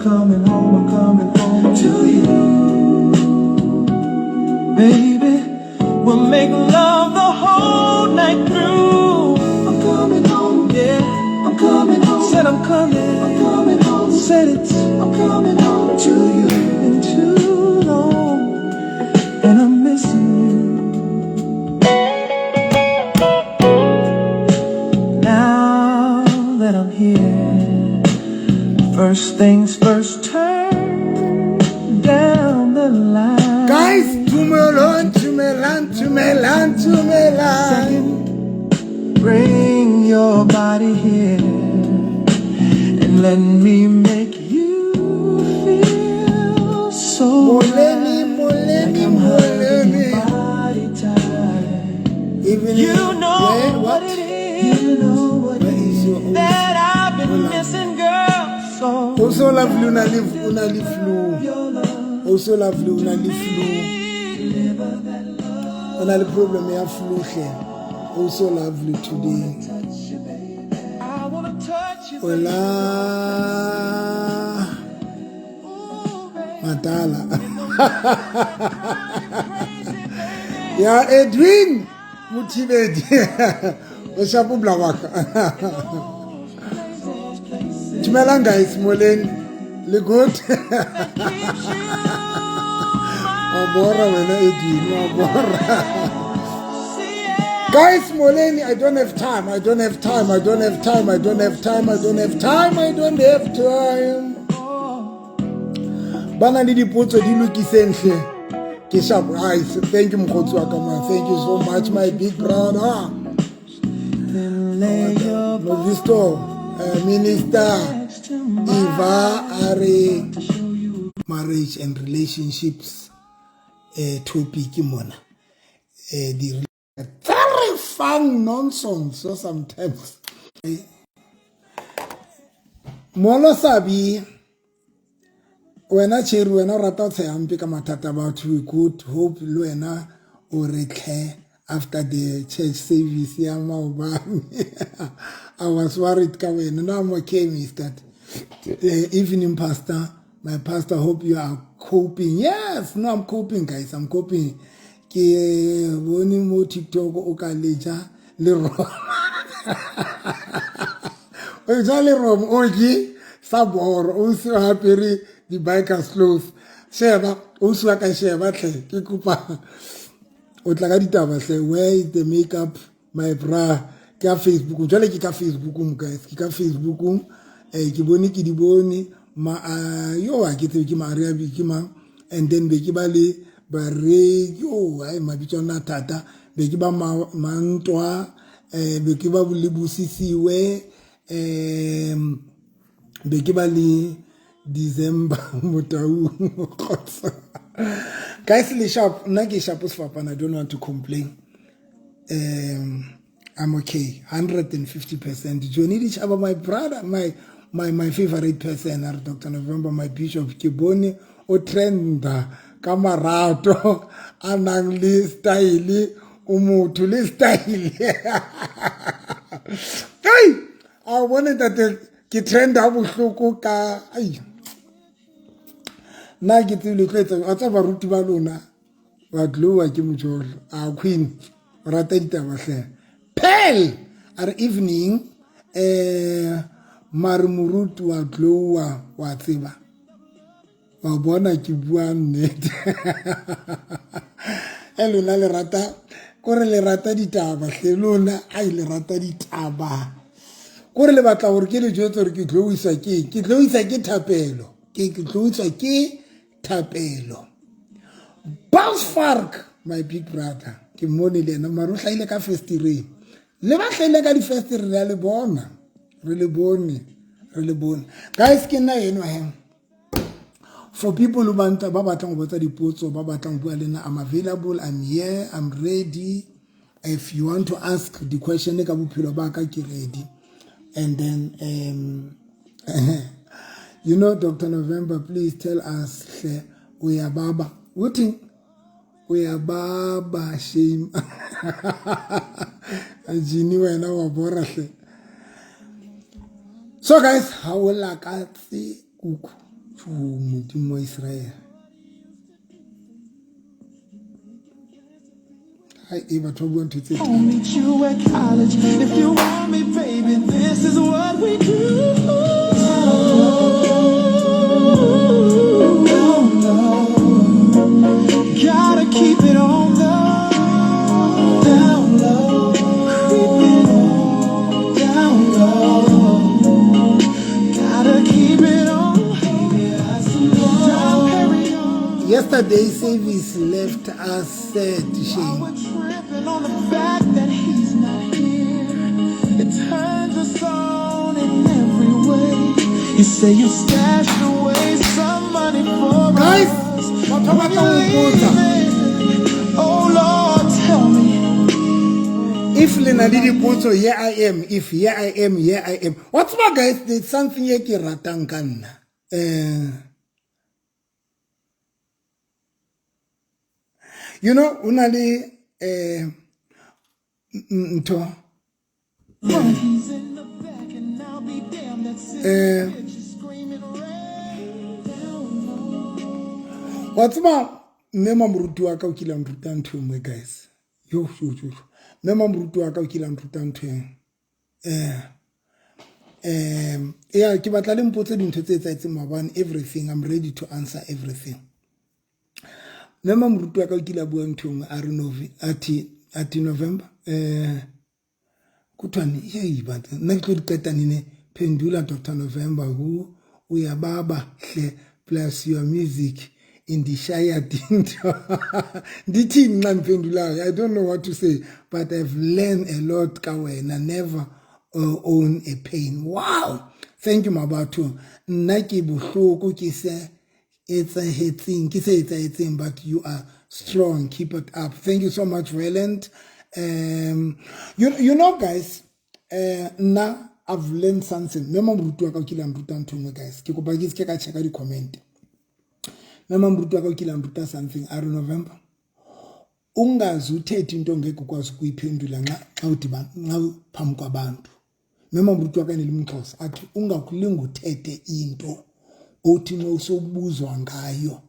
coming home, I'm coming home to you. Baby, we'll make love the whole night through. I'm coming home, yeah. I'm coming home. Said I'm coming home. Said it's, I'm coming home to you. Been too long, and I'm missing you. Now that I'm here, first things first, turn down the light. Guys, dumelang, dumelang, dumelang, dumelang. Second, bring your body here and let me make you feel so Molweni, right. molweni, Like I'm hugging molweni. your body tight. Even You know where, what what? it is. You know what Where it is your is that I've been missing, girl. So Also lovely una le, una le flu. your love Also lovely una le flu. deliver that love. O na le problem ya flu hle. Also lovely today. Touch you, baby. I wanna touch you, baby. Hola. Ooh, baby. Matala. Ya Edwin Mothibedi. O shapo bla wa ka. Dumelang guys, moleng. Le good? Wa bora wena Edwin, wa bora. Guys, molweni, I don't have time. I don't have time. I don't have time. I don't have time. I don't have time. I don't have time. Bana le dipotso di lokiseng hle. Ke sharp guys. Thank you, mokgotsi wa ka man. Thank you so much, my big brother. Then lay your Novisto, Minister next to mine. Eva a re To show you marriage and relationships topic mona. Di terrifying nonsense so sometimes. Molo Sabi, wena Cherry, wena o rata ho tsheha hampe ka mathata a batho. We good hope le wena o re tlhe after the church service ya maobane. I was worried ka wena. No, I'm okay, mister. Evening, pastor. My pastor, hope you are coping. Yes, no, I'm coping, guys. I'm coping. Ke bone mo TikTok o ka leja le roma. O ja le roma o ke sa boro o se apere di bikers clothes. Sheba, o se ka sheba tle ke kopa o tla ka ditaba hle. Where is the makeup, my bra? Ka Facebook jwale, ke ka Facebook mo, guys, ke ka Facebook. Ke bone, ke di bone ma yo a ke tsebe ke Maria ke mang, and then be ke ba le bare yo ai mabitso a thata, be ke ba mantwa, be ke ba le bosisiwe, be ke ba le December Motau kgotsa. Guys, le sharp, nna ke sharp sefapana. I don't want to complain. I'm okay, 150%. Johnny Dichaba, my brother, my favorite person, are Dr. November, my bishop, ke bone o trenda ka marato a nang le style, o motho le style. Hey, a bone ntate ke trenda bohloko ka ai nna ke tsebile tlo etsa a tsa baruti ba lona ba glowa ke mojolo a queen o rata ditaba hle. Pearl a re evening, mare moruti wa glowa wa tseba wa bona ke bua nnete e lona le rata kore le rata ditaba hle lona ai le rata ditaba kore le batla gore ke le jwetse gore ke tlo ke eng, ke tlo ke thapelo, ke tlo ke thapelo. Bounce my big brother, ke mmone le ena mare o hlahile ka festereng le ba hlahile ka difestere re a le bona, re le bone, re le bone. Guys, ke nna eno he. For people who ba ba batlang go botsa dipotso, ba batlang go bua le nna, I'm available, I'm here, I'm ready. If you want to ask the question ka bophelo ba ka, ke ready. And then Dr. November, please tell us hle uyababa uthi uyababa shame ajini wena wa bora hle. So guys, ha o lakatse kuku. Jo Modimo wa Israel. Hai e batho ba bua ntho tse I'll meet you at college. If you want me, baby, this is what we do. Gotta keep it on the down low. Creeping on down low. Gotta keep it on. Down Perignon. Yesterday service left us sad shame. We're tripping on the fact that he's not here. It turns us on in every way. You say you stashed away some money for Guys, us. batho ba When tla you ho mpotsa. leaving, oh Lord, tell me. If le na le dipotso, here I am. If here I am, here I am. What's my guys, there's something e ke ratang ka nna. You know, o na le ntho. He's in the back and I'll be damned. That's it. Bitch is screaming rain down low. Wa tseba mme ma moruti wa ka o kile a nruta ntho e nngwe guys. Yo yo yo. Mme ma moruti wa ka o kile a nruta ntho e yeah, ke batla le mpotse dintho tse etsahetseng maobane, everything. I'm ready to answer everything. Mme ma moruti wa ka o kile a bua ntho e nngwe a re Novi, a thi November kuthwani yeyi bantu nna ke tlo di qeta nene. Phendula Dr. November who uyababa hle plus your music indishaya dinto. Ndithini nxa ndiphendulayo? I don't know what to say, but I've learned a lot ka wena. Never own a pain. Wow, thank you mabatho. Nna ke bohloko ke se etsahetseng, ke se etsahetseng, but you are strong, keep it up. Thank you so much, Roland. You know guys, nna I've learned something. Mme ma moruti wa ka o kile a nruta ntho e nngwe guys. Ke kopa ke seke ka checka di-comment. Mme ma moruti wa ka o kile a nruta something. A re November, ungaze uthethe into ongeke ukwazi ukuyiphendula nxa xa udibana nxa phambi kwabantu. Mme ma moruti wa ka ne le Moxhosa, athi ungakulinga uthethe into othi nxa usowubuzwa ngayo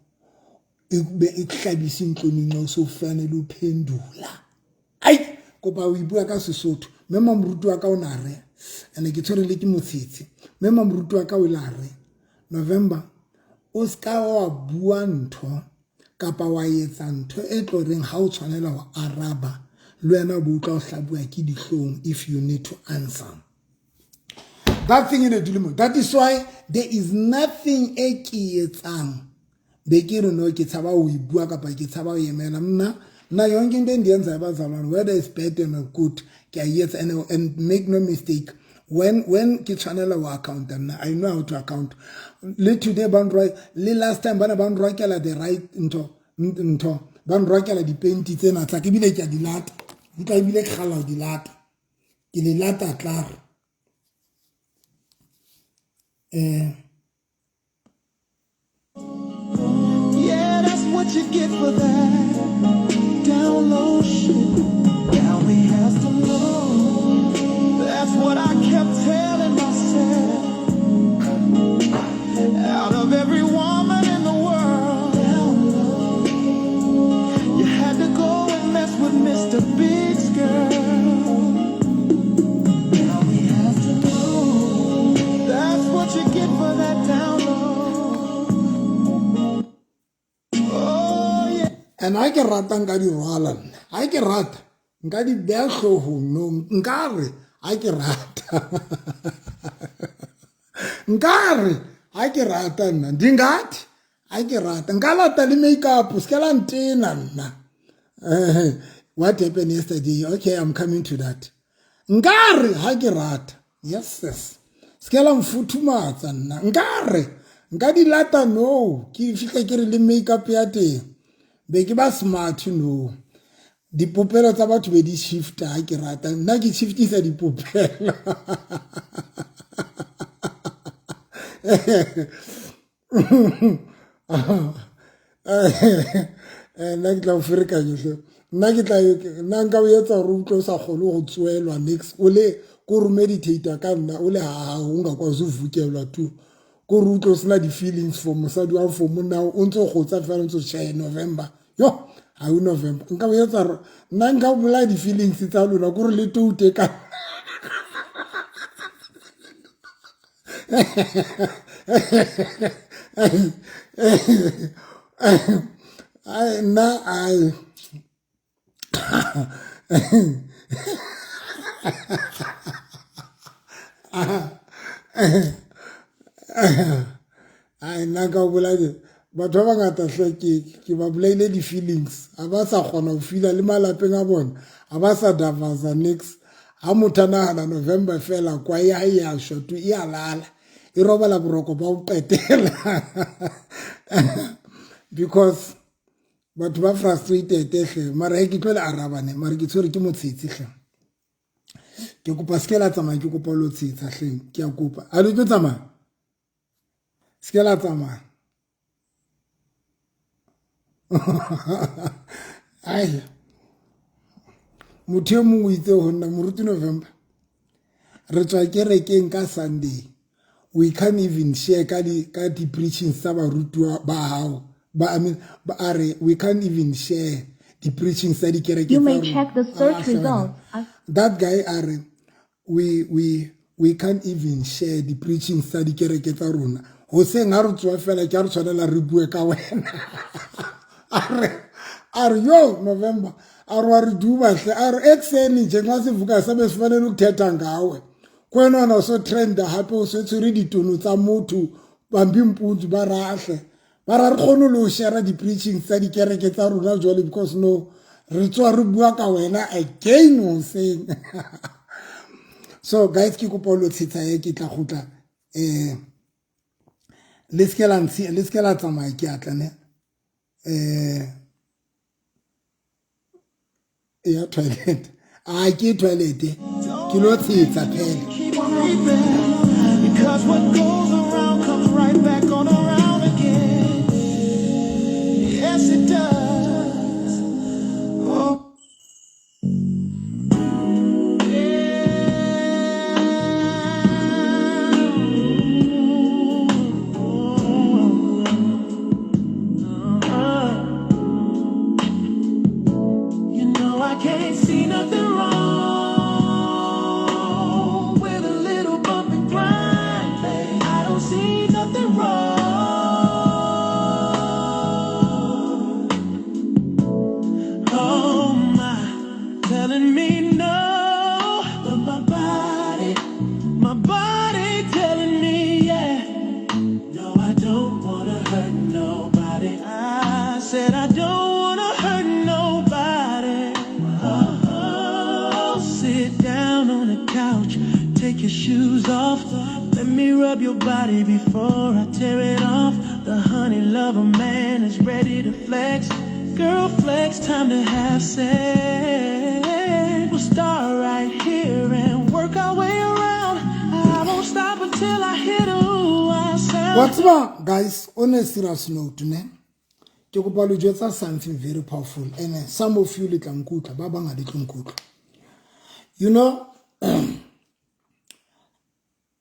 ikube ikuhlabisa intloni nxa usowufanele uphendula. Ai kopa o bua ka Sesotho. Mme ma moruti wa ka o na re ene ke tshwere le ke motshitshi. Mme ma moruti wa ka o la re November, o ska wa bua ntho kapa wa etsa ntho e tlo reng ha o tshwanela ho araba le wena o bo utlwa o hlabuwa ke dihlong if you need to answer that thing in a dilemo. That is why there is nothing e ke etsang be ke re no ke tshaba ho e bua kapa ke tshaba ho emela. Nna yonke into endiyenzayo bazalwane, whether it's bad or good, ke a etsa. And make no mistake, when ke tshwanela ho account nna, I know how to account. Le today ba nrwa, le last time ba ne ba nrwakela the right ntho ba nrwakela dipenti tsena tsa ke bile ke a di lata, di tla ebile ke kgalla ho di lata, ke le lata klaar. Yeah, that's what you get for that down low shit. Now he has to know. That's what I kept telling myself. Out of every woman in the world, down low, you had to go and mess with Mr. Big's girl. Now he has to know. That's what you get for that down low. Oh yeah. And ha ke rata nka di rwala nna. Ha ke rata nka di beha hloohong no, nka re ha ke rata. Nka re ha ke rata nna, ndingathi ha ke rata nka lata le makeup se ka la ntena nna. What happened yesterday? Okay, I'm coming to that. Nka re ha ke rata. Yes, yes. Se ka la mfuthumatsa nna. Nka re nka di lata no, ke fihle ke re le makeup ya teng. Be ke ba smart no. Dipopelo tsa batho be di shifta ha ke rata. Nna ke shiftisa dipopelo. Nna ke tla o ferekanya hle. Nna ke tla nna nka o etsa hore o utlwe o sa kgone ho tsoelwa next. O le ko re meditate ka nna o le ha hao, o nga kwazi uvukelwa tu. Ko re utlwe o sena di-feelings for mosadi wa for monna o ntse o kgotsa fela o ntse o tjhe November. Yo, ha o November. Nka o etsa nna nka bolaya di-feelings tsa lona ko re le toute ka. Ai nna ai. Ai nna ka o bolaya batho ba bangata hle ke ba bolaile di-feelings ga ba sa kgona go feela le malapeng a bona ga ba sa davaza nix ha motho a nagana November fela kwa ya ya shwa tu e a lala e robala boroko ba go qetela because batho ba frustrated hle mara he ke tlo le arabane mara ke tshwere ke motshetsi hle ke kopa se ke la tsamaya ke kopa lo tshetsa hleng ke a kopa a le tlo tsamaya se ke la tsamaya ai motho e mongwe o itse go nna moruti November re tswa kerekeng ka Sunday we can't even share ka di ka di preachings tsa barutiwa ba hao ba I mean ba a re we can't even share di preachings tsa dikereke You tsa may rona. check the search Ah, hle wena. results. As That guy a re we can't even share di preachings tsa dikereke tsa rona hoseng ha re tsoa fela ke ha re tshwanela re bue ka wena a re yo November a re wa re duba hle a re ekuseni nje nxa sivuka sabe sifanele ukuthetha ngawe kwena wena o so trenda hape o se tshwere ditono tsa motho bambi mpunzi ba rahle ba ra re kgone le ho share di-preachings tsa dikereke tsa rona jwale because no re tswa re bua ka wena again hoseng so guys ke kopa lo tshetsa e ke tla kgutla le se la ntshi le se la tsamaya ke atla ne ya toilet a ke toilet ke lo tshetsa phela Because what goes around comes right back on around again. Yes, it does. Oh. You know I can't see nothing wrong with a little bump and grind, babe. I don't see nothing wrong. Oh my, telling me no, but my body telling me yeah. No, I don't wanna hurt nobody. I said I don't wanna hurt nobody. Oh, sit down on the couch, take your shoes off. Let me rub your body before I tear it off. The honey lover man is ready to flex. Girl, flex, time to have sex. We'll start right here and work our way around. I won't stop until I hear the ooh, I sound. Wa tseba guys on a serious note ne ke kopa lo jwetsa something very powerful and some of you le tla nkutlwa ba bang ha le tlo nkutlwa. You know,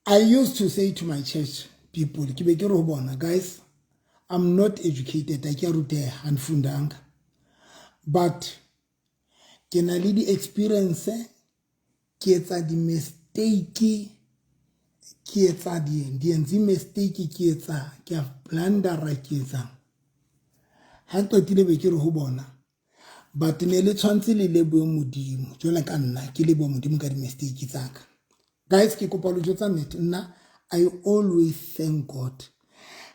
I used to say to my church people ke be ke re ho bona guys I'm not educated a ke a ruteha ha nfundanga but ke na le di-experience ke etsa di-mistake ke etsa di entse mistake ke etsa ke a blundera ke etsa ha qetile be ke re ho bona but ne le tshwantse le lebohe Modimo jwale ka nna ke leboha Modimo ka di-mistake tsa ka guys ke kopa lo jwetsa nnete nna I always thank God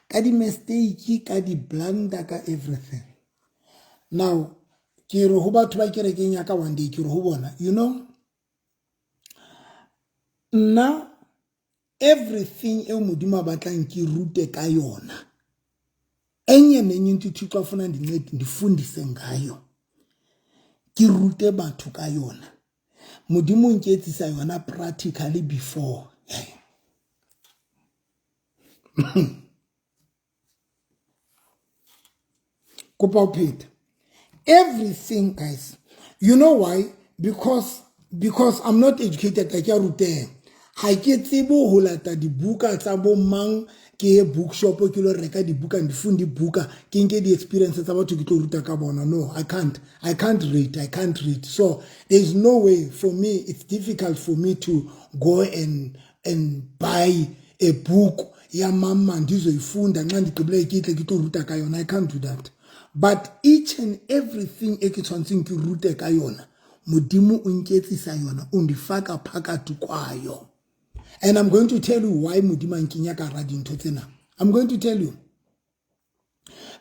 ka di-mistake ka di-blunder ka everything. Now ke re ho batho ba kerekeng ya ka one day ke re ho bona you know nna everything eo Modimo a batlang ke rute ka yona enye nenye into uThixo afuna ndincede ndifundise ngayo ke rute batho ka yona Modimo nketsisa yona practically before. Kopa ho pheta everything guys you know why because I'm not educated ka ke a ruteha ha ke tsebe ho lata dibuka tsa bo mang ke ye bookshop ke lo reka dibuka, ndifunde ibuka, ke nke di-experience tsa batho ke tlo ruta ka bona. No, I can't. I can't read. I can't read. So there is no way for me. It's difficult for me to go and buy a book ya mama ndizoyifunda nxa ndigqibile ke tle ke tlo ruta ka yona. I can't do that. But each and everything e ke tshwanetseng ke rute ka yona, Modimo o nketsisa yona, undifaka phakathi kwayo. And I'm going to tell you why Modimo a nkenya ka hara dintho tsena. I'm going to tell you.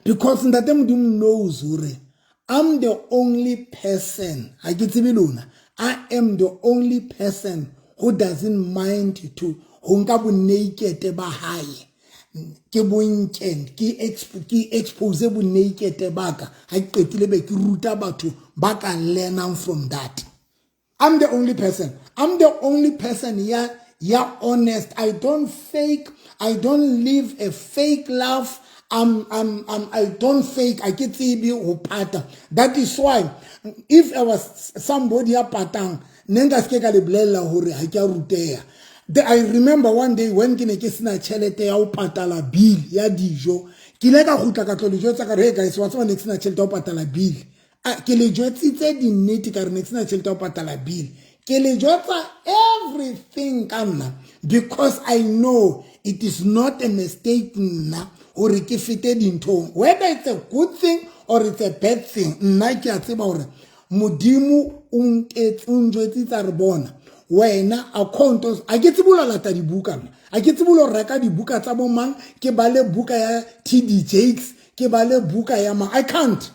Because Ntate Modimo knows hore I'm the only person, ha ke tsebe lona, I am the only person who doesn't mind to ho nka bo-naked ba hae, ke bonke, ke expose bo-naked ba ka. Ha ke qetile be ke ruta batho ba ka learnang from that. I'm the only person. I'm the only person ya honest. I don't fake. I don't live a fake life. I don't fake. I ke tsebe ho pata. That is why if I was somebody ya patang, ne nka se ke ka le bolella hore ha ke a ruteha. I remember one day when ke ne ke sena tjhelete ya ho patala bill ya dijo, ke ile ka kgutla ka tlo le jwetsa ka re, hey guys, wa tseba ne ke sena tjhelete ya ho patala bill. Ke le jwetsitse dinnete ka re ne ke sena tjhelete ya ho patala bill. Ke le jwetsa everything ka nna because I know it is not a mistake nna hore ke fete dinthong, whether it's a good thing or it's a bad thing. Nna ke a tseba hore Modimo o nketse, o njwetsitse re bona wena account a ke tsebe ho lata dibuka nna, a ke tsebe ho reka dibuka tsa bo mang, ke bale buka ya TD Jakes, ke bale buka ya mang. I can't.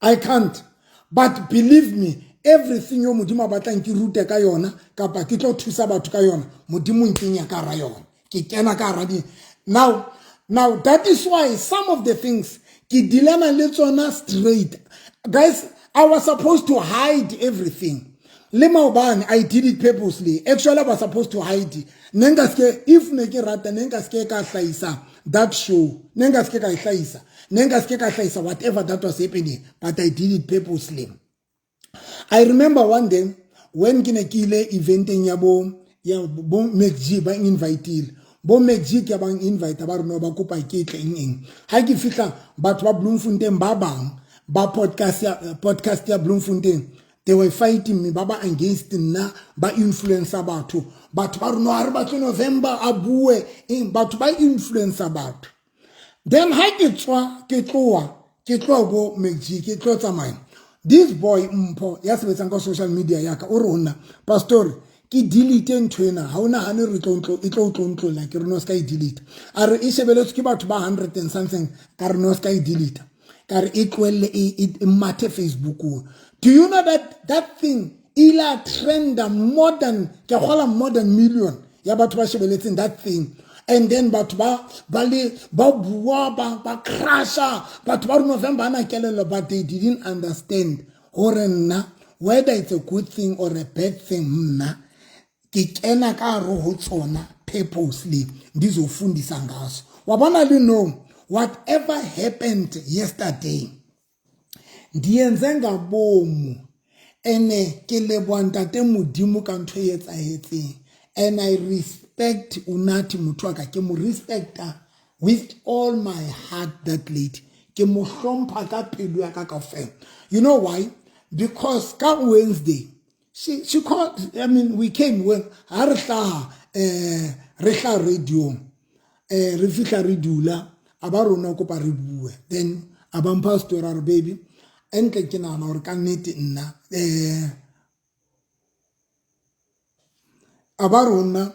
I can't. But believe me, everything yo Modimo a batlang ke rute ka yona kapa ke tlo thusa batho ka yona, Modimo nkenya ka hara yona, ke kena ka hara di. Now that is why some of the things ke dealana le tsona straight. Guys, I was supposed to hide everything. Le maobane I did it purposely. Actually, I was supposed to hide it. Ne nka ske, if ne ke rata, ne nka ske ka hlahisa that show, ne nka ske ka e hlahisa, ne nka ske ka hlahisa whatever that was happening, but I did it purposely. I remember one day when ke ne ke ile eventeng ya bo McG, ba inviteile bo McG, ke ba invite, ba rona ba kopa ke tle eng eng. Ha ke fihla, batho ba Bloemfontein ba bang ba podcast ya Bloemfontein, they were fighting me, ba ba against nna, ba influencer batho, batho ba rona ha re batle November a bue eng, batho ba influencer batho. Then ha ke tswa, ke tloha bo McG, ke tlo tsamaya, this boy Mpho ya sebetsang ka social media ya ka o re ho nna, pastor, ke delete ntho ena, ha o nahane re tlo ntlo e tlo tlontlolla. Ke re no, se ka e delete. A re e shebeletswe ke batho ba 100 and something. Ka re no, se ka e delete, ka re e tlohelle e mathe Facebookong. Do you know that that thing ila trenda more than, ke kgola, more than million ya batho ba shebeletseng that thing? And then batho ba le ba bua, ba crasha, batho ba re November ana kelello, but they didn't understand hore nna, whether it's a good thing or a bad thing, nna ke kena ka hare ho tsona purposely, ndizofundisa ngaso. Wa bona le no whatever happened yesterday, ndiyenze ngabomu, ene ke leboha Ntate Modimo ka ntho e etsahetseng. And I respect Unathi, motho wa ka, ke mo respecta with all my heart. That lady, ke mo hlompha ka pelo ya ka kaofela. You know why? Because ka Wednesday she called, I mean, we came when ha re hlaha, re hlaha radio, re fihla re dula, a ba rona kopa re bue. Then a ba mpha story, a re, baby, entle ke nahana hore ka nnete nna, a ba rona,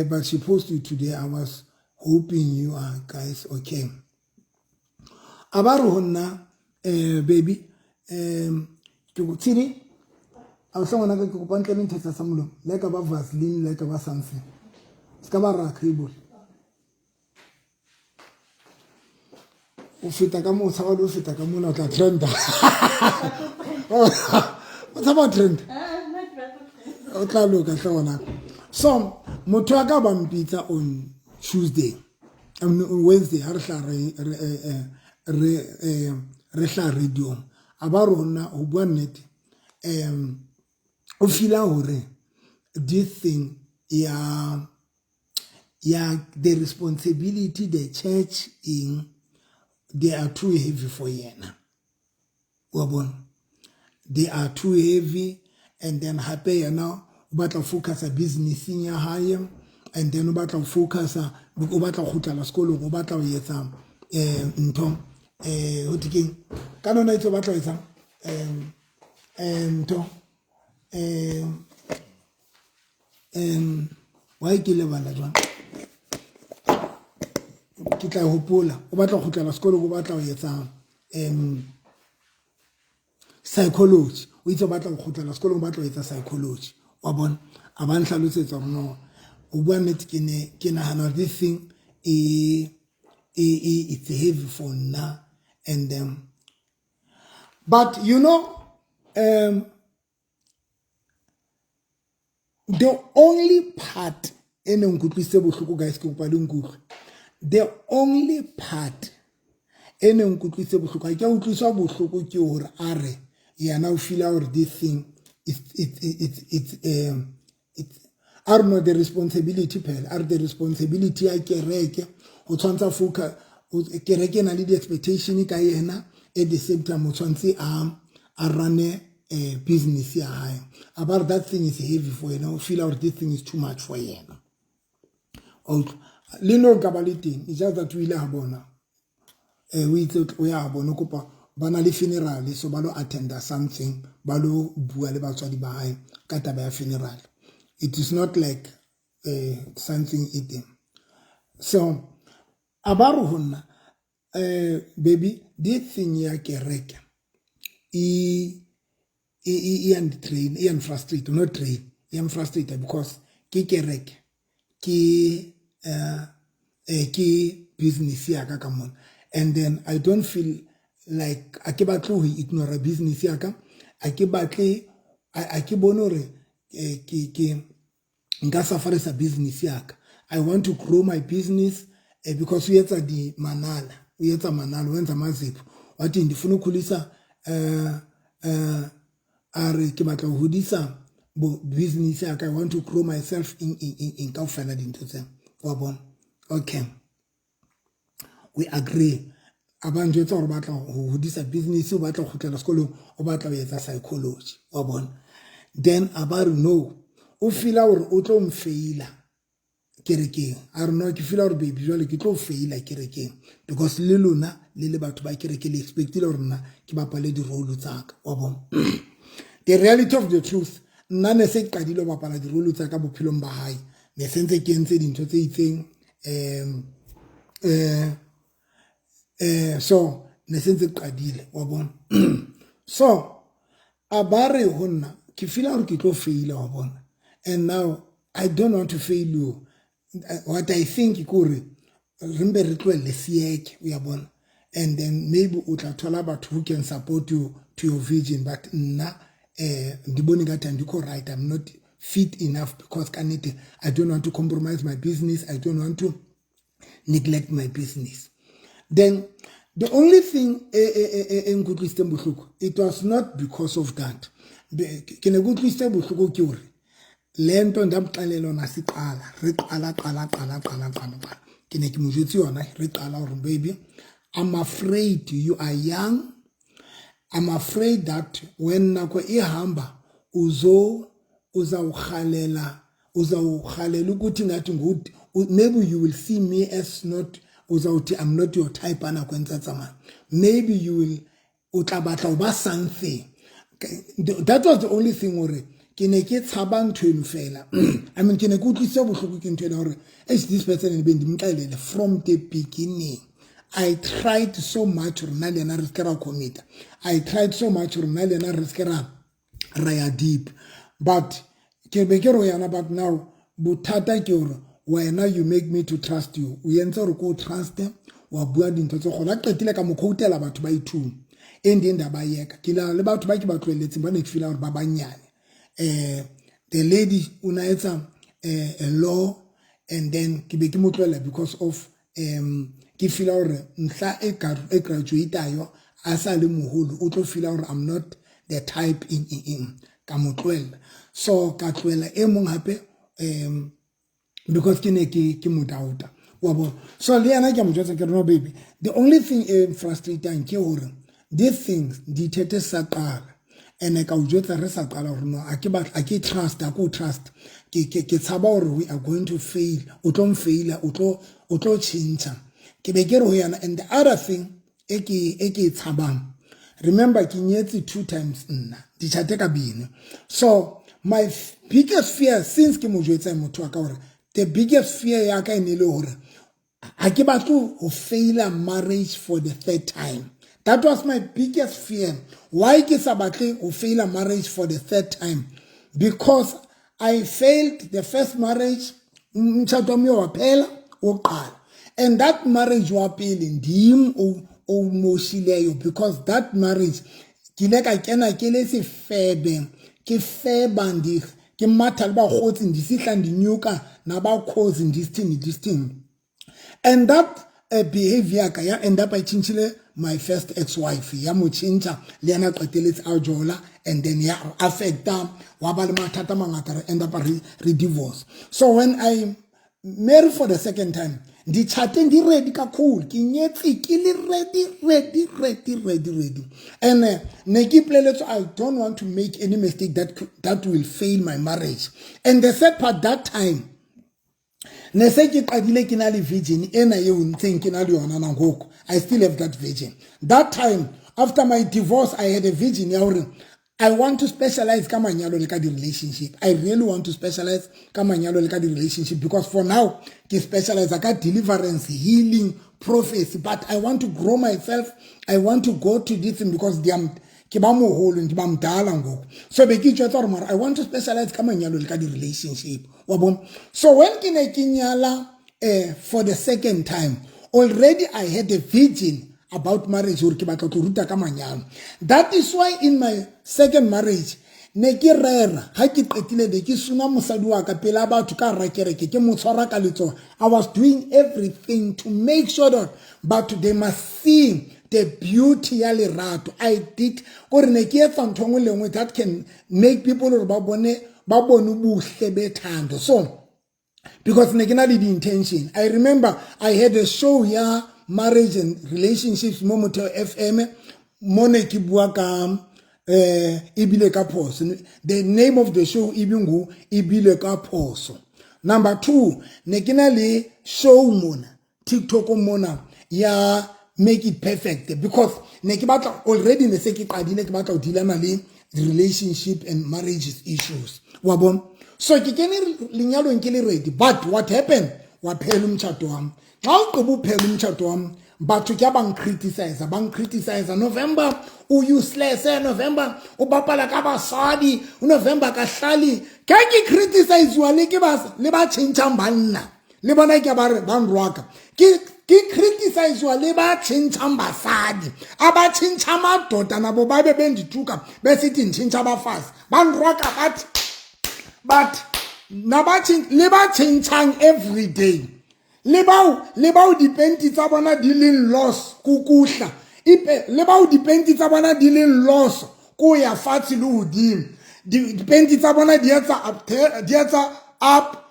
but she posted today. I was hoping you are guys okay. A ba re ho nna, baby, ke go tshedi a hle ngwana ka, ke kopa ntle le ntho tsa molomo, le ka ba Vaseline, le ka ba something, se ka ba ra cable o feta ka moo, tshaba le o feta ka mona, o tla trenda, o tshaba trend, o tla loka hle ngwana. So motho wa ka ba mpitsa on Tuesday, on Wednesday, ha re hla re hla radio, a ba rona ho bua nnete, o feel hore this thing ya Ya the responsibility, the church eng, they are too heavy for yena, wa bona, they are too heavy. And then hape yena o batla ho focusa businesseng ya hae, and then o batla ho focusa, o batla ho kgutlela sekolong, o batla ho etsa ntho ho thwe keng ka lona itse, o batla ho etsa ntho why ke lebala jwang, ke tla e hopola. O batla ho kgutlela sekolong, o batla ho etsa psychology. O itse o batla ho kgutlela sekolong, o batla ho etsa psychology, wa bona. A ba nhlalosetsa hore no, o bua nnete, ke ne ke nahana this thing e e it's heavy for nna. And but the only part e ne nkutlwisitse bohloko, guys, ke kopa le nkutlwe, the only part e ne nkutlwisitse bohloko, ha ke a utlwiswa bohloko ke hore a re yena o feela hore this thing it's I don't know, the responsibility phela, a re the responsibility ya kereke, o tshwantsha focus, kereke e na le di-expectation ka yena, at the same time o tshwanetse a rune business ya hae. A ba re that thing is heavy for yena, o feela hore this thing is too much for yena. Le no nka ba le teng, it's just that o ile a bona, o itse o ya bona, kopa ba na le funeral, so ba lo attenda something, ba lo bua le batswadi ba hae ka taba ya funeral. It is not like something e teng. So a ba re ho nna, baby, this thing ya kereke e e e drain, e frustrate, not drain, e frustrate, because ke kereke, ke ke business ya ka ka mona, and then I don't feel like a ke batle ho ignore business ya ka, a ke batle, a ke bone hore ke nka sufferisa business ya ka. I want to grow my business, because o etsa di manala, o etsa manala, o enza amazipho. Wathi ndifuna ukhulisa, a re ke batla ho hodisa business ya ka, I want to grow myself in kaofela dintho tsena, wa bona. Okay, we agree. A ba njwetsa hore batla ho hodisa business, o batla ho kgutlela sekolong, o batla ho etsa psychology, wa bona. Then a ba re no, o feela hore o tlo mfeila kerekeng. A re no, ke feela hore baby, jwale ke tlo feila kerekeng, because le lona le le batho ba kereke le expectile hore nna ke bapale di-role tsa ka, wa bona. The reality of the truth, nna ne se ke qadile ho bapala di-role tsa ka bophelong ba hae, ne se ntse ke entse dintho tse itseng, so ne se ntse ke qadile, wa bona. So a ba re ho nna ke feela hore ke tlo faila, wa bona, and now I don't want to fail you. What I think ke hore re mpe re tlohelle sieke, uyabona, and then maybe o tla thola batho who can support you to your vision, but nna ndibone ngathi andikho right, I'm not fit enough, because ka nnete I don't want to compromise my business, I don't want to neglect my business. Then the only thing e nkutlwisitseng bohloko, it was not because of that. Ke ne ke utlwisitse bohloko ke hore le nto ndamxelela yona siqala, re qala qala qala qala qala qala, ke ne ke mo jwetse yona re qala hore baby, I'm afraid you are young, I'm afraid that when nako ihamba uzo uzawuhalela, uzawuhalela ukuthi ngathi ngude, maybe you will see me as not, uzawuthi I'm not your type ana kwenza tsamaya, maybe you will, o tla batla ho ba something. That was the only thing, hore ke ne ke tshaba ntho eno fela. I mean, ke ne ke utlwisitse bohloko ke ntho ena hore as this person be ndimxelele from the beginning, I tried so much hore nna le yena re se ke ra commita, I tried so much hore nna le yena re se ke ra ya deep, but ke be ke re yana, but now bothata ke hore wena you make me to trust you, o entse hore ke o trust, wa bua dintho tse kgolo. A qetile ka mo quotela batho ba ithung e ndeng nda ba yeka, ke la le batho ba ke ba tlohelletseng, ba ne ke feela hore ba banyane. The lady o na etsa a law, and then ke be ke mo tlohella because of ke feela hore nhla e graduate-ayo a sa le moholo, o tlo feela hore I'm not the type in ka mo tlohella. So ka tlohella e mong hape. Because ke ne ke mo doubta, wa bona. So le yena ke a mo jwetsa, ke re, "No baby, the only thing e frustrating ke hore these things dithethe sa qala." And ka o jwetsa re sa qala hore no, a ke batla, a ke trust, a ko trust, ke tshaba hore we are going to fail, o tlo mfaila, o tlo tjhentjha. Ke be ke re ho yena, and the other thing e ke e tshabang, remember ke nyetse two times, nna ditjhate ka bine. So my biggest fear, since ke mo jwetsa motho wa ka hore the biggest fear ya ka e ne le hore ha ke batle ho faila marriage for the third time. That was my biggest fear. Why ke sa batle ho faila marriage for the third time? Because I failed the first marriage, umtshato wami waphela wokuqala, and that marriage wa pele ndim owumoshileyo, because that marriage ke ile ka kena ke le sefebe, ke feba, ndi ke matha le bakgotsi, ndisihla ndinyuka nabakhozi, ndisithini ndisithini. And that behavior ka ya end up I tjhentjhile my first ex-wife, ya mo tjhentjha le yena, qeteletse a jola, and then ya affecta, wa ba le mathata mangata, re end up re divorce. So when I marry for the second time, nditshate ndi-ready kakhulu, ke nyetse ke le ready, ready, ready, ready, ready. And ne ke ipoleletse, I don't want to make any mistake that will fail my marriage. And the third part, that time ne se ke qadile ke na le vision ena eo ntseng ke na le yona nangoku. I still have that vision. That time after my divorce, I had a vision ya hore I want to specialize ka manyalo le ka di-relationship. I really want to specialize ka manyalo le ka di-relationship, because for now ke specialize ka deliverance, healing, prophecy, but I want to grow myself. I want to go to this thing because ke ba moholo, ndi ba mdala ngoku. So be ke itjwetsa gore mara I want to specialize ka manyalo le ka di-relationship, wa bona. So when ke ne ke nyala for the second time, already I had a vision about marriage, gore ke batla tlo ruta ka manyalo. That is why in my second marriage ne ke rera, ha ke qetile be ke suna mosadi wa ka pela batho ka hara kereke, ke mo tshwara ka letsoho. I was doing everything to make sure that batho, they must see the beauty ya lerato. I did kore ne ke etsa ntho nngwe le nngwe that can make people gore ba bone bohle bethando. So because ne ke na le di-intention, I remember I had a show ya marriage and relationships mo Motheo FM, mo ne ke bua ka ebile ka phoso. The name of the show ibingu Ebile ka Phoso. Number 2, ne ke na le show mona TikTok mona ya Make It Perfect, because ne ke batla, already ne se ke qadile ke batla ho dealana le relationship and marriages issues, wa bona. So ke kene lenyalong ke le ready, but what happened, waphela umtshato wami. Xa ugqiba uphela umtshato wami, batho ke bang-criticize, bang-criticize, "November u-useless, November o bapala ka basadi, uNovember kahlali." Ke ke criticizewa le ke ba le ba tjhentjhang banna, le bona ke ba re ba nrwaka. Ke criticizewa le ba tjhentjhang basadi, abatshintsha amadoda, nabo babe bendithuka besithi nditshintsha abafazi, banrwaka bathi, but le ba tjhentjhang every day, le bao dipenti tsa bona di leng loss kukuhla ipe, le bao dipenti tsa bona di leng loss ko ya fatshe le hodimo, dipenti tsa bona di etsa up, di etsa up,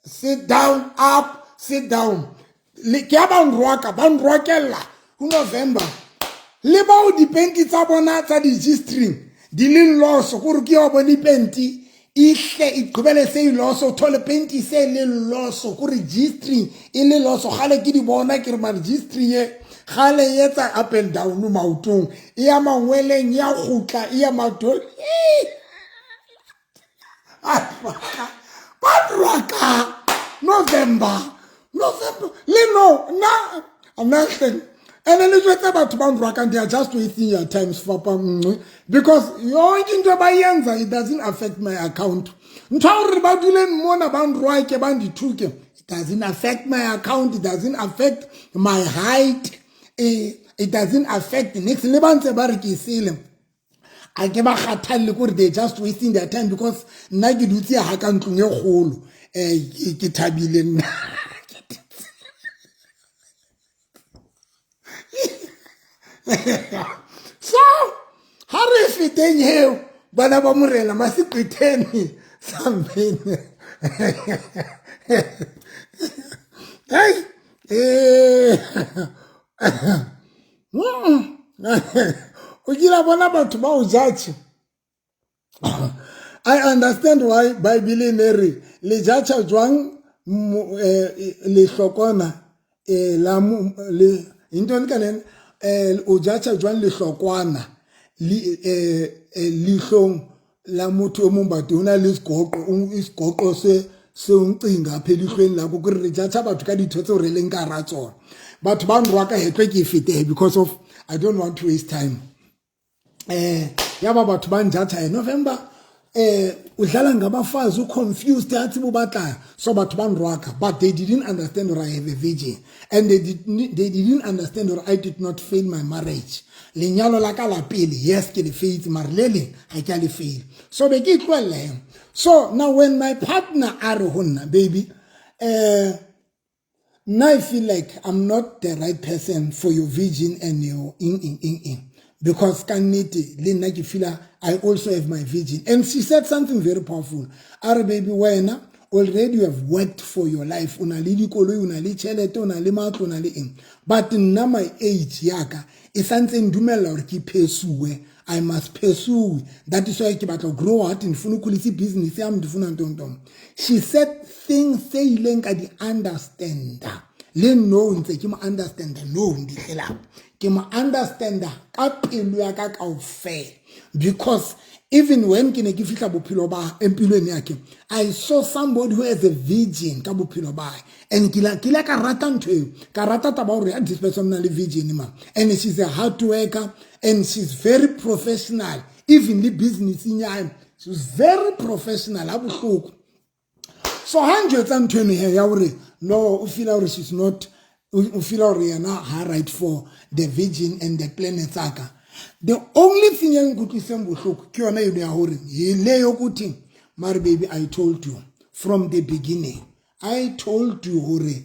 sit down, up, sit down. Le ke a ba nrwaka, ba nrwakella ho November. Le bao dipenti tsa bona tsa di-G-string di leng loso, kore ke ya bone penti ihle igqibele seyiloso, uthole penti se le loso, kore G-string e le loso. Gale ke di bona, ke re mare G-string e gale e etsa up and down maotong, e ya mangweleng, ya kgutla, e ya matolo, ba rwaka November, November le no na nothing. And le jwetse batho ba nrwakang, they are just wasting your time, sefapa nngwe, because yonke into abayenza, it doesn't affect my account. Ntho ya gore ba dule mona ba nrwake, ba ndithuke, it doesn't affect my account, it doesn't affect my height, it doesn't affect niks. Le ba ntse ba re ke sele, a ke ba kgathalle, kore they just wasting their time, because nna ke dutse ha ka ntlong e kgolo, ke thabile nna. So ha re feteng heo, bana ba morena, masiqitheni sambeni. Hey, eh, o kile bona batho ba o judge. I understand why Bible ne re le judge jwang lehlokwana la le intoni ka nene, o judge jwang lehlokwana lihlong la motho o mong, batho ho na le segoqo, isigoqo se seoncinga apha elihlweni lakho, kore re judge batho ka ditho tseo re leng ka hara tsona. Batho ba nroa ka hetlwe ke e fete because of I don't want to waste time. Ya ba batho ba njudge November, udlala ngabafazi, uconfused, athi bubatla. So batho ba nrwaka, but they didn't understand that I have a virgin, and they didn't understand that I did not fail my marriage. Lenyalo la ka la pele, yes, ke le faitse, mare le leng ga ke a le fail, so be ke itlwelele. So now when my partner a re ho nna, "Baby, now I feel like I'm not the right person for your virgin and your in in in in because ka nnete le nna ke feela I also have my virgin." And she said something very powerful. A re, "Baby, wena already you have worked for your life, o na le dikoloi, o na le tšhelete, o na le matlo, o na le eng, but nna my age yaka e santse ndumella gore ke pursue. I must pursue. That is why ke batla grow hard, ndifuna ukhulisa ibhizinisi yam, ndifuna ntontom." She said things tse ileng ka di understanda. Le no ntse ke mo understanda, no ndihlela ke mo understanda ka pelo ya ka kaofela, because even when ke ne ke fihla bophelo ba empilweni yake, I saw somebody who has a virgin ka bophelo ba hae, and ke ile ka rata ntho eo, ka rata taba hore this person na le virgin ma, and she's a hard worker and she's very professional, even le business ya hae, she's very professional ha bohloko. So ha njwetsa ntho eno he ya hore no, o feel hore she's not, o feel hore yena ha right for the virgin and the planet tsaka. The only thing e nkutlwiseng bohloko ke yona eno ya hore le yokuthi, "Mare baby, I told you from the beginning, I told you hore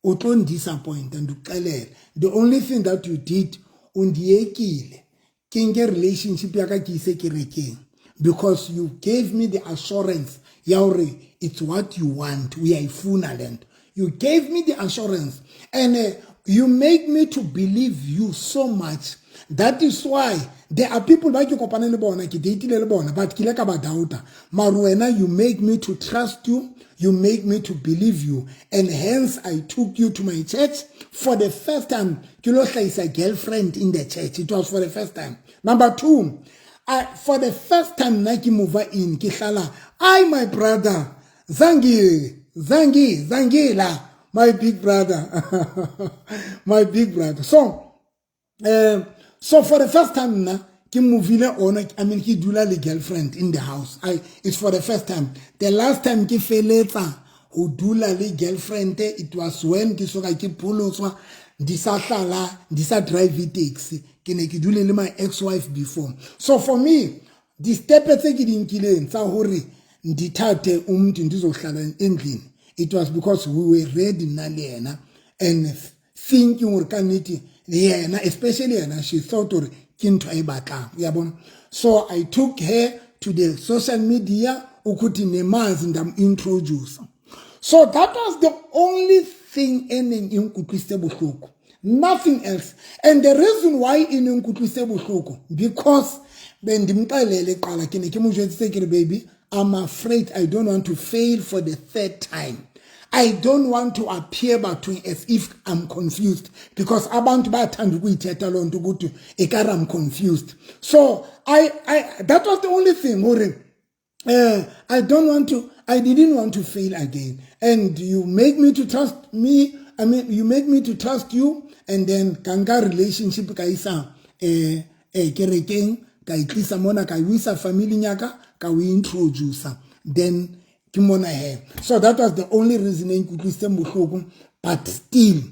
o tlo ndisappoint, ndikuxelela. The only thing that you did, undiyekile ke nke relationship ya ka ke ise kerekeng, because you gave me the assurance ya hore it's what you want, uyayifuna le nto. You gave me the assurance and you make me to believe you so much. That is why there are people ba ke kopane le bona, ke dateile le bona, but ke ile ka ba doubta. Mare wena, you make me to trust you, you make me to believe you, and hence I took you to my church for the first time, ke lo hlahisa girlfriend in the church. It was for the first time. Number two, for the first time nna ke move in, ke hlala, I my brother Zangi, Zangi, Zangila, my big brother, my big brother. So for the first time nna ke movile on, I mean, ke dula le girlfriend in the house. It's for the first time. The last time ke feletsa ho dula le girlfriend, it was when ke soka ke pholotswa, ndisahlala, ndisa drive taxi, ke ne ke dule le my ex wife before. So for me, di-step tse ke di nkileng tsa hore ndithathe umuntu ndizohlala endlini, it was because we were ready nna le yena, and thinking hore ka nnete yena, especially yena, she thought hore ke ntho a e batlang, uyabona. So I took her to the social media ukuthi nemazi, ndam-introduce. So that was the only thing e neng e nkutlwisitse bohloko, nothing else. And the reason why e neng nkutlwisitse bohloko, because bendimxelele qala, ke ne ke mo jwetsitse ke re, "Baby, I'm afraid. I don't want to fail for the third time. I don't want to appear bathong as if I'm confused," because abantu bayathanda ukuyithetha loo nto ukuthi ekare I'm confused. So I that was the only thing hore I don't want to, I didn't want to fail again. And you make me to trust me, I mean, you make me to trust you, and then ka nka relationship ka isa kerekeng, ka itlisa mona, ka isa family ya ka, ka o introduce, then ke mona he. So that was the only reason e nkutlwisitseng bohloko. But still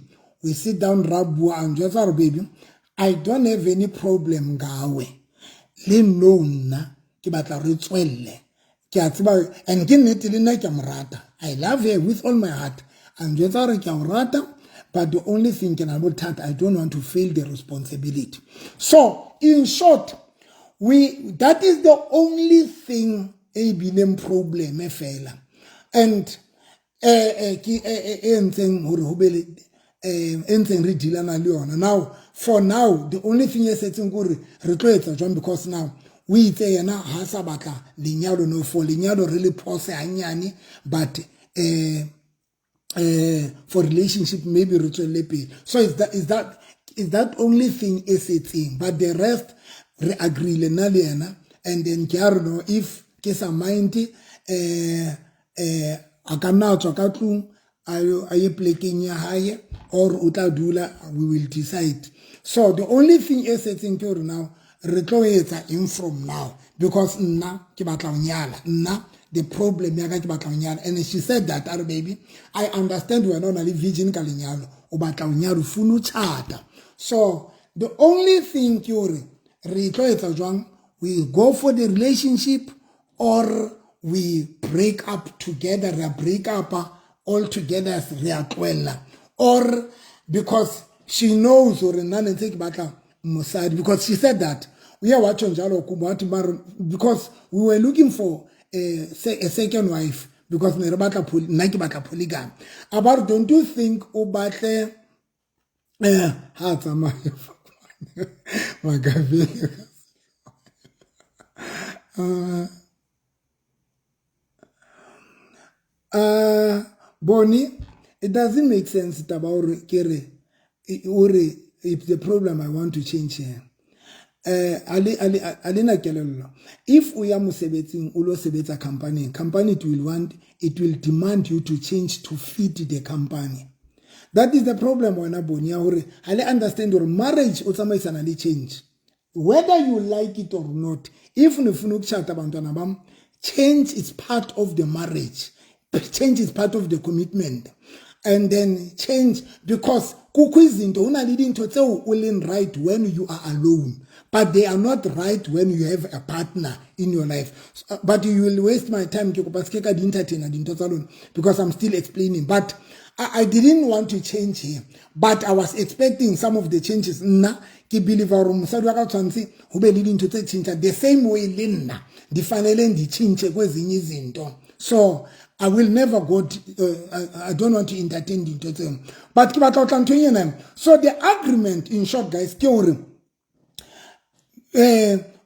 we sit down, ra bua, a njwetsa gore, "Baby, I don't have any problem ngawe le no, nna ke batla re tswelle, ke a tseba." And ke nnete, le nna ke a mo rata. I love her with all my heart. A njwetsa gore, "Ke a o rata, but the only thing ke na le bothata, I don't want to fail the responsibility." So in short, we that is the only thing e bileng problem fela. And Ke e entseng hore ho be le e ntseng re dealana le yona. Now, for now, the only thing e setseng ke hore re tlo etsa jwang, because now o itse yena ha sa batla lenyalo. No, for lenyalo re le pause hanyane, but for relationship maybe re tswelle pele. So is that only thing e setseng, but the rest re agreele nna le yena. And then ke a re no, if ke sa mind, a ka nna tswa ka tlung a ye plekeng ya hae, or o tla dula, we will decide. So the only thing e setseng ke hore now re tlo etsa eng from now, because nna ke batla ho nyala. Nna the problem ya ka, ke batla ho nyala. And she said that, a re, "Baby, I understand wena o na le vision ka lenyalo, o batla ho nyala, o funa o tjhata." So the only thing ke hore re tlo etsa jwang, we go for the relationship or we break up together, re break up all together, re a tlohella, or because she knows hore nna ne ntse ke batla mosadi, because she said that uye watsho njalo kuba wathi mara because we were looking for a second wife, because ne re batla, nna ke batla polygamy. About, don't you think o batle ha tsamaya makabele? Boni, it doesn't make sense taba hore ke re o re if the problem I want to change here. Ale na kelello. If o ya mosebetsing, o lo sebetsa company, company it will want, it will demand you to change to fit the company. That is the problem wena Boni, ya hore ha le understand hore marriage o tsamaisana le change, whether you like it or not. If nifuna ukutshata, bantwana bam, change is part of the marriage, change is part of the commitment. And then change, because kukho izinto, ho na le dintho tseo o leng right when you are alone, but they are not right when you have a partner in your life. So, but you will waste my time. Ke kopa se ke ka di entertaina dintho tsa lona because I'm still explaining. But I didn't want to change here, but I was expecting some of the changes. Nna ke believe hore mosadi wa ka tshwanetse ho be le dintho tse tshintsha the same way le nna ndifanele nditshintshe kwezinye izinto. So I will never go to, I don't want to entertain dintho tseo, but ke batla ho tla nthong ena. So the agreement in short, guys, ke hore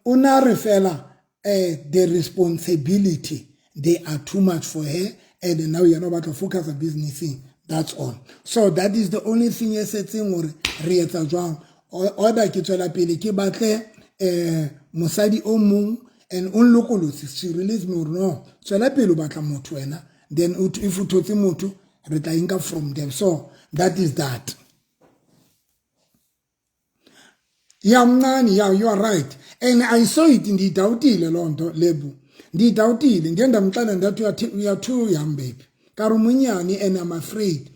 o na re fela the responsibility, they are too much for her, and now yena o batla focus on businessing. That's all. So that is the only thing e setseng, hore re etsa jwang, order ke tswela pele ke batle mosadi o mong. And o nlokolotse, she release me hore no, tswela pele o batla motho wena, then if o thotse motho, re tla inka from them. So that is that. Ya, mncane, ya, you are right, and I saw it. Ndiyidawutile loo nto lebu, ndiyidawutile. Ndiye ndamxela ndathi you are too young, baby, ka re monyane, and I'm afraid.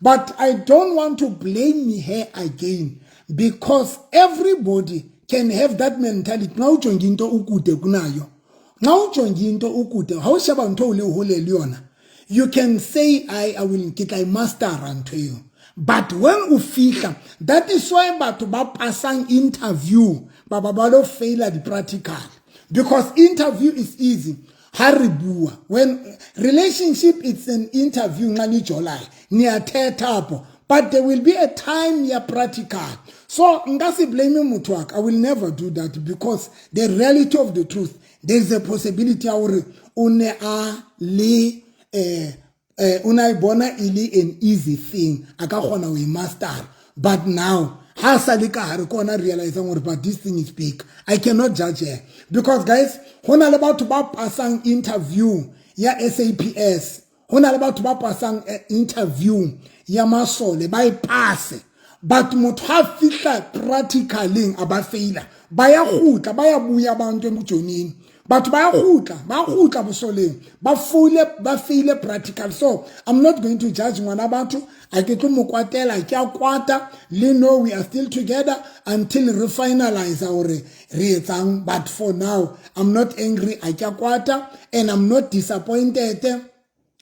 But I don't want to blame her again, because everybody can have that mentality. Nxa ujonge into ukude kunayo, nxa ujonge into ukude, ha o sheba ntho o le hole le yona, you can say I will, ke tla e mastera ntho eo. But when o fihla, that is why batho ba pasang interview ba ba ba lo faila di-practical, because interview is easy. Ha re bua, when relationship, it's an interview, nxa nijolayo niyathetha apho, but there will be a time ya practical. So nka se blame motho wa ka. I will never do that, because the reality of the truth, there is a possibility ya hore o ne a le o ne a e bona e le an easy thing, a ka kgona ho e master. But now ha sa le ka hare ke ona realizang hore but this thing is big. I cannot judge her, because guys, ho na le batho ba pasang interview ya SAPS, ho na le batho ba pasang interview ya masole, ba e pase, but motho ha fihla practicaleng a ba faila. Ba ya kgutla, ba ya buya abantu ebujonini, batho ba ya kgutla, ba kgutla bosoleng, ba foile, ba faile practical. So I'm not going to judge ngwana batho. A ke tlo mo kwatela, ke a kwata le no, we are still together until re finalize hore re etsang. But for now I'm not angry, a ke a kwata, and I'm not disappointed.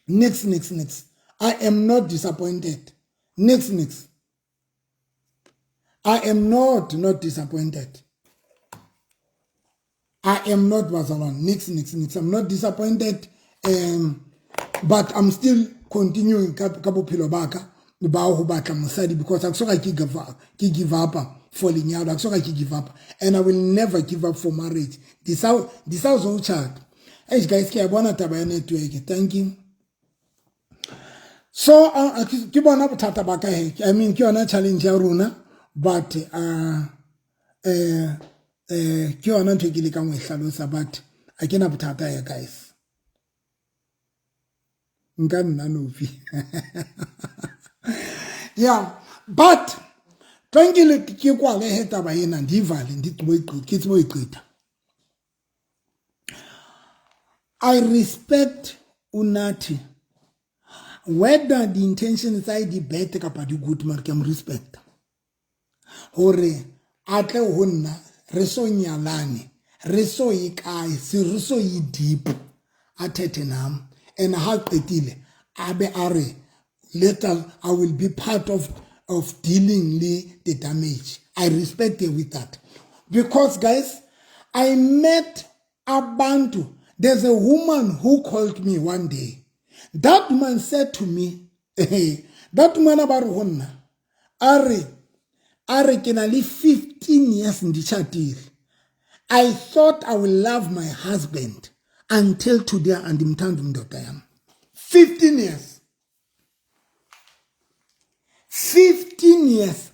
Nix, nix, nix. I am not disappointed. Nix, nix. I am not disappointed. I am not, bazalwane. Nix, nix, nix. I'm not disappointed. But I'm still continuing ka bophelo ba ka ba ho batla mosadi, because ha ke soka ke give up for lenyalo, ha ke soka ke give up, and I will never give up for marriage. Ndisazowutshata. Eish guys, ke a bona taba ya network. Thank you. So ke bona bothata ba ka he. I mean, ke yona challenge ya rona, but ke yona ntho e ke lekang ho e hlalosa, but a ke na bothata ya guys. Nka nna nofi. Yeah, but thank you, ke kwale he taba ena, ndivale, ndigqibe, ke tsebe ho e qeta. I respect Unathi, whether the intention tsa di bad kapa di good, mara ke mo respect hore a tle ho nna, re so nyalane, re so ye kae, se re so ye deep, a thethe nam, and ha qetile a be a re later I will be part of dealing le the damage. I respect her with that, because guys, I met abantu. There's a woman who called me one day. That woman said to me, that woman a ba re ho nna, a re ke na le 15 years nditshatile. I thought I will love my husband. Until today andimthandi umndoda yam. 15 years, 15 years.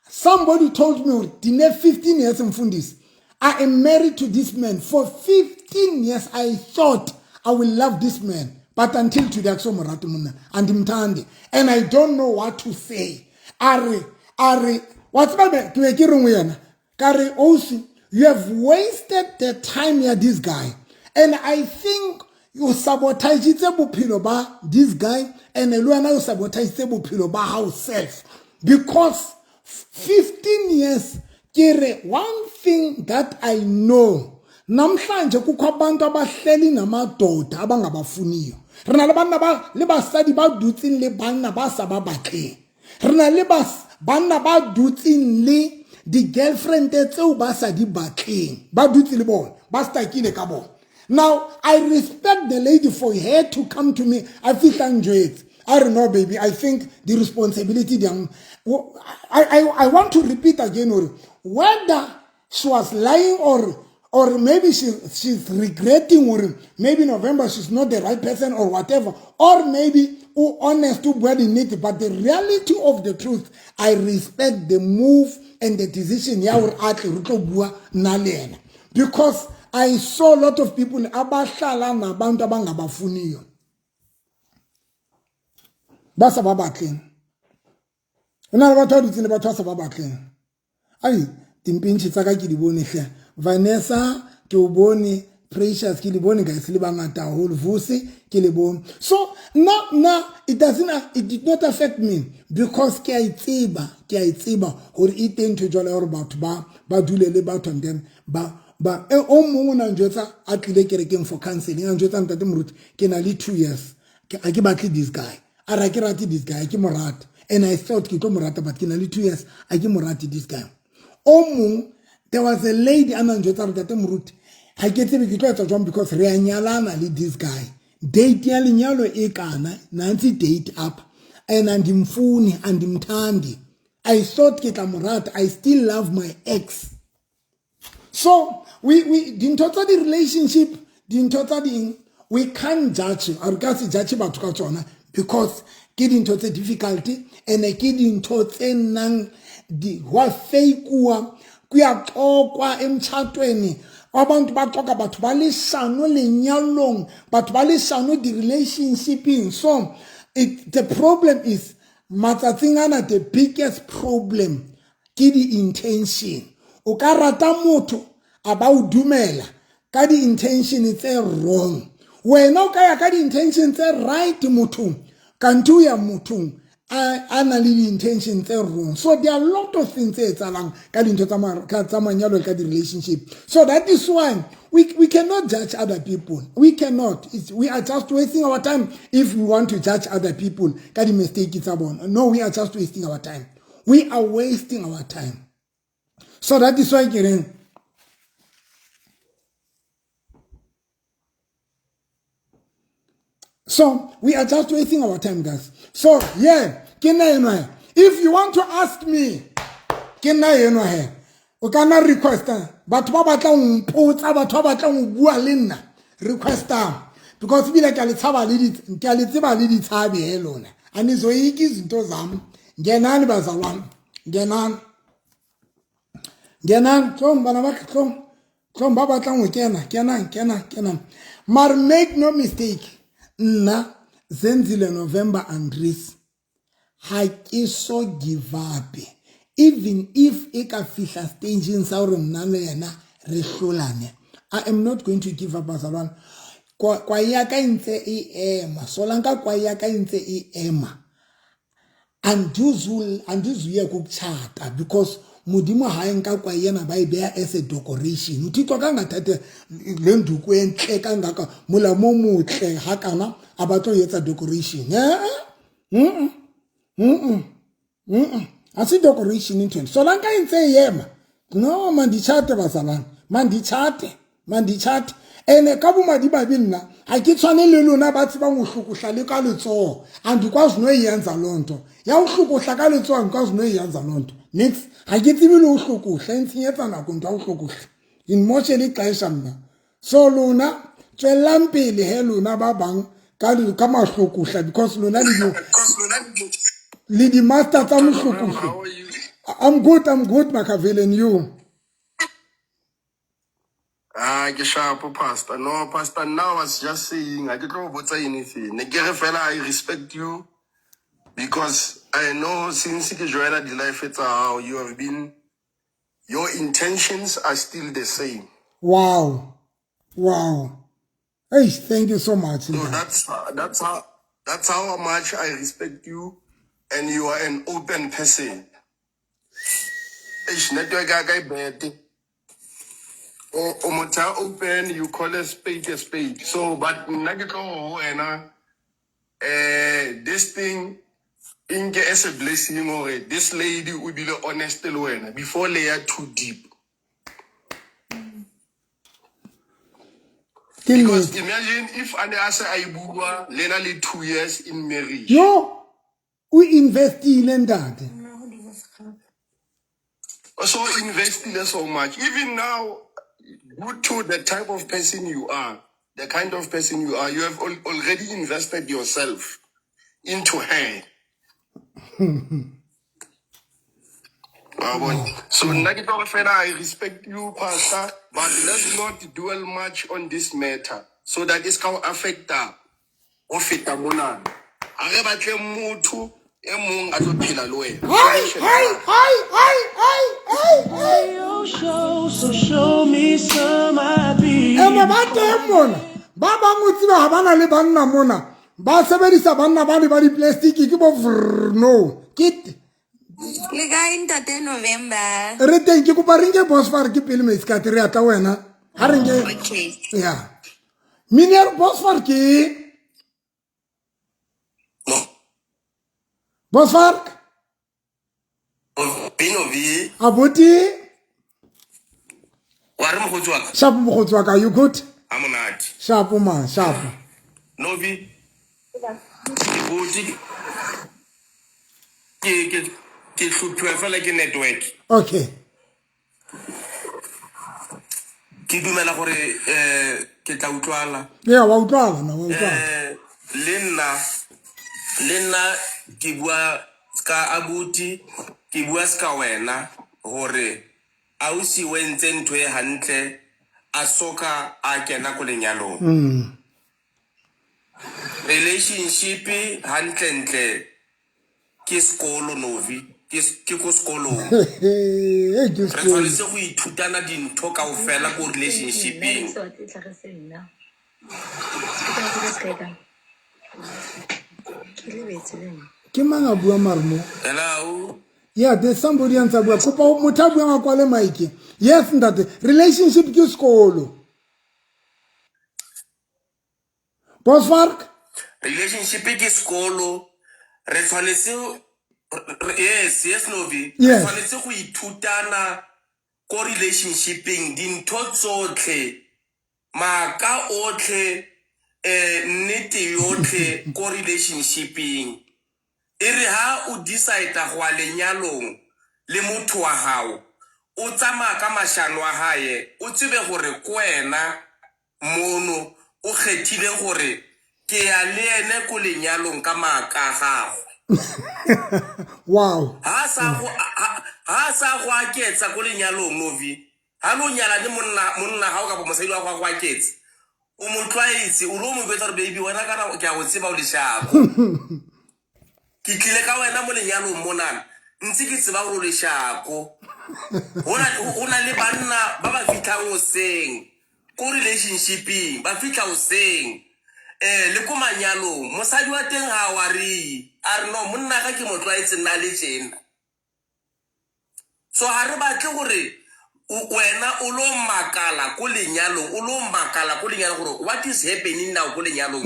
Somebody told me, ndine 15 years, mfundisi, I am married to this man for 15 years. I thought I will love this man, but until today akusomorati monna, andimthandi, and I don't know what to say. A re wa tseba ke be ke reng ho yena, ka re, ausi, you have wasted the time ya this guy, and I think you sabotagitse bophelo ba this guy, and le wena o sabotagitse bophelo ba hao self, because 15 years. Ke re, one thing that I know, namhlanje kukho abantu abahleli namadoda abangabafuniyo. Re na le banna ba le basadi ba dutseng le banna ba sa ba batleng. Re na le banna ba dutseng le di-girlfriend tseo ba sa di batleng, ba dutse le bona, ba stakile ka bona. Now I respect the lady for her to come to me. A fihla njwetse, I don't know, baby, I think the responsibility I want to repeat again hore whether she was lying or maybe she's regretting or maybe November she's not the right person or whatever, or maybe o honest to bua nnete, but the reality of the truth, I respect the move and the decision ya hore a tle re tlo bua nna le yena, because I saw a lot of people abahlala nabantu abangabafuniyo, ba sa ba batleng. Ho na le batho ba dutseng le batho ba sa ba batleng. Ai, dimpintšhi tsa ka ke di bone hle. Vanessa, ke o bone. Precious, ke le bone. Guys, le bangata haholo. Vusi, ke le bone. So nna it did not affect me, because ke a itseba, ke a itseba hore e teng ntho jwalo ya hore batho ba dule le batho, and then ba e o mongwe o na njwetsa, a tlile kerekeng for counseling, a njwetsa, "Ntate moruti, ke na le 2 years, ga ke batle this guy." A re, "Ha ke rate this guy, ke mo rate, and I thought ke tlo mo rata, but ke na le 2 years, a ke mo rate this guy." O mong, there was a lady a na njwetsa re, "Ntate moruti, ga ke tsebe ke tlo etsa jwang, because re a nyalana le this guy, date ya lenyalo e kana nantsi, date up, and andimfuni, andimthandi. I thought ke tla mo rata. I still love my ex." So we dintho tsa di-relationship, dintho tsa ding, we can't judge. A re ka se judge batho ka tsona, because ke dintho tse difficult, and ke dintho tse nang di hwa fakeuwa, kuyaxokwa emtshatweni, abantu baxoka, batho ba leshano lenyalong, batho ba leshano di-relationshipeng. So the problem is, matsatsing ana, the biggest problem ke di-intention. O ka rata motho, a ba o dumela ka di-intention tse wrong. Wena o ka ya ka di-intention tse right mothong, kante o ya mothong a na le di-intention tse wrong. So there are a lot of things tse etsahalang ka dintho tsa manyalo le ka di-relationship. So that is why we cannot judge other people. We cannot. We are just wasting our time if we want to judge other people ka di-mistake tsa bona. No, we are just wasting our time. We are wasting our time. So that is why ke reng, So we are just wasting our time, guys. So yeah, ke nna enwa. If you want to ask me, ke nna enwa he. O ka nna requesta batho ba batlang ho mpotsa, batho ba batlang ho bua le nna, requesta, because ebile ke a le tshaba le ke a le tseba le ditshabe he lona. Anizoyiki izinto zam. Ngenani bazalwane, ngenani, ngenani, tlong bana ba, tlong, tlong ba batlang ho kena, kenang, kenang, kenang. Mara make no mistake, nna Zenzile November Andries ha ke so give up, even if e ka fihla stageng sa hore nna le yena re hlolane. I am not going to give up, bazalwane. Kwae ya ka e ntse e ema, solanka kwae ya ka e ntse e ema, andizuyeka ukutshata, because Modimo ha e nka kwae ena ba e beha as a decoration. Uthixo kangathathe le nduku entle kangaka, molamo o motle hakana, a batla ho etsa decoration. Eh, ha se decoration ntho ena. Solanka e ntse e ema, no, manditshate bazalwane, manditshate, manditshate. Ene ka bomadimabe nna ha ke tshwane le lona ba tsebang ho hlokohla le ka letsoho. Andikwazi noyenza loo nto ya ho hlokohla ka letsoho, andikwazi noyenza loo nto nix. Ha ke tsebe le ho hlokohla, e ntshenyetsa nako ntho ya ho hlokohla, inmoshele ixesha mna. So lona tswellang pele he, lona ba bang ka mahlokohla, because lona le di-master tsa mohlokohlo. I'm good, I'm good, Makaveli, and you? Ah, ke sharp, Pastor. No, Pastor, now I was just saying, I don't know anything. Ne ke re fela I respect you because I know since ke joina di life tsa hao, you have been, your intentions are still the same. Wow. Hey, thank you so much. So that's how much I respect you, and you are an open person. Eish, network ya ka e bad. O motho a open, you call a spade a spade. So, but nna ke tlo ho wena, this thing inke as a blessing hore this lady o bile honest le wena before le ya too deep. Ke Because nnete. imagine if a ne a se a e bua lena le 2 years in marriage. Yo, o investile, ntate. So investile so much. Even now, due to the type of person you are, the kind of person you are, you have already invested yourself into her. Wa bona? So nna ke tlo re fela I respect you, Pastor, but let's not dwell much on this matter so that it's ka affecta ho feta mona. Ha re batle motho e mong a tlo phela le wena. Hai, hai, hai, hai, hai, hai, hai. Your show, so show me some ID. Ene ba teng mona ba bang, o tseba ha ba na le banna mona, ba sebedisa banna ba ne ba di-plastic ke bo vrr, no ke Le kae, ntate November? Re teng. Ke kopa re nke Bosfar ke pele maiskate re atla wena ha re nke. Okay. Ya miner Bosfar ke No. Bosfar. Binovi, Abuti. Wa re mogotsi wa ka? Shapo, mogotsi wa ka, you good? A monate. Shapo man, shapo. Novi, ke botse ke hlophiwa fela ke network. Okay. Ke dumela gore ke tla utlwala. Ya, wa utlwala na, wa utlwala. Le nna ke bua ska abuti, ke bua ska wena hore ausi o entse ntho e hantle a soka a kena ko lenyalong. Relationship hantlentle ke sekolo, Novi, ke ko sekolong. Hey, ke Re sekolo. tshwanetse go ithutana dintho kaofela ko relationshipeng. Nna ke sa tlhagise nna. Ke tla go se kae? Ke lebetse le nna. Ke mang a bua mare mo? Hello? Yeah, there's somebody a ntse a bua. Kopa motho a buang a kwale mike. Yes ntate, relationship ke sekolo, Bosvark. Relationship ke sekolo, re tshwanetse yes, Novi, re tshwanetse go ithutana ko relationshipeng dintho tsotlhe, maaka otlhe. Nnete yotlhe ko relationshipeng. E re ha o decide go ya lenyalong le motho wa gago, o tsamaya ka mashano a hae, o tsebe gore ko wena mono o kgethile gore ke ya le ene ko lenyalong ka maaka a gagwe. Wow. Ha sa go ha sa go aketsa ko lenyalong, Novi, ha lo nyala le monna hao kapa mosadi wa go aketse, o mo tlwaetse, o lo mo jwetsa gore, baby, wena kana ke a go tseba, o leshako. Ke tlile ka wena mo lenyalong monana ntse ke tseba gore o leshako. Ho na le banna ba ba fitlhang hoseng ko relationshipeng, ba fitlha hoseng le ko manyalong, mosadi wa teng ha a worry, a re, no, monna ka ke mo tlwaetse nna le tjena. So ha re batle gore wena o lo makala ko lenyalong, o lo makala ko lenyalong gore what is happening now ko lenyalong.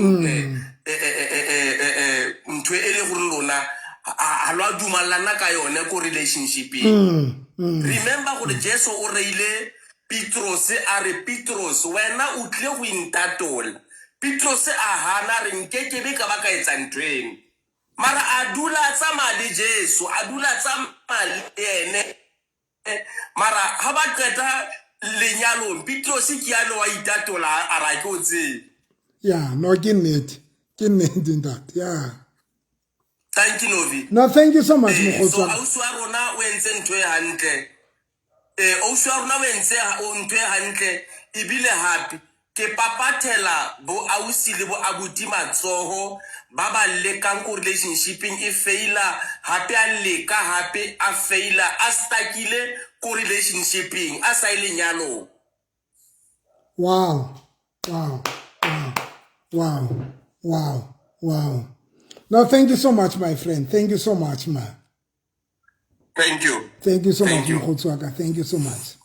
Ntho e le gore lona ha lo a dumallana ka yone ko relationshipeng. Remember gore Jesu o reile Petros, a re, Petros, wena o tlile go intatola. Petros a hana, a re, nkekebe ka ba ka etsa ntho eno. Mara a dula a tsamaya le Jesu, a dula a tsamaya le ene. Mara ha ba qeta lenyalong, Petros ke yane wa itatola, a re, ha ke o tsebe. Ya, no, ke nnete, ke nnete, ntate, ya. Thank you, Novi. No, thank you so much. So mokgotsi wa ka. Ausi wa rona o entse ntho e hantle. Ausi wa rona o entse ntho e hantle, ebile hape ke papathela bo ausi le bo abuti matsoho ba ba lekang ko relationshipeng e faila, hape a leka, hape a faila, a stuckile ko relationshipeng, a sa e lenyalong. Wow. No, thank you so much, my friend. Thank you so much, man. Thank you. Thank you so Thank much, you. mokgotsi wa ka. Thank you so much.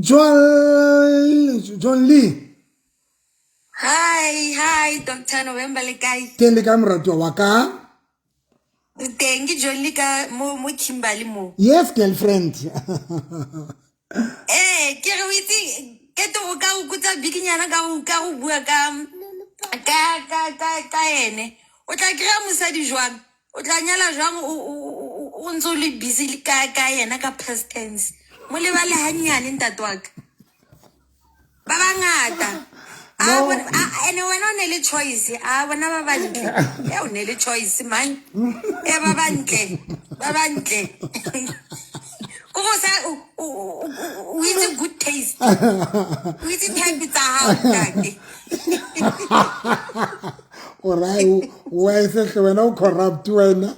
John, John Lee. Hi, hi, Dr. November, le kae? Teng, le kae, moratuwa wa ka? Teng, ke John Lee ka mo Kimberley mo. Yes, girlfriend. Eh, ke re o itse ke to ka o kutsa bikinyana ka go bua ka ene. O tla kry-a mosadi jwang? O tla nyala jwang o ntse o le busy le ka yena ka past tense. Mo lebale hanyane, ntate wa ka. Ba bangata. A No. ene wena o ne le choice, a bona ba bantle. E o ne le choice man. E ba bantle. Ba bantle. Ko go sa o itse good taste. O itse type tsa hao, ntate. O rai o ese wena, o corrupt wena.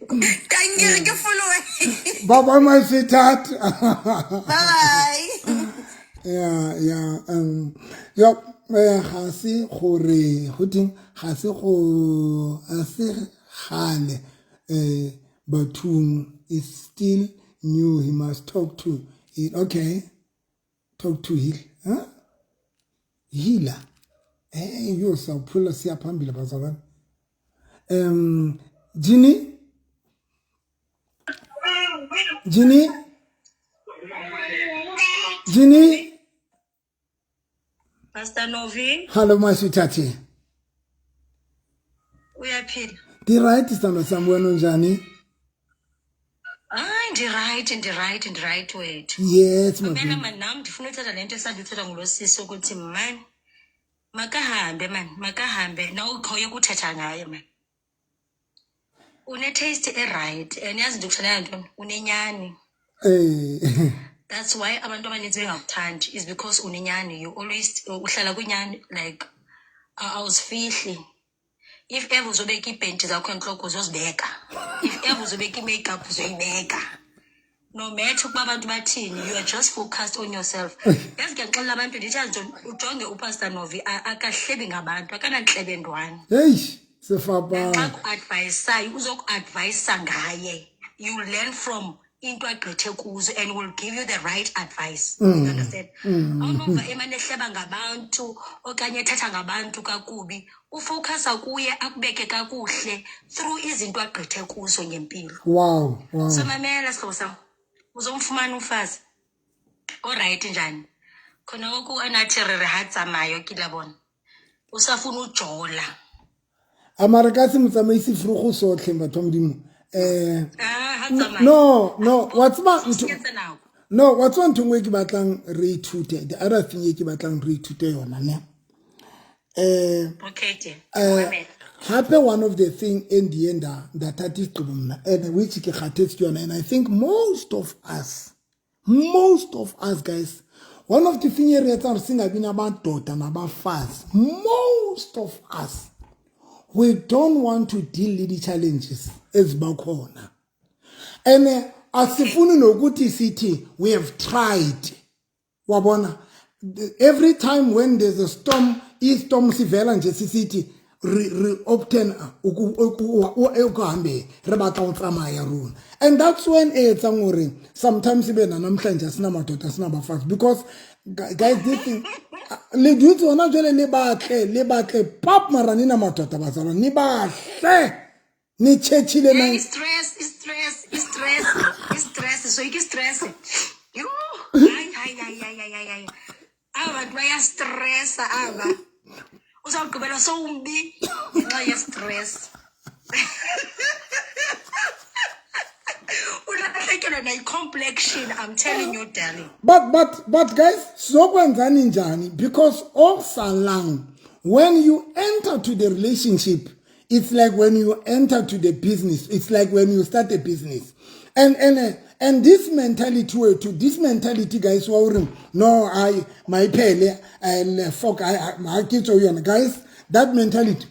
Thank you, ke follow. Bye bye, my sweetheart. Bye bye. Yeah, yo, ga se gore go teng, ga se go a se gale, bathong is still new, he must talk to it. Okay, talk to heal, huh? Healer. Yo, sawuphula, siya phambili, bazalwane. Ginny, Ginny, Ginny. Pastor Novi. Hello, my sweetheart. Uyaphila? Ndi-right, sithandwa sami, wena unjani? Hayi, ndi-right, ndi-right, ndi-right wethu. Yes, my Mamela baby. mani, nam ndifuna uthetha le nto esanduthetha ngulo sisi ukuthi mani makahambe mani, makahambe nawukhoyo ukuthetha ngaye mani. Une-taste e-right and yazi ndikuthandela ntoni? Unenyani. That's why abantu abaninzi bengakuthandi, is because unenyani. You always uhlala kwinyani, like awuzifihli. If ever uzobeka iibhenti zakho entloko, uzozibeka. If ever uzobeka i-makeup, uzoyibeka, no matter ukuba abantu bathini. You are just focused on yourself. Yazi, ndiyaxelela abantu, ndithi yazi ntoni, ujonge uPastor Novi, akahlebi ngabantu, akanantlebe ndwane. Heyi, sefapana. Xa ku-advayisayo, uzoku-advayisa ngaye. You learn from into agqithe kuzo and will give you the right advice, you understand? Awunova emane ehleba ngabantu okanye ethetha ngabantu kakubi. Ufocusa kuye, akubeke kakuhle through izinto agqithe kuzo ngempilo. So mamela, sihlobo sam, uzomfumana umfazi o-right njani. Khona ngoku anathi re re ha tsamayo ke la bona. Usafuna ujola. Amara ka se motsamaisi frugo sotlhe batho ba modimo. Ah, ha tsamaye. No, no, wa tseba ntho. Senyetsa nako. No, wa tseba ntho nngwe e ke batlang re ithute. The other thing e ke batlang re ithute yona ne. Okay, dear. Mamela. Hape one of the thing e ndiye ndathatha isigqibo mna and which ke kgathetse ke yona, and I think most of us guys, one of the thing e re etsang re singabi namadoda nabafazi, most of us, we don't want to deal with the challenges eziba khona, and asifuni nokuthi sithi we have tried, wabona. Every time when there's a storm, i-storm sivela nje sisithi re obtain ukuhambe, re batla ho tsamaya rona, and that's when e etsang hore sometimes ibe namhlanje asinamadoda, asinabafazi, because guys, this thing le dutse hona jwale, le batle, le batle pap, mara ni na madoda, bazalwane, ni bahle, ni tšhetšhile. Yeah, i-stress, i-stress, i-stress, i-stress, so i-stress. Yho, hayi, hayi, hayi, hayi, hayi, hayi. Aba bantu bayastressa aba. Uzawugqibela sowumbi ngenxa ye-stress. Ulahlekelwe nayi-complexion, I'm telling you, darling. But guys, sizokwenzani njani? Because okusalang, when you enter to the relationship, it's like when you enter to the business, it's like when you start a business, and this mentality wethu, this mentality, guys, wa hore no, I mayiphele and fuck, I ha ke tswe yona, guys, that mentality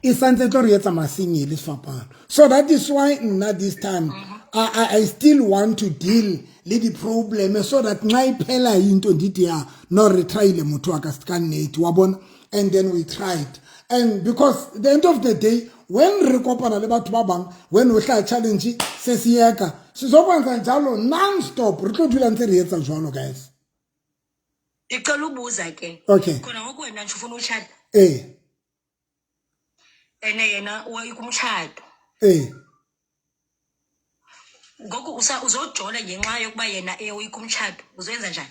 e santse tlo re etsa masenyele sefapano. So that is why nna this time I still want to deal le di-problem so that nxa iphela into ndithi ya, no, re tryile, motho wa ka ka nnete, wa bona, and then we tried. And because the end of the day, when re kopana le batho ba bang, when o hlaha challenge, se siyeka, sizokwenza njalo non stop, re tlo dula ntse re etsa jwalo, guys. Ndicela ubuza ke. Okay. Khona ngoku wena nje ufuna utshata. Ene yena ukumtshato. Ngoku uzojola ngenxa yokuba yena eyoyika umtshato. Uzoyenza njani?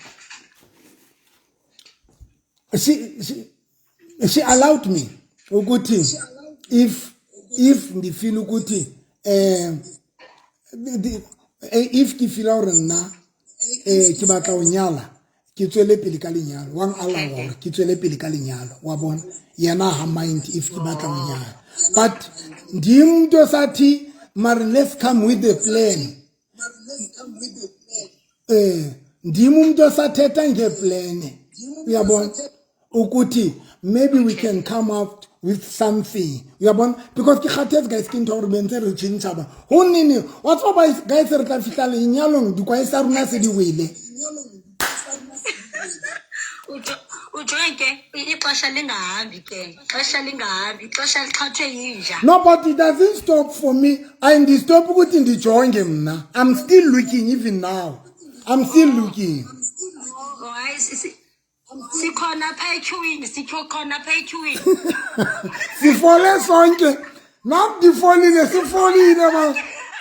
She allowed me ukuthi if ndifeel ukuthi if ke feel hore nna ke batla ho nyala, ke tswele pele ka lenyalo, wa allow hore ke tswele pele ka lenyalo, wa bona. Yena ha mind if ke batla ho nyala, but ndim umuntu osathi mara let's come with a plan. Ndim umuntu osathetha ngeplan, uyabona, ukuthi maybe we can come up with something, uyabona, because ke kgathetse, guys, ke ntho ya gore bentse re tšhentšha ba go nene, wa tseba ba, guys, re tla fihla lenyalong dikwae sa rona se di wele. Ujonge ke ixesha lingahambi ke, ixesha lingahambi, ixesha lixhathwe yinja. No, but it doesn't stop for me. Ayindistop ukuthi ndijonge mna. I'm still looking. Even now I'm still looking. Oh, hayi, sikhona apha etyhuwini, sikho khona apha etyhuwini. Sifole sonke, nam ndifolile, sifolile ma,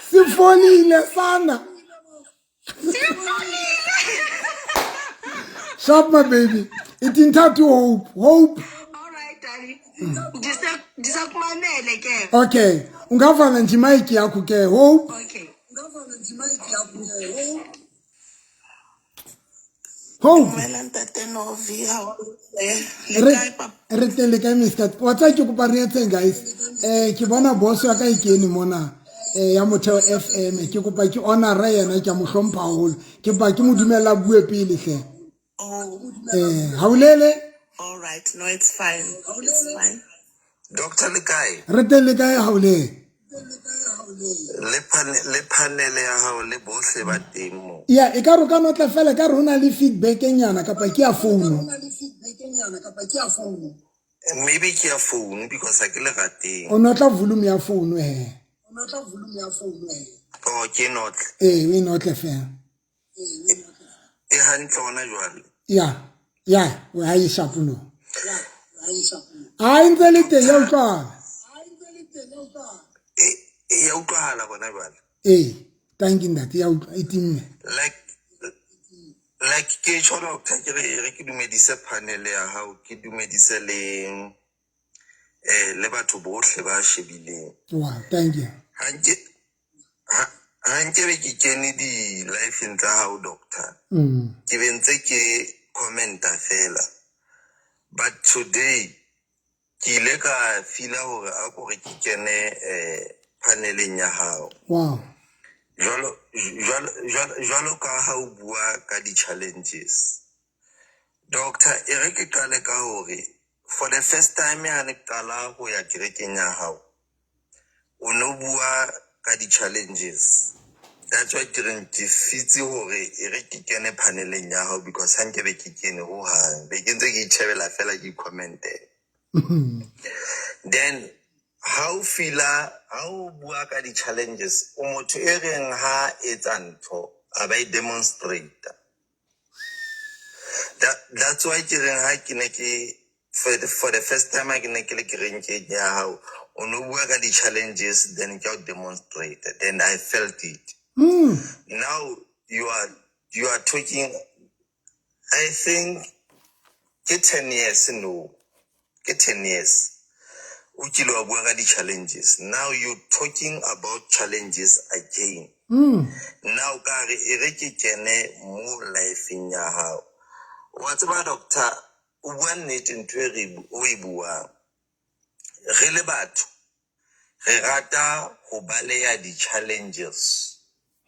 sifolile sana. Sifolile. Sharp, my baby, ithi nthatha hope, hope. All right, darling. Ndisakumamele ke. Okay, ungavala nje imayiki yakho ke, Hope. Okay. Hope. Dumela ntate Novi, how are you? Le kae papa? Re teng, le kae, Mr? Wa tseba ke kopa re etseng, guys? Ke bona boss wa ka e kene mona ya Motheo FM, ke kopa ke honora yena, ke a mo hlompha haholo, ke kopa ke mo dumella bue pele hle. Oh, Haulele. All right. No, it's fine. It's fine. Doctor, le kae? Re teng, le kae, Haulele? Le panel ya hao le bohle ba teng mo. Ya, e ka re o ka notla fela, ka re ho na le feedback e nyana kapa ke ya phone? Maybe ke ya phone because ha ke le rateng. O notla volume ya phone he. Oh, ke notle. Ee, o e notle fela. E hantle hona jwale. Ya, ha e sharp, no, ha e ntse le teng, ya utlwahala. E ya utlwahala hona jwale. Ee, thank you ntate, ya utlwa, e timme. Like Ya ke tjho doctor ke re e re ke dumedise panel ya hao, ke dumedise le le batho bohle ba shebileng. Wow, thank you. Ha nke ha nke be ke kene di life-eng tsa hao doctor. Ke be ntse ke commenta fela. But today ke ile ka feel-a hore a ko re ke kene paneleng ya hao. Wow. Jwalo jwalo jwalo jwalo ka ha o bua ka di-challenges. Doctor, e re ke qale ka hore for the first time ha ne ke qala ho ya kerekeng ya hao, o no bua ka di-challenges. That's why ke reng ke fitse hore e re ke kene paneleng ya hao because ha nke be ke kene hohang. Be ke ntse ke itjhebela fela ke comment-ela. Then ha o feel-a ha o bua ka di-challenges, o motho e reng ha etsa ntho a ba e demonstrate. That's why ke reng ha ke ne ke for the first time ha ke ne ke le kerekeng ya hao, o no bua ka di-challenges, then ke o demonstrate. Then I felt it. Now you are talking, I think ke 10 years, no. Ke 10 years. O kile wa bua ka di-challenges. Now you talking about challenges again. Now ka re e re ke kene mo life-eng ya hao. Wa tseba doctor, o bua nnete ntho e re o e buang. Re le batho, re rata ho baleha di-challenges.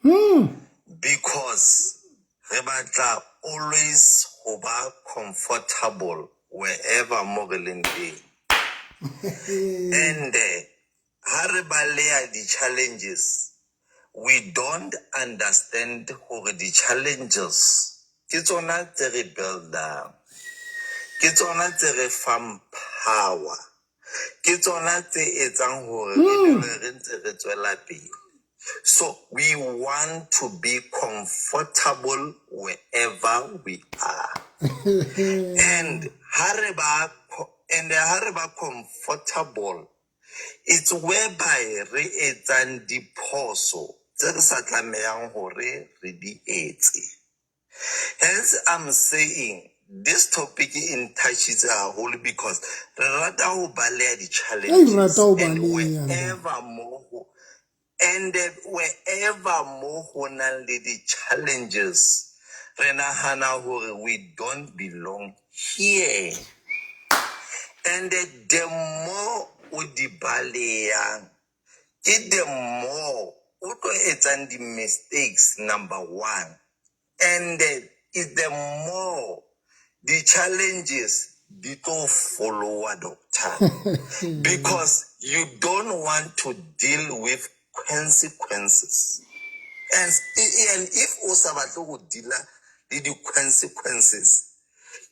Because re batla always ho ba comfortable wherever mo re leng teng. And ha re baleha di-challenges, we don't understand hore di-challenges ke tsona tse re build-ang, ke tsona tse re fang power, ke tsona tse etsang hore re dule re ntse re tswela pele. So we want to be comfortable wherever we are. And ha re ba and ha re ba comfortable, it's whereby re etsang diphoso tse re sa tlamehang hore re di etse. Hence I'm saying this topic e ntouchitse haholo because re rata ho baleha di-challenges Ei, rata ho and baleha. wherever mo ho and wherever mo ho nang le di-challenges, re nahana hore we don't belong here. And the more o di balehang, ke the more o tlo etsang di-mistakes, number one. And is the more the challenges di tlo follow, doctor. Because you don't want to deal with consequences. And if o sa batle go deal-a le di-consequences,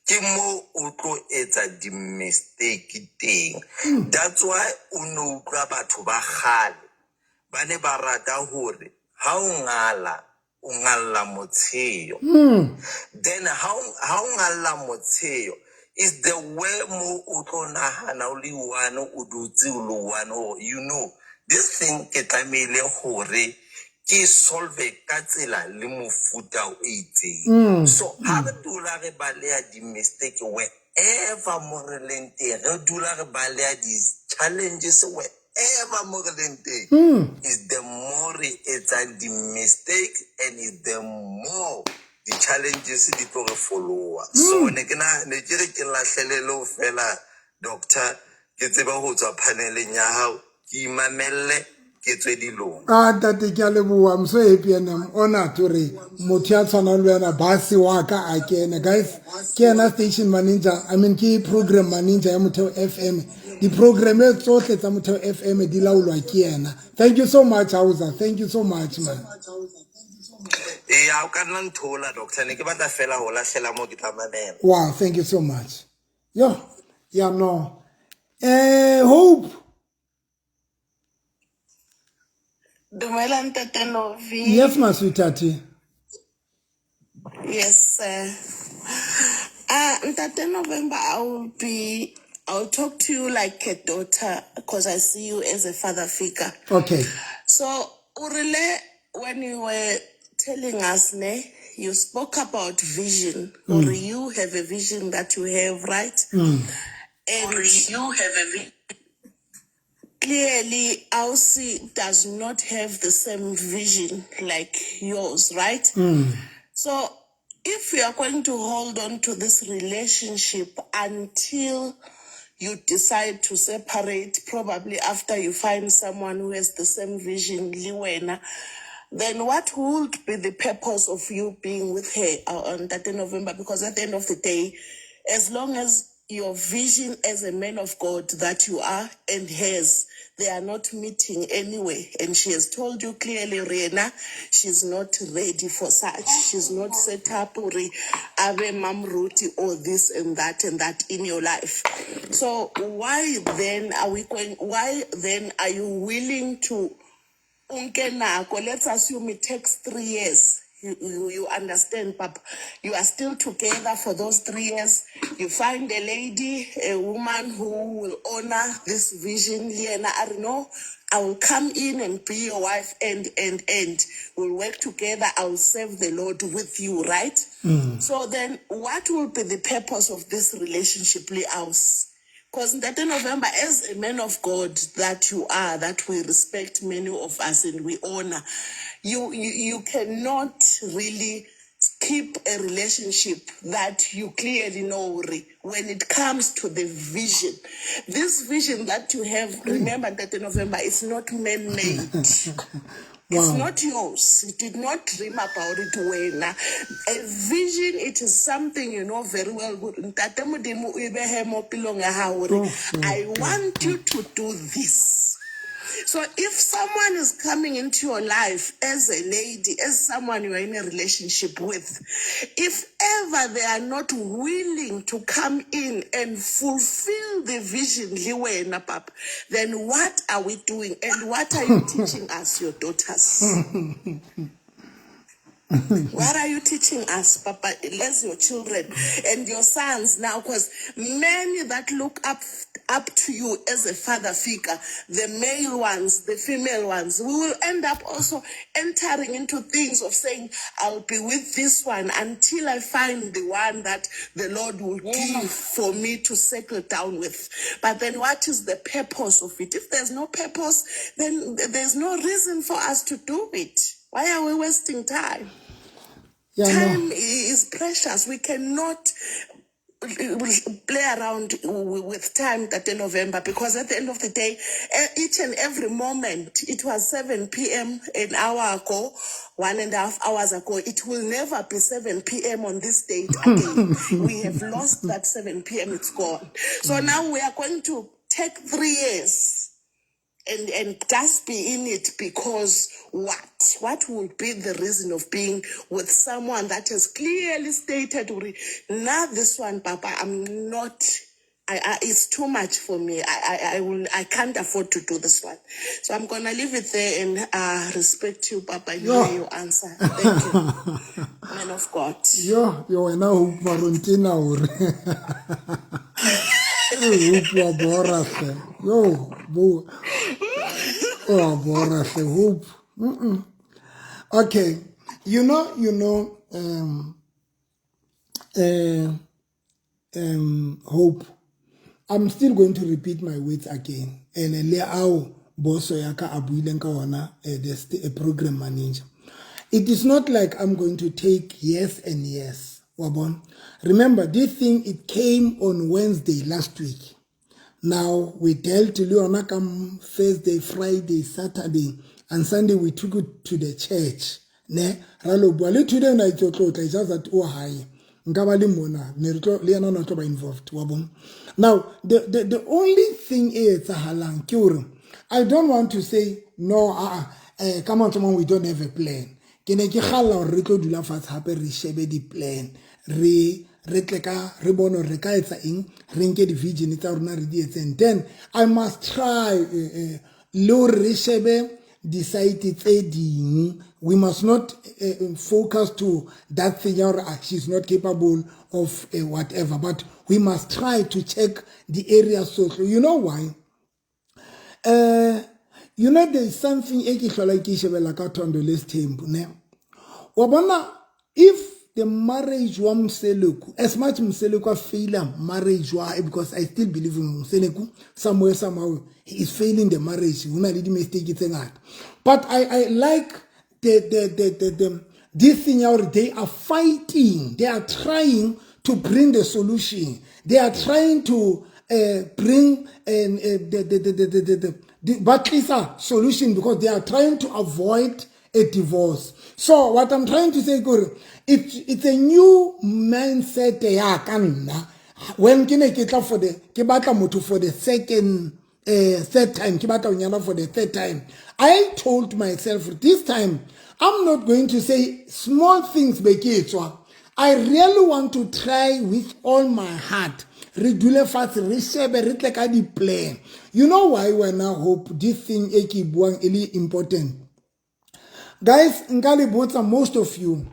ke mo o tlo etsa di-mistake teng. That's why o no utlwa batho ba kgale ba ne ba rata hore ha o ngala, o ngalla motsheo. Then ha o ngalla motsheo, is the way mo o tlo nahana o le one, o dutse o le one, or you know, this thing ke tlamehile hore ke solve ka tsela le mofuta o itseng. So ha re dula re baleha di-mistake wherever mo re leng teng, re dula re baleha di-challenges wherever mo re leng teng, is the more re etsang di-mistake and is the more di-challenges di tlo re follow-a. So ne ke na ne ke re ke lahlele leo fela, doctor, ke tsebe ho tswa paneleng ya hao, ke imamelle, ke tswe dilong. Ah, ntate, ke a leboha. I'm so happy and I'm honored hore motho ya tshwanang le wena base wa ka a kene. Guys, ke yena station manager, I mean ke program manager ya Motheo FM. Di-program tsohle tsa Motheo FM di laolwa ke yena. Thank you so much, Hausa. Thank you so much, man. Ee, o ka nna nthola, doctor, ne ke batla fela ho lahlela mo ke tla mamela. Wow, thank you so much. Yo, yeah, no. Hope. Dumela Ntate Novi. Yes, my sweetheart. Yes, sir. Ntate November, I'll talk to you like a daughter because I see you as a father figure. Okay. So, Urile, when you were telling us, ne, You spoke about vision, or you have a vision that you have, right? And you have a vision. Clearly, Ausi does not have the same vision like yours, right? So if you are going to hold on to this relationship until you decide to separate, probably after you find someone who has the same vision, le wena, then what would be the purpose of you being with her on that November? Because at the end of the day, as long as your vision as a man of God that you are and hers, they are not meeting anyway. And she has told you clearly, Rihanna, she's not ready for such. She's not set up re abe mamruti or this and that and that in your life. So why then are we going, why then are you willing to unke nako? Let's assume it takes 3 years. You understand, Papa. You are still together for those 3 years. You find a lady, a woman who will honor this vision. Liena, I know I will come in and be your wife and we'll work together. I will serve the Lord with you, right? So then what will be the purpose of this relationship, House? Because that November, as a man of God that you are, that we respect many of us and we honor, you cannot really keep a relationship that you clearly know when it comes to the vision. This vision that you have, remember that in November, it's not man-made. It's not yours. You did not dream about it when a vision, it is something you know very well. Ntate Modimo o e behe mo pelong ya hao hore, I want you to do this. So if someone is coming into your life as a lady, as someone you are in a relationship with, if ever they are not willing to come in and fulfill the vision, le wena, Papa, then what are we doing? And what are you teaching us, your daughters? What are you teaching us, Papa, as your children and your sons now? Because many that look up to you as a father figure, the male ones, the female ones, we will end up also entering into things of saying, I'll be with this one until I find the one that the Lord will give for me to settle down with. But then what is the purpose of it? If there's no purpose, then there's no reason for us to do it. Why are we wasting time? Yeah, no. Time is precious. We cannot play around with time that in November, because at the end of the day, each and every moment, it was 7 p.m. an hour ago, 1.5 hours ago. It will never be 7 p.m. on this date again. We have lost that 7 p.m. It's gone. So now we are going to take 3 years and just be in it because what? What would be the reason of being with someone that has clearly stated, now this one, Papa, I'm not, I it's too much for me. I can't afford to do this one. So I'm going to leave it there and respect you, Papa. You know your answer. Thank you. Man of God. Yo, yo, wena Hope Marontina hore. Hope wa bora hle. Yo, bo. Oh, bora hle, Hope. Okay. You know, Hope. I'm still going to repeat my words again. And le ao boso ya ka a buileng ka ona, the program manager. It is not like I'm going to take yes and yes. Wabon. Remember, this thing, it came on Wednesday last week. Now, we dealt le yona ka Thursday, Friday, Saturday, and Sunday we took it to the church. Ne? Ra lo bua. Le today na itse o tlo tla, it's just that o hae. Nka ba le mona, ne re tlo, le yena o ne a tlo ba involved, wa bona. Now, the only thing e etsahalang ke hore, I don't want to say, no, ka mantswe a mang, we don't have a plan. Ke ne ke kgalla hore re tlo dula fatshe hape re shebe di-plan, re tle ka, re bone hore re ka etsa eng, re nke di-vision tsa rona re di etseng. Then I must try le hore re shebe di-site tse ding. We must not focus to that thing ya hore, she's not capable of whatever, but we must try to check the area sohle. You know why? You know, there is something e ke hlola ke shebella ka Thando le Sithembu, ne? Wa bona, if the marriage wa Mseleku, as much Mseleku a failure marriage wa, because I still believe in Mseleku, somewhere somehow he is failing the marriage, ho na le di-mistake tse ngata, but I like the this thing ya hore they are fighting, they are trying to bring the solution, they are trying to bring the ba tlisa solution because they are trying to avoid a divorce. So what I'm trying to say kore it's a new mindset ya ka nna. When ke ne ke tla for the ke batla motho for the second third time, ke batla ho nyala for the third time, I told myself this time I'm not going to say small things be ke tswa. I really want to try with all my heart, re dule fatshe, re shebe, re tle ka di-plan. You know why wena Hope, this thing e ke e buang e le important, guys? Nka le botsa, most of you,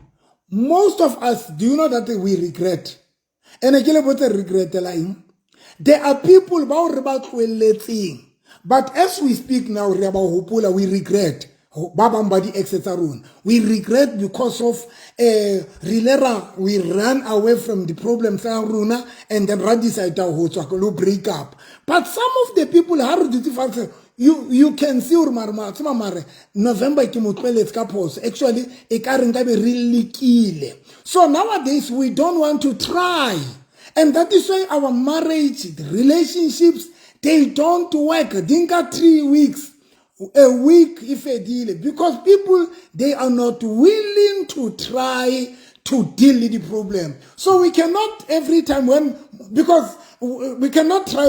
most of us, do you know that we regret? Ene ke le botse, regretela eng? There are people bao re ba tlohelletseng, but as we speak now re a ba hopola. We regret ba bang ba di-ex tsa rona. We regret because of re ile ra we run away from the problems tsa rona and then ra decide ho tswa lo break up. But some of the people, ha re dutse fatshe, you can see gore mare tseba mare November ke mo tlohelletse ka phoso. Actually, e ka re nkabe re lekile. So nowadays we don't want to try, and that is why our marriage relationships, they don't work. Di nka 3 weeks, a week e fedile, because people, they are not willing to try to deal with the problem. So we cannot every time when, because we cannot try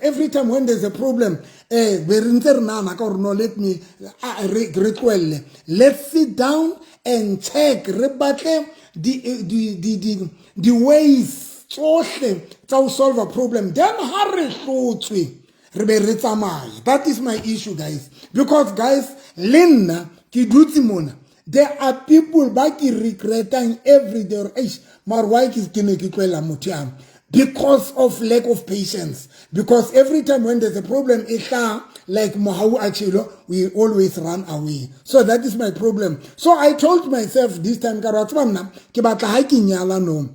every time when there's a problem, be re ntse re nahana ka gore no, let me re tlohelle. Let's sit down and check, re batle di ways tsohle tsa ho solve a problem, then ha re hlotswe, re be re tsamaya. That is my issue, guys, because guys, le nna ke dutse mona, there are people ba ke regretang every day, or eish, mare why ke ne ke tlohela motho yang? Because of lack of patience, because every time when there's a problem e tla, like mohau a tshelo, we always run away. So that is my problem. So I told myself this time, ka re wa tseba nna ke batla ha ke nyala, no,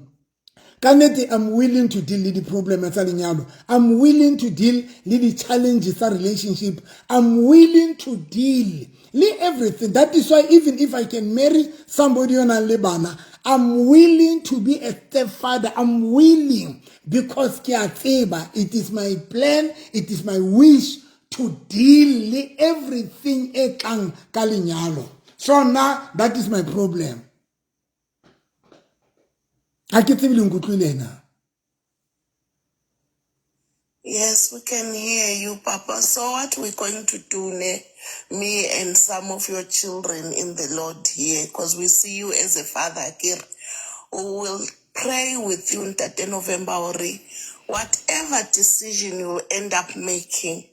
ka nnete, I'm willing to deal le di-problem tsa lenyalo, I'm willing to deal le di-challenges tsa relationship, I'm willing to deal le everything. That is why even if I can marry somebody o nang le bana, I'm willing to be a stepfather. I'm willing because ke a tseba it is my plan, it is my wish to deal le everything e tlang ka lenyalo. So now that is my problem. Ha ke tsebe le nkutlwile na. Yes, we can hear you, Papa. So what we're going to do, ne, me and some of your children in the Lord here, because we see you as a father, Kir, we will pray with you, Ntate November, hore, whatever decision you will end up making.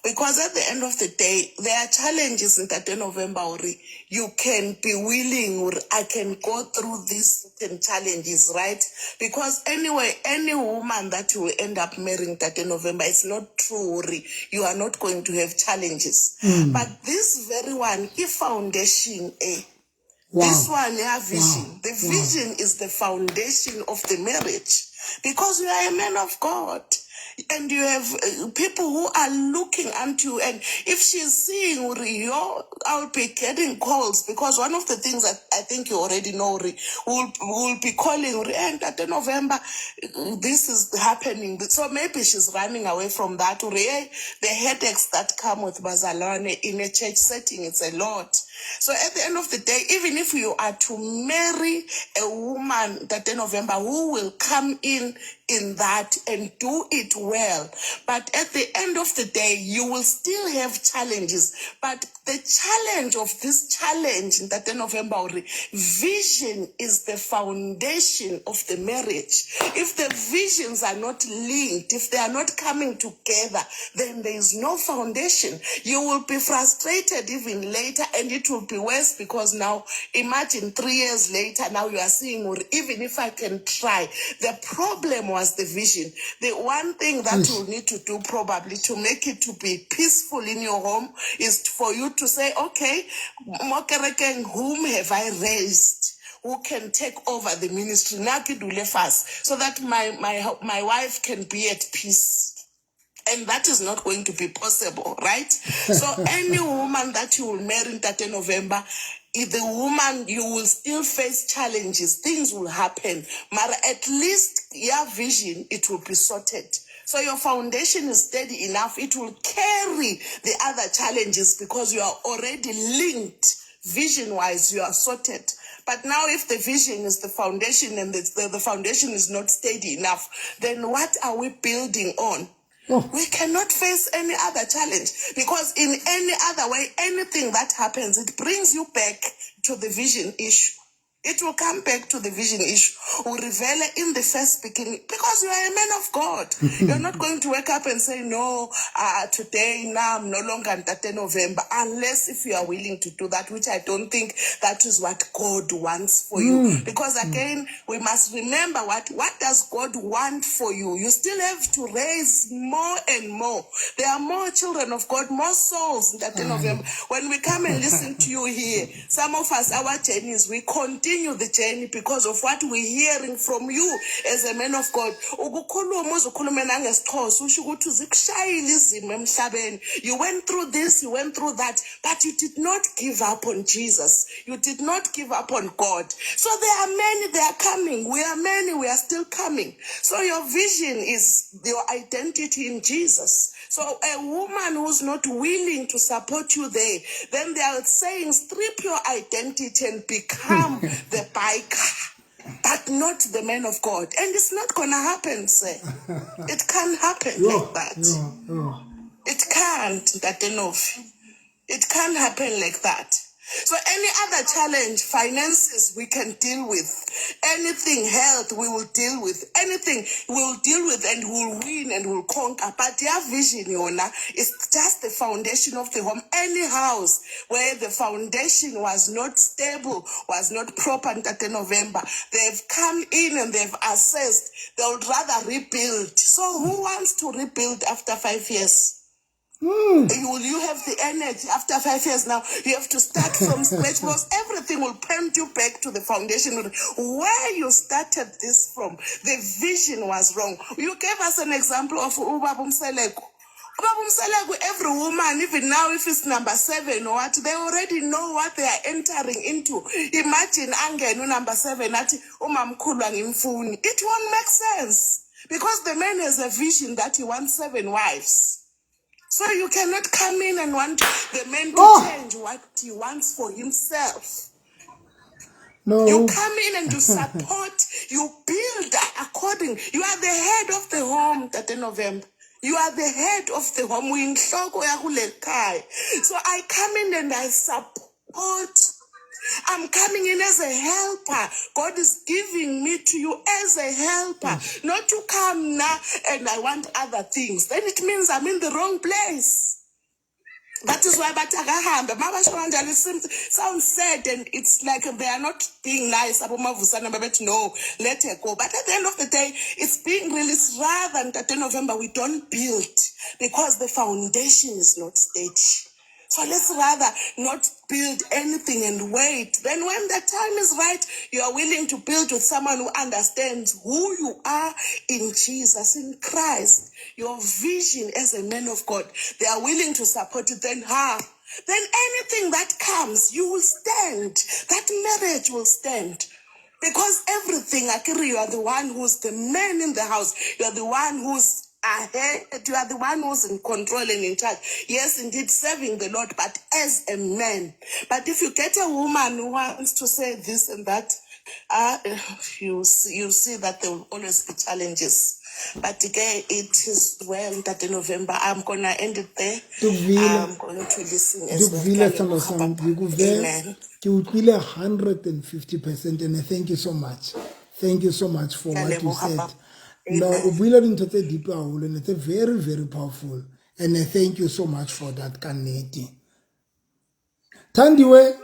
Because at the end of the day, there are challenges in Ntate November, hore you can be willing, or I can go through these certain challenges, right? Because anyway, any woman that you will end up marrying, Ntate November, it's not true, hore you are not going to have challenges. But this very one, if foundation, eh, this one, yeah, vision. The vision is the foundation of the marriage because you are a man of God and you have people who are looking unto you. And if she's seeing hore, yo, I'll be getting calls because one of the things that I think you already know, hore, will be calling, hore, and at the November, this is happening. So maybe she's running away from that. Hore, the headaches that come with bazalwane in a church setting, it's a lot. So at the end of the day, even if you are to marry a woman that in November who will come in that and do it well, but at the end of the day, you will still have challenges. But the challenge of this challenge in that November, vision is the foundation of the marriage. If the visions are not linked, if they are not coming together, then there is no foundation. You will be frustrated even later, and it will be worse because now imagine 3 years later, now you are seeing, or even if I can try, the problem was the vision. The one thing that you need to do probably to make it to be peaceful in your home is for you to say, okay, mo kerekeng, whom have I raised? who can take over the ministry. Nna ke dule fast so that my wife can be at peace. And that is not going to be possible, right? So any woman that you will marry in Ntate November, if the woman, you will still face challenges. Things will happen. But at least your vision, it will be sorted. So your foundation is steady enough. It will carry the other challenges because you are already linked. Vision-wise, you are sorted. But now if the vision is the foundation and the foundation is not steady enough, then what are we building on? Oh. We cannot face any other challenge, because in any other way, anything that happens, it brings you back to the vision issue. It will come back to the vision issue. Will reveal in the first beginning, because you are a man of God. You're not going to wake up and say, no, today, now I'm no longer Ntate November, unless if you are willing to do that, which I don't think that is what God wants for you. Because again, we must remember what does God want for you? You still have to raise more and more. There are more children of God, more souls, Ntate November. When we come and listen to you here, some of us, our journeys, we continue the journey because of what we're hearing from you as a man of God. Ukukhuluma uzukhulume nangesiXhosa, usho ukuthi uzikushayile izimo emhlabeni. You went through this, you went through that, but you did not give up on Jesus. You did not give up on God. So there are many, they are coming. We are many, we are still coming. So your vision is your identity in Jesus. So a woman who's not willing to support you there, then they are saying strip your identity and become the biker, but not the man of God. And it's not going to happen, sir. It can't happen like that. It can't, Ntate Novi. It can't happen like that. So any other challenge, finances, we can deal with. Anything, health, we will deal with. Anything, we will deal with and we will win and we will conquer. But their vision, Yona, is just the foundation of the home. Any house where the foundation was not stable, was not proper until November, they've come in and they've assessed. They would rather rebuild. So who wants to rebuild after 5 years? Will you have the energy after 5 years now? You have to start from scratch, because everything will point you back to the foundation where you started this from. The vision was wrong. You gave us an example of Ubaba Mseleku. Ubaba Mseleku, every woman, even now if it's number 7 or what, they already know what they are entering into. Imagine angenu number 7 athi umamkhulu angimfuni. It won't make sense, because the man has a vision that he wants 7 wives. So you cannot come in and want the man to change what he wants for himself. No. You come in and you support, you build according. You are the head of the home, Ntate November. You are the head of the home. Uyinhloko yakule khaya. So I come in and I support. I'm coming in as a helper. God is giving me to you as a helper. Not to come now and I want other things. Then it means I'm in the wrong place. That is why batakahambe. Mabasho kanjalo, it seems, sounds sad and it's like they are not being nice. Abomavusana babethi, no, let her go. But at the end of the day, it's being released rather than that in November we don't build because the foundation is not steady. So let's rather not build anything and wait. Then when the time is right, you are willing to build with someone who understands who you are in Jesus, in Christ, your vision as a man of God. They are willing to support it. Then, then anything that comes, you will stand. That marriage will stand. Because everything, Akiri, you are the one who's the man in the house. You are the one who's ahead. You are the one who's in control and in charge. Yes, indeed, serving the Lord, but as a man. But if you get a woman who wants to say this and that, you see that there will always be challenges. But again, it is well that in November, I'm going to end it there. I'm going to listen as well. Amen. Ke utlwile 150% and thank you so much. Thank you so much for what you said. No, o buile dintho tse deep haholo and it's very, very powerful. And thank you so much for that, ka nnete. Thandiwe.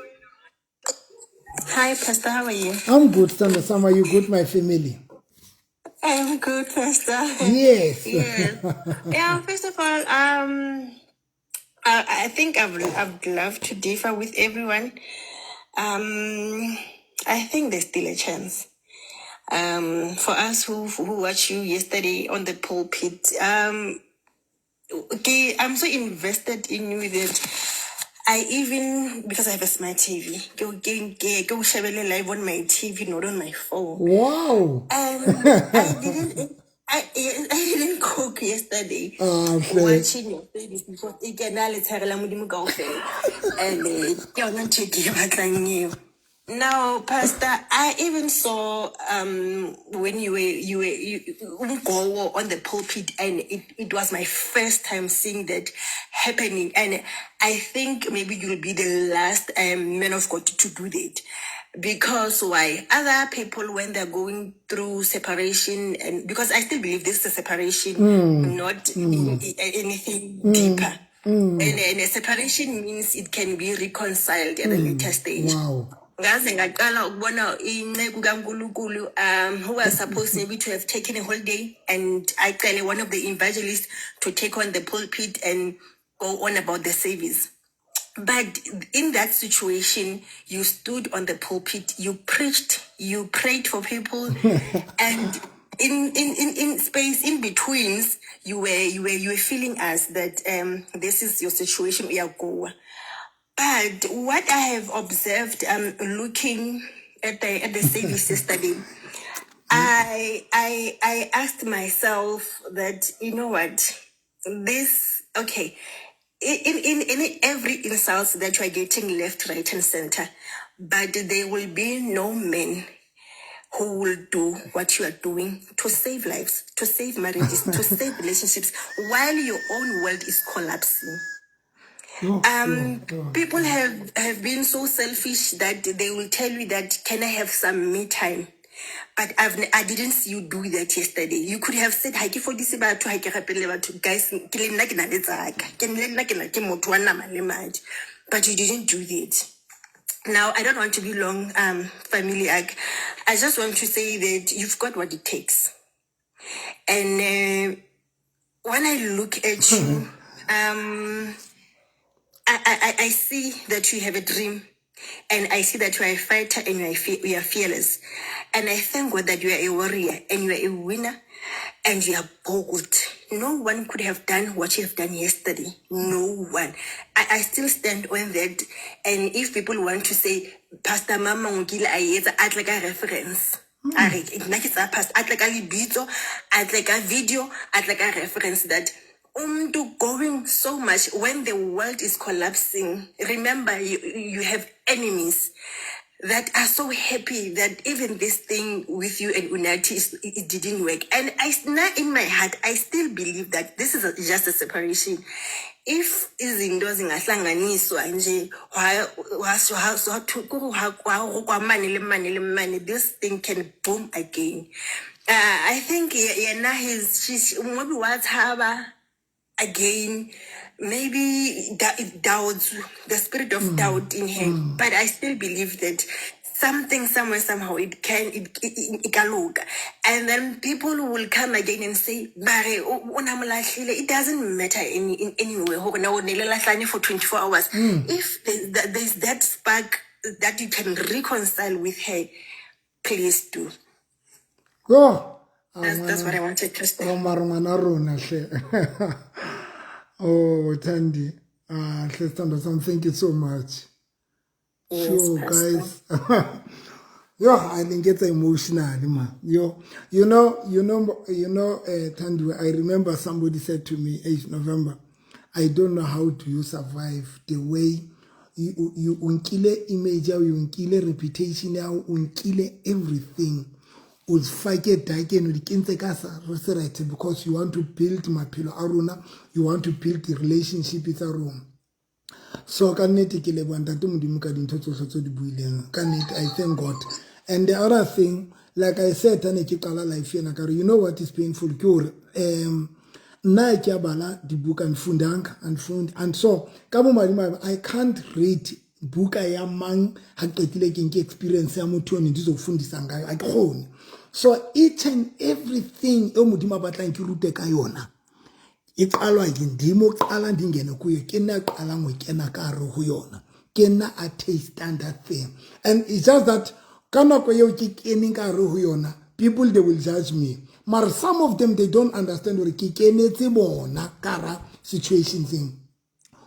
Hi, Pastor. How are you? I'm good, Sandra. Sam, are you good, my family? I'm good, Pastor. Yes. Yes. Yeah, first of all, I think I would love to differ with everyone. I think there's still a chance. For us who watched you yesterday on the pulpit, okay, I'm so invested in you that I even because I have a smart TV, go go shebele live on my TV, not on my phone. Wow. And I didn't cook yesterday. Ah, hle. Watching your service because e kena letshehare la Modimo kaofela. And ke yona ntho e ke e batlang eo. Now, Pastor, I even saw when you go on the pulpit, and it was my first time seeing that happening. And I think maybe you'll be the last man of God to do that. Because why? Other people, when they're going through separation, and because I still believe this is a separation, not anything deeper. And a separation means it can be reconciled at a later stage. Wow. Ngaze ngaqala ukubona inceku kaNkulunkulu who was supposed maybe to have taken a holiday and I cele one of the evangelists to take on the pulpit and go on about the service. But in that situation, you stood on the pulpit, you preached, you prayed for people, and in space in betweens, you were feeling us that this is your situation, we are go. But what I have observed, looking at the service yesterday, I asked myself that, you know what, this, okay, in every insult that you are getting left, right, and center, but there will be no man who will do what you are doing to save lives, to save marriages, to save relationships while your own world is collapsing. Yo, yo, yo. People have been so selfish that they will tell you that, can I have some me time? But I didn't see you do that yesterday. You could have said, ha ke fodise batho, ha ke rapelle batho. Guys, ke le nna ke na le tsaka. Ke le nna ke na ke motho wa nama le madi. But you didn't do that. Now, I don't want to be long, family. I just want to say that you've got what it takes. And when I look at you, I see that you have a dream, and I see that you are a fighter and you are fearless. And I thank God that you are a warrior and you are a winner and you are bold. No one could have done what you have done yesterday. No one. I still stand on that. And if people want to say, Pastor Mama o kile a etsa, a tle ka reference. A re, nna ke tsaya pastor, a tle ka lebitso, a tle ka video, a tle ka reference that umntu going so much when the world is collapsing. Remember, you have enemies that are so happy that even this thing with you and Unati it didn't work. And I now in my heart, I still believe that this is just a separation. If izinto zingahlanganiswa nje, kwa mane le mane le mane, this thing can boom again. I think yena he's she's maybe watshaba again, maybe doubts, the spirit of doubt in her. But I still believe that something somewhere somehow it can it it it can look. And then people will come again and say, "Mare, o na mo lahlile." It doesn't matter in any way hore na o ne le lahlane for 24 hours. If there's that spark that you can reconcile with her, please do. Yo. That's what I wanted to say. O mare ngwana rona hle. Oh, Thandi. Ah, hle sithandwa sami, thank you so much. Yes, Sure, Pastor. Guys. Yo, I think it's emotional, man. Yo, Thandi, I remember somebody said to me, 8 November, I don't know how do you survive the way you unkile image, you unkile reputation, you unkile everything. O fake dakeng, o di kentse ka sa re right because you want to build maphelo a rona, you want to build the relationship tsa rona. So ka nnete ke leboha ntate Modimo ka dintho tsohle tse di buileng. Ka nnete, I thank God. And the other thing, like I said, ha ne ke qala life ena ka re, you know what is painful ke hore nna ke a bala dibuka, andifundanga, andifundi, and so ka bomadimabe I can't read buka ya mang ha qetile ke nke experience ya motho one ndizofundisa ngayo, a ke kgone. So each and everything e Modimo a batlang ke rute ka yona e qalwa ke ndimo qala ndingene kuyo, ke nna qalang ho kena ka hare ho yona, ke nna a taste that thing. And it's just that Ka nako eo ke keneng ka hare ho yona, people, they will judge me. Mara some of them, they don't understand hore ke kenetse bona ka hara situation tseng.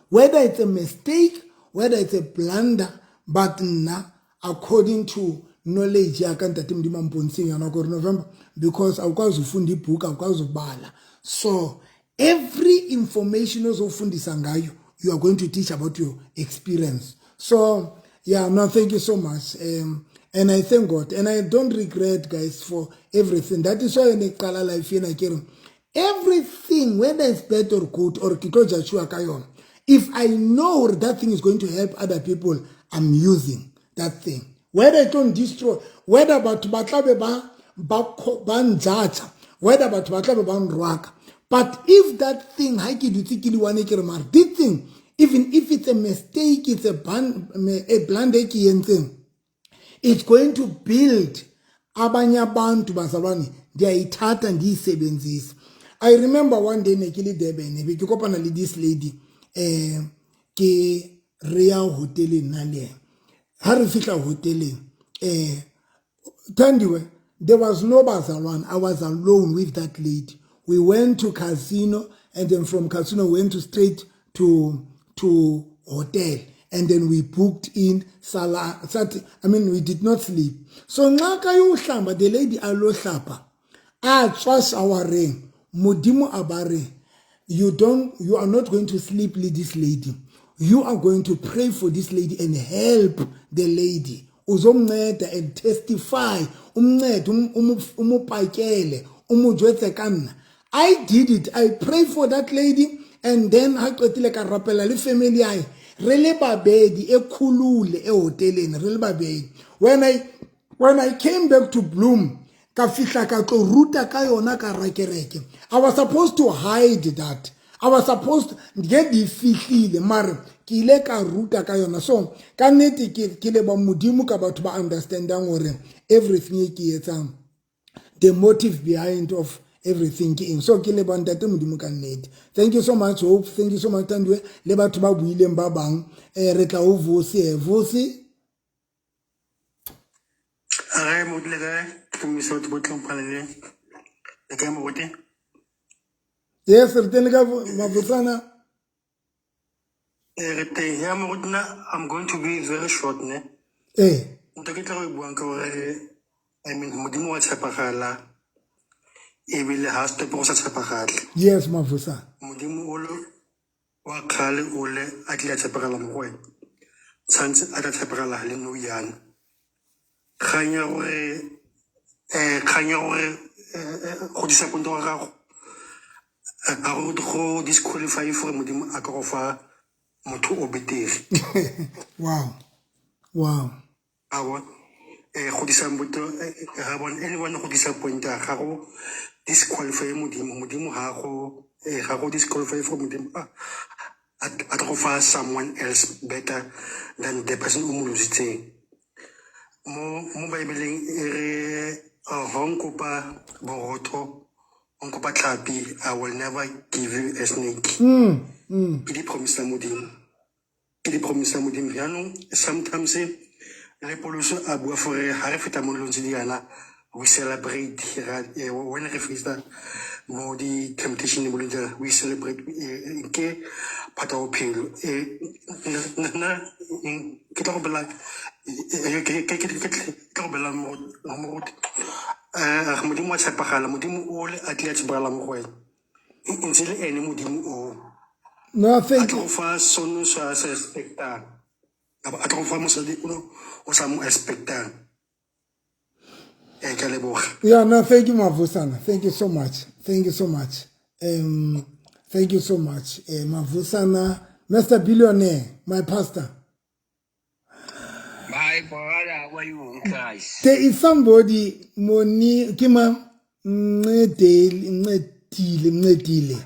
Whether it's a mistake, whether it's a blunder, but nna, according to knowledge ya ka, ntate Modimo a mpontsheng yona kore November, because awukwazi ufunda ibhuku, awukwazi ukubala, so every information ozofundisa ngayo, you are going to teach about your experience. So yeah, no, thank you so much, and I thank God and I don't regret, guys, for everything. That is why neqala life yena ke re everything, whether it's bad or good or ke tlo judgiwa ka yona, if I know that thing is going to help other people, I'm using that thing. Whether it don't destroy, whether batho ba tla be ba njudge, whether batho ba tla be ba nrwaka, but if that thing, ha ke dutse ke le one, ke re mare this thing, even if it's a mistake, it's a blunder e ke entseng, it's going to build abanye abantu, bazalwane, ndiyayithatha ndiyisebenzise. I remember one day ne ke le Durban, be ke kopana le this lady, ke re ya hoteleng nna le ena. Ha re fihla hoteleng, Thandiwe, there was no bazalwane. I was alone with that lady. We went to casino, and then from casino we went to straight to hotel, and then we booked in sala sat. I mean, we did not sleep. So nxa ka yo hlamba, the lady a lo hlapa, a tswa showereng, Modimo a ba re, You are not going to sleep with this lady. You are going to pray for this lady and help the lady. Uzomnceda and testify, umncede, umupakele, umujwetse ka nna." I did it. I pray for that lady, and then ha qetile ka rapela le family ya hae re le babedi ekhulule ehoteleni re le babedi. When I came back to Bloom, ka fihla ka tlo ruta ka yona ka rakereke. I was supposed to hide that. I was supposed nge di fihlile, mare ke ile ka ruta ka yona. So ka nnete ke leba Modimo ka batho ba understandang hore everything e ke etsang, the motive behind of everything ke eng. So ke leba ntate Modimo ka nnete. Thank you so much, Hope. Thank you so much, Thandiwe, le batho ba buileng ba bang. Re tla ho Vusi. Vusi. Re mo dule kae? Ke mmisa batho botlhe mo paneleng. Le kae moruti? Yes, re teng le ka Mavusana. Re teng. Ya moruti, nna I'm going to be very short, ne. Ntho ke tla go e buang ke gore, I mean, Modimo wa tshepagala ebile ha stop go sa tshepagale. Yes, Mavusana. Modimo o le wa kgale o le a tlile a tshepagala mo go wena. Tshwanetse a tla tshepagala le nou yana. Kgang ya gore go disappoint ga gago ga go disqualify for Modimo a ka go fa motho o betere. A bona go disappoint ga bona anyone go disappointa ga go disqualify Modimo. Modimo ga go disqualify for Modimo a tla go fa someone else better than the person o mo lositseng. Mo Bibleng e re, "Ha o nkopa borotho, o nkopa tlhapi, I will never give you a snake." Ke di-promise tsa Modimo, ke di-promise tsa Modimo. Jaanong sometimes le Poloso a bua gore ga re feta mo dilong tse di yana, we celebrate. When re feta mo di-temptation mo dilong tsena, we celebrate. Ke part of bophelo. Nna ke tla go bela ke tla go bela moruti, Modimo wa tshepagala. Modimo o le a tlile a tshepagala mo go wena, e ntse le ene Modimo o No, a thank tlo you. go fa sono sa se expectang, a tlo go fa mosadi o sa mo expectang. Ke a leboga. Yeah, no, thank you, Mavusana. Thank you so much. Thank you so much. Thank you so much. Mavusana, Mr. Billionaire, my pastor. My brother, how are you guys? There is somebody, Moni, Kima, Ncedile, Ncedile, Ncedile,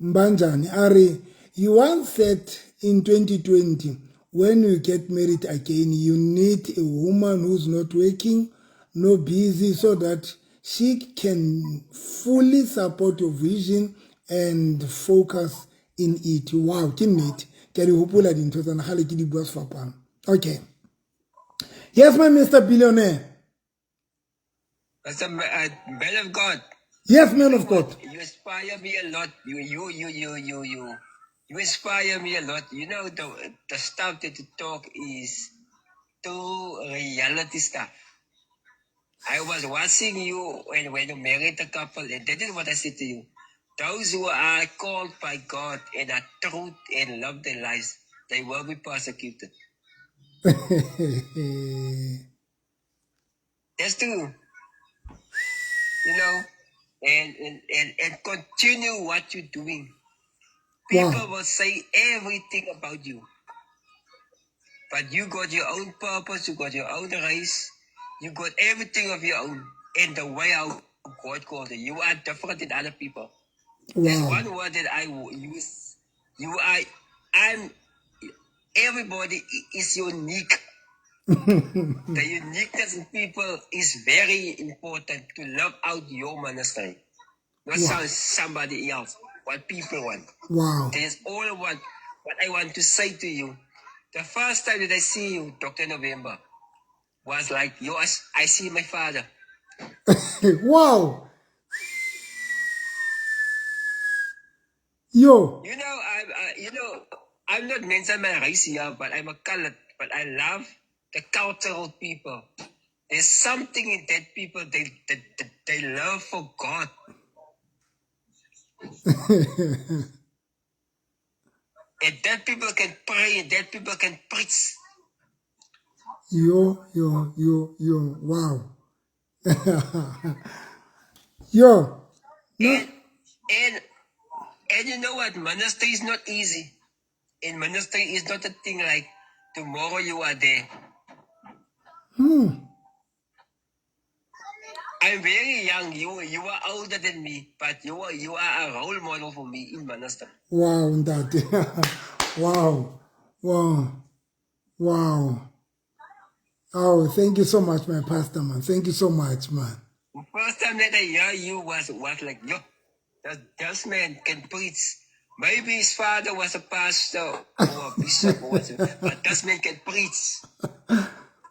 Mbanjani, Ari, you once said in 2020, when you get married again, you need a woman who's not working, no busy, so that she can fully support your vision and focus in it. Wow, ke nnete. Ke a di hopola dintho tsena, kgale ke di bua sefapano. Okay. Yes, my Mr. Billionaire. Pastor, man of God. Yes, man of God. You inspire me a lot. You inspire me a lot. You know, the stuff that you talk is too reality stuff. I was watching you when you married a couple, and that is what I said to you. Those who are called by God and are truth and love their lives, they will be persecuted. That's true. You know, and continue what you're doing. People will say everything about you. But you got your own purpose, you got your own race, you got everything of your own. And the way how God called you, you are different than other people. Wow. There's one word that I use. Everybody is unique. The uniqueness in people is very important to love out your ministry. Not somebody else, what people want. Wow. There's all what I want to say to you. The first time that I see you, Dr. November, was like, I see my father. Wow. Yo. You know, I'm not mentioning my race here, but I'm a colored, but I love the cultural people. There's something in that people, they love for God. And that people can pray, and that people can preach. Yo, wow. Yo. No. And you know what? Ministry is not easy. And ministry is not a thing like tomorrow you are there. I'm very young. You are older than me, but you are a role model for me in ministry. Wow, Ntate. Wow. Wow. Wow. Oh, thank you so much, my pastor, man. Thank you so much, man. The first time that I hear you was like, yo, this man can preach. Maybe his father was a pastor or a bishop or whatever, but this man can preach.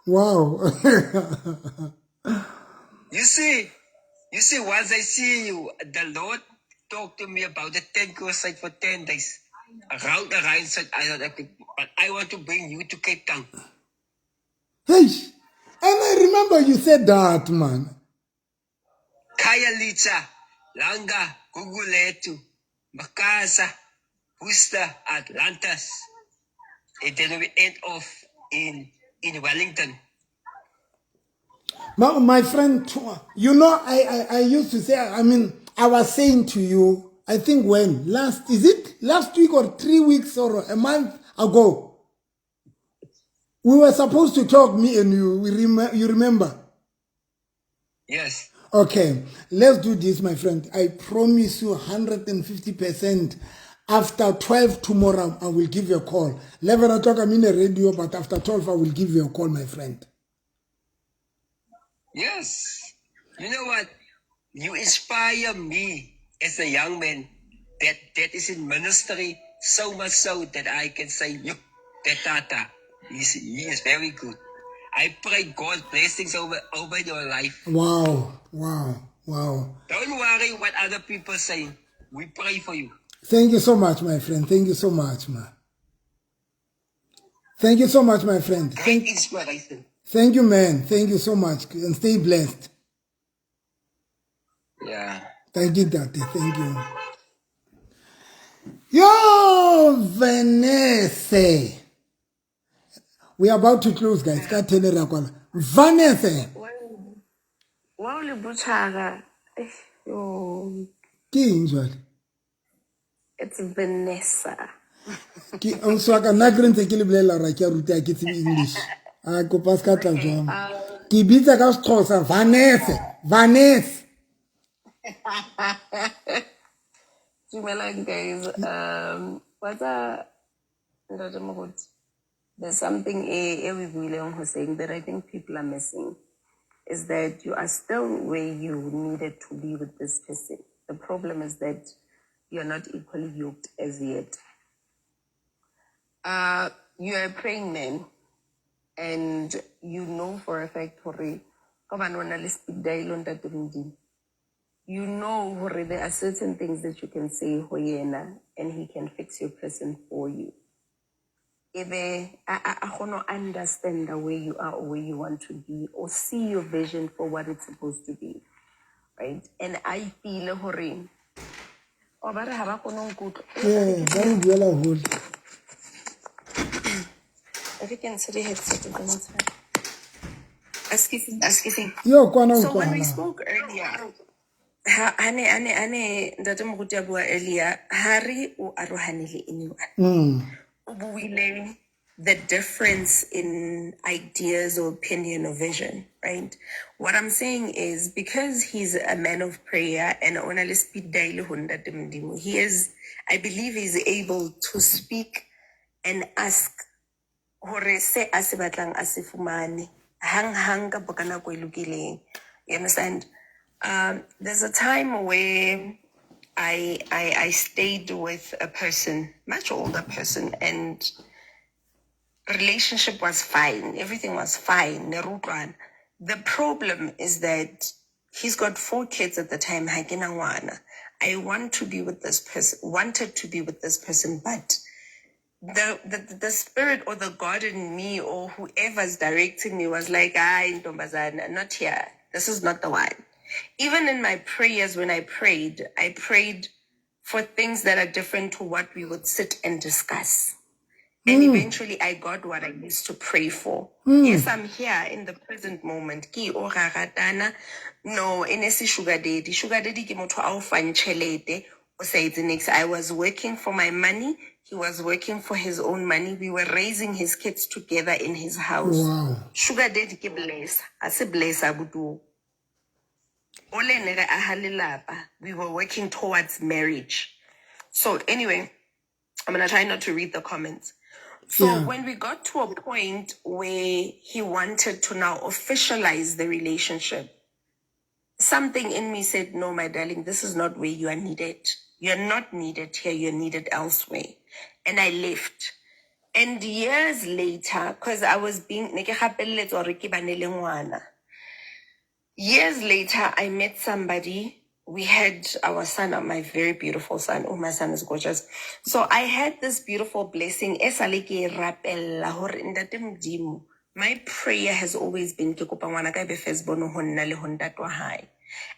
Wow. You see, once I see you, the Lord talked to me about the 10 crusade for 10 days. Around the Rhine, but I want to bring you to Cape Town. Hey, and I remember you said that, man. Khayelitsha, Langa, Gugulethu, Makasa, Worcester, Atlantis. And then we end off in Wellington. My friend, you know, I used to say, I mean, I was saying to you, I think when, last week or 3 weeks or a month ago, we were supposed to talk, me and you, you remember? Yes. Okay, let's do this, my friend. I promise you 150%. After 12 tomorrow, I will give you a call. 11 o'clock, I'm in the radio, but after 12, I will give you a call, my friend. Yes. You know what? You inspire me as a young man that is in ministry, so much so that I can say, you, that Tata, he is very good. I pray God's blessings over your life. Wow, wow, wow. Don't worry what other people say. We pray for you. Thank you so much, my friend. Thank you so much, man. Thank you so much, my friend. Great inspiration. Thank you, man. Thank you so much. And stay blessed. Yeah. Thank you, Daddy. Thank you. Yo, Vanessa. We are about to close, guys. Vanessa. Wow, it's Vanessa. English. I go pass Vanessa. Vanessa. Dumelang, guys. What's that? There's something saying that I think people are missing, is that you are still where you needed to be with this person. The problem is that you're not equally yoked as yet. You are a praying man, and you know for a fact, Hore, Ka hobane o na le speed dial ho Ntate Modimo. You know hore there are certain things that you can say ho yena and he can fix your person for you. Ebe a a a kgone ho understand where you are or where you want to be or see your vision for what it's supposed to be. Right? And I feel hore o ba re ha ba kgone ho nkutlwa. Yeah, ba re buela hole. E re ke ntshe di-headset tse motshehare. Excuse me, excuse me. Yo kwana So when we utlwahala. spoke earlier, ha ha ne ntate Moruti a bua earlier, ha re o arohane le anyone. O buile the difference in ideas or opinion or vision, right? What I'm saying is because he's a man of prayer and o na le speed dial ho ntate Modimo, he is, I believe he's able to speak and ask hore se a se batlang a se fumane hang hang kapa ka nako e lokileng. You understand? There's a time where I stayed with a person, much older person, and relationship was fine. Everything was fine. Ne re utlwana. The problem is that he's got 4 kids at the time. Ha ke na ngwana. I want to be with this person, wanted to be with this person, but the spirit or the God in me or whoever's directing me was like, ah, ntombazana, not here. This is not the one. Even in my prayers, when I prayed for things that are different to what we would sit and discuss. And eventually I got what I used to pray for. Yes, I'm here in the present moment. Ki o ra ratana. No, e ne se sugar daddy. Sugar daddy ke motho a o fang tjhelete, o sa etse niks. I was working for my money. He was working for his own money. We were raising his kids together in his house. Wow. Sugar daddy ke blesser. Ha se blesser abuti oo. O le ne re aha lelapa. We were working towards marriage. So anyway, I'm going to try not to read the comments. So when we got to a point where he wanted to now officialize the relationship, something in me said, no, my darling, this is not where you are needed. You're not needed here. You're needed elsewhere. And I left. And years later, because I was being, ne ke gapeletswa hore ke bane le ngwana. Years later, I met somebody. We had our son, my very beautiful son. Oh, my son is gorgeous. So I had this beautiful blessing. E sale ke e rapella hore Ntate Modimo, my prayer has always been ke kopa ngwana ka e be firstborn ho nna le ho ntate wa hae.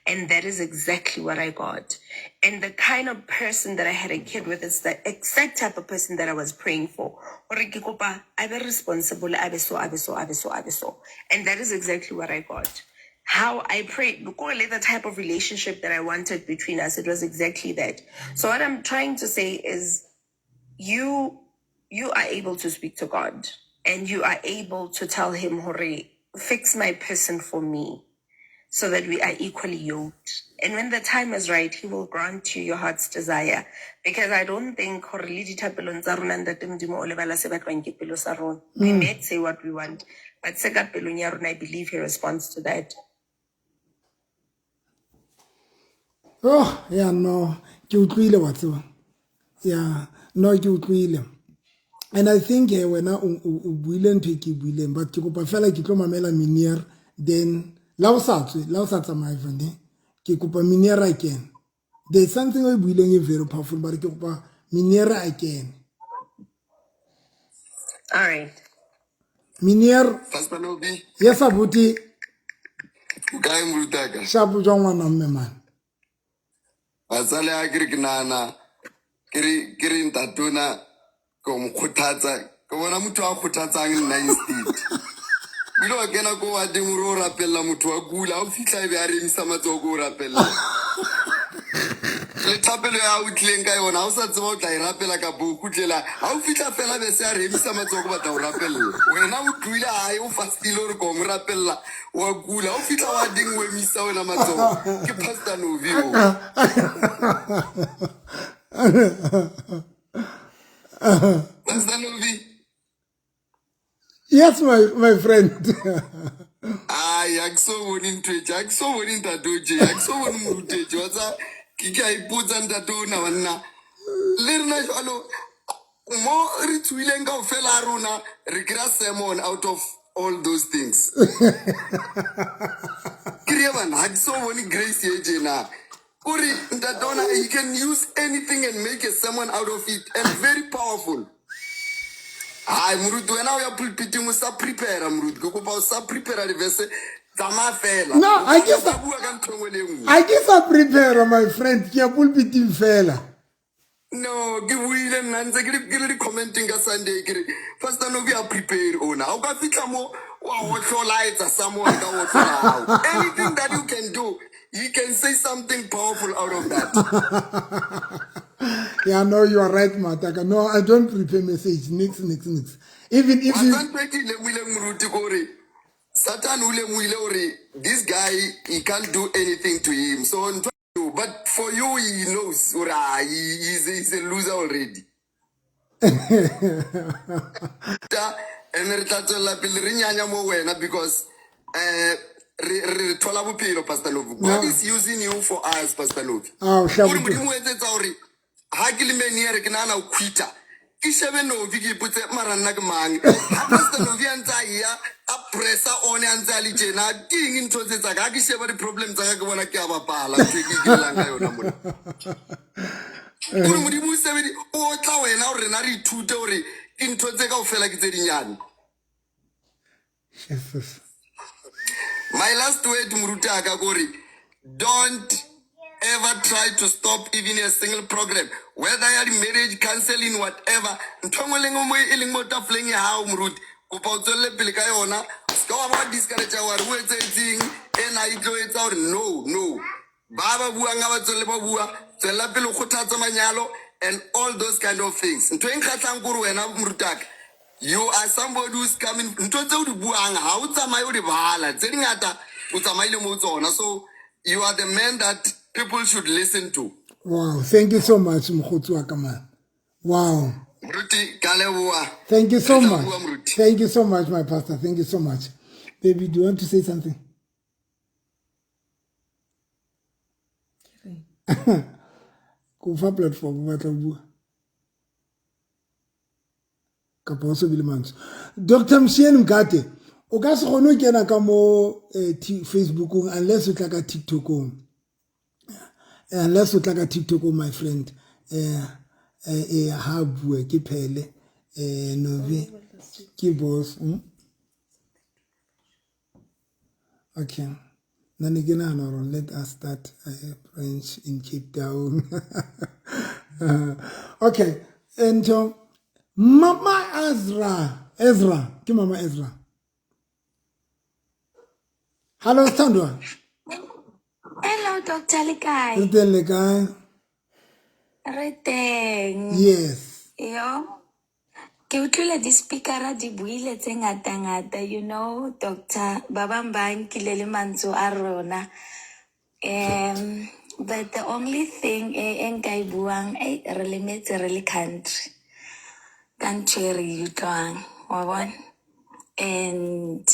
And that is exactly what I got. And the kind of person that I had a kid with is the exact type of person that I was praying for. Hore ke kopa a be responsible, a be so, a be so, a be so, a be so. And that is exactly what I got. How I prayed, the type of relationship that I wanted between us, it was exactly that. So what I'm trying to say is you are able to speak to God and you are able to tell him, hore, fix my person for me so that we are equally yoked. And when the time is right, he will grant you your heart's desire. Because I don't think hore le dithapelong tsa rona, Ntate Modimo o lebala se batlwang ke pelo sa rona. We may say what we want, but se ka pelong ya rona, I believe he responds to that. Oh, yeah, no. Ke utlwile wa tseba. Yeah, no, ke utlwile. And I think wena o buile ntho e ke buileng, but ke kopa fela ke tlo mamela Minier, then la o sa tswe, la o sa tsamaye vane, ke kopa Minier again. There's something o e buileng e very powerful, but ke kopa Minier again. All right. Minier. Pastor Nobi. Yes, abuti. O kae morutaka? Shapo jwa ngwana mme man. Batsale a ke re ke nahana, ke re ntatona, ke mo kgothatsa, ke bona motho a kgothatsang nna instead. O ile wa kena ko wa teng o re o rapella motho wa kula, ha o fihla ebe a re emisa matsoho ko o rapella. Le thapelo ya o tlileng ka yona, ha o sa tseba o tla e rapela kapa o kgutlela, ha o fihla fela be se a re emisa matsoho ko batla o rapella. Wena o tlohile hae, o fastile hore ko mo rapella, wa kula, ha o fihla wa teng o emisa wena matsoho. Ke Pastor Novi o. Pastor Novi. Yes, my friend. Ai, ha ke so bone ntho e tje, ha ke so bone ntate o tje, ha ke so bone moruti e tje. Wa tseba, ke a ipotsa ntate ona banna. Le rena jwalo, mo re tswileng kaofela ha rona, re kry-a sermon out of all those things. Ke re bana ha ke so bone grace e tjena. O re ntate ona he can use anything and make a sermon out of it and very powerful. Hai moruti wena o ya pulpiting o sa prepare moruti ke kopa o sa prepare di-verse tsamaya fela. No, ha ke sa bua ka ntho e nngwe le e nngwe. Ha ke sa prepare my friend, ke ya pulpiting fela. No, ke buile nna ntse ke le ke le di-commenting ka Sunday ke re Pastor Nobi a prepare ona. Ha o ka fihla mo wa hohlola a etsa someone ka hohlola hao. Anything that you can do, you can say something powerful out of that. Yeah, no, you are right, Mataka. No, I don't prepare message. Nix, nix, nix. Even if you... Wa ntho e ke e lemohileng moruti ke hore Satan o lemohile hore this guy he can't do anything to him. So ntho but for you he knows hore ah, he's a loser already. Ta and re tla tswella pele re nyanya mo wena because re re thola bophelo Pastor Novi. God is using you for us Pastor Novi. Ah, o Gore hlaboke. Modimo o etsetsa hore ha ke le meniere ke nahana ho quita. Ke shebe Novi ke ipotse mara nna ke mang. Ha Pastor Novi a ntse a ya a pressa on a ntse a le tjena ke eng ntho tse tsa ka ha ke sheba di-problem tsa ka ke bona ke a bapala ntho e ke ikellang ka yona mona. Gore Modimo o sebedi o tla wena hore rena re ithute hore dintho tse kaofela ke tse dinyane. Jesus. My last word moruti aka ke hore don't ever try to stop even a single program whether ya di-marriage counseling whatever ntho engwe le nngwe e leng mo tafoleng ya hao moruti kopa o tswelle pele ka yona o se ka wa ba wa discourage wa re o etsetseng ena e tlo etsa hore no no ba ba buang ha ba tswelle ba bua tswella pele o kgothatsa manyalo and all those kind of things ntho e nkgatlhang ke hore wena morutaka you are somebody who's coming ntho tse o di buang ha o tsamaye o di bala tse dingata o tsamaile mo tsona so you are the man that people should listen to. Wow, thank you so much mokgotsi wa ka man. Wow. Moruti ka leboha. Thank you so Re tla much. bua, moruti. Thank you so much my pastor. Thank you so much. Baby, do you want to say something? Ko fa platform o batla ho bua. Kapa o so bile mantswe. Dr. Mshieni Mkate, o ka se kgone ho kena ka mo Facebookong unless o tla ka TikTokong. Unless o tla ka TikTokong my friend. Ha bua ke phele Novi ke boss. Okay. Nna ne ke nahana hore let us start a branch in Cape Town. Okay. And Mama Ezra, Ezra, ke Mama Ezra. Hello Sithandwa. Hello Dr. Le kae? Re teng le kae? Re teng. Yes. Yo. Ke utlwile di-speakera di buile tse ngata-ngata, you know, doctor, ba bang ba nkile le mantswe a rona. But the only thing e nka e buang, re lemetse re le country. Ka ntho e re e utlwang, wa bona? And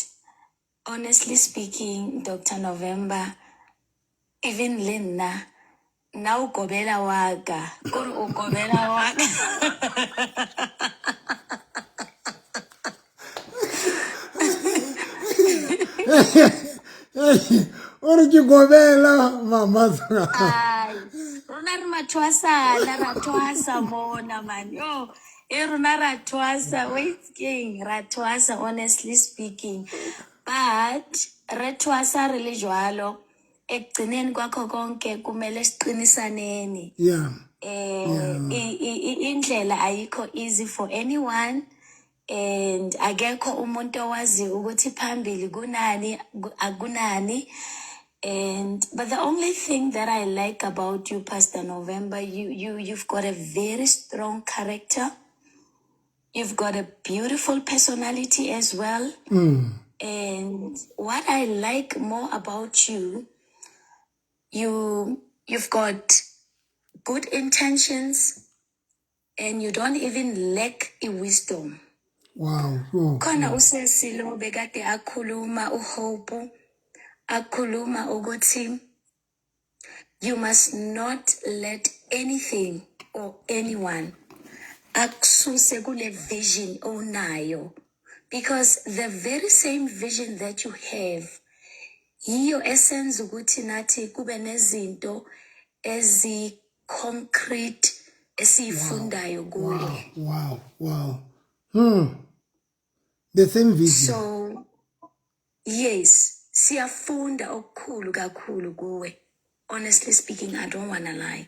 honestly speaking, Dr. November, even le nna, nna o kobela wa ka, kore o kobela wa ka. O re ke kobela mama. Ai, rona re mathwasana, ra thwasa mona man. Yo, e rona ra thwasa, wait keng, ra thwasa honestly speaking. But re thwasa re le jwalo, ekugcineni kwakho konke kumele siqinisaneni. Indlela ayikho easy for anyone. And akekho umuntu owazi ukuthi phambili kunani, akunani. And but the only thing that I like about you, Pastor November, you've got a very strong character. You've got a beautiful personality as well. And what I like more about you, you've got good intentions and you don't even lack a wisdom. Wow. Oh. Khona usesi lo bekade akhuluma uHope, akhuluma ukuthi you must not let anything or anyone akususe kule vision onayo. Because the very same vision that you have yiyo esenza ukuthi nathi kube nezinto ezi concrete esiyifundayo kuwe. Wow. The same vision. So yes, siyafunda okukhulu kakhulu kuwe. Honestly speaking, I don't wanna lie.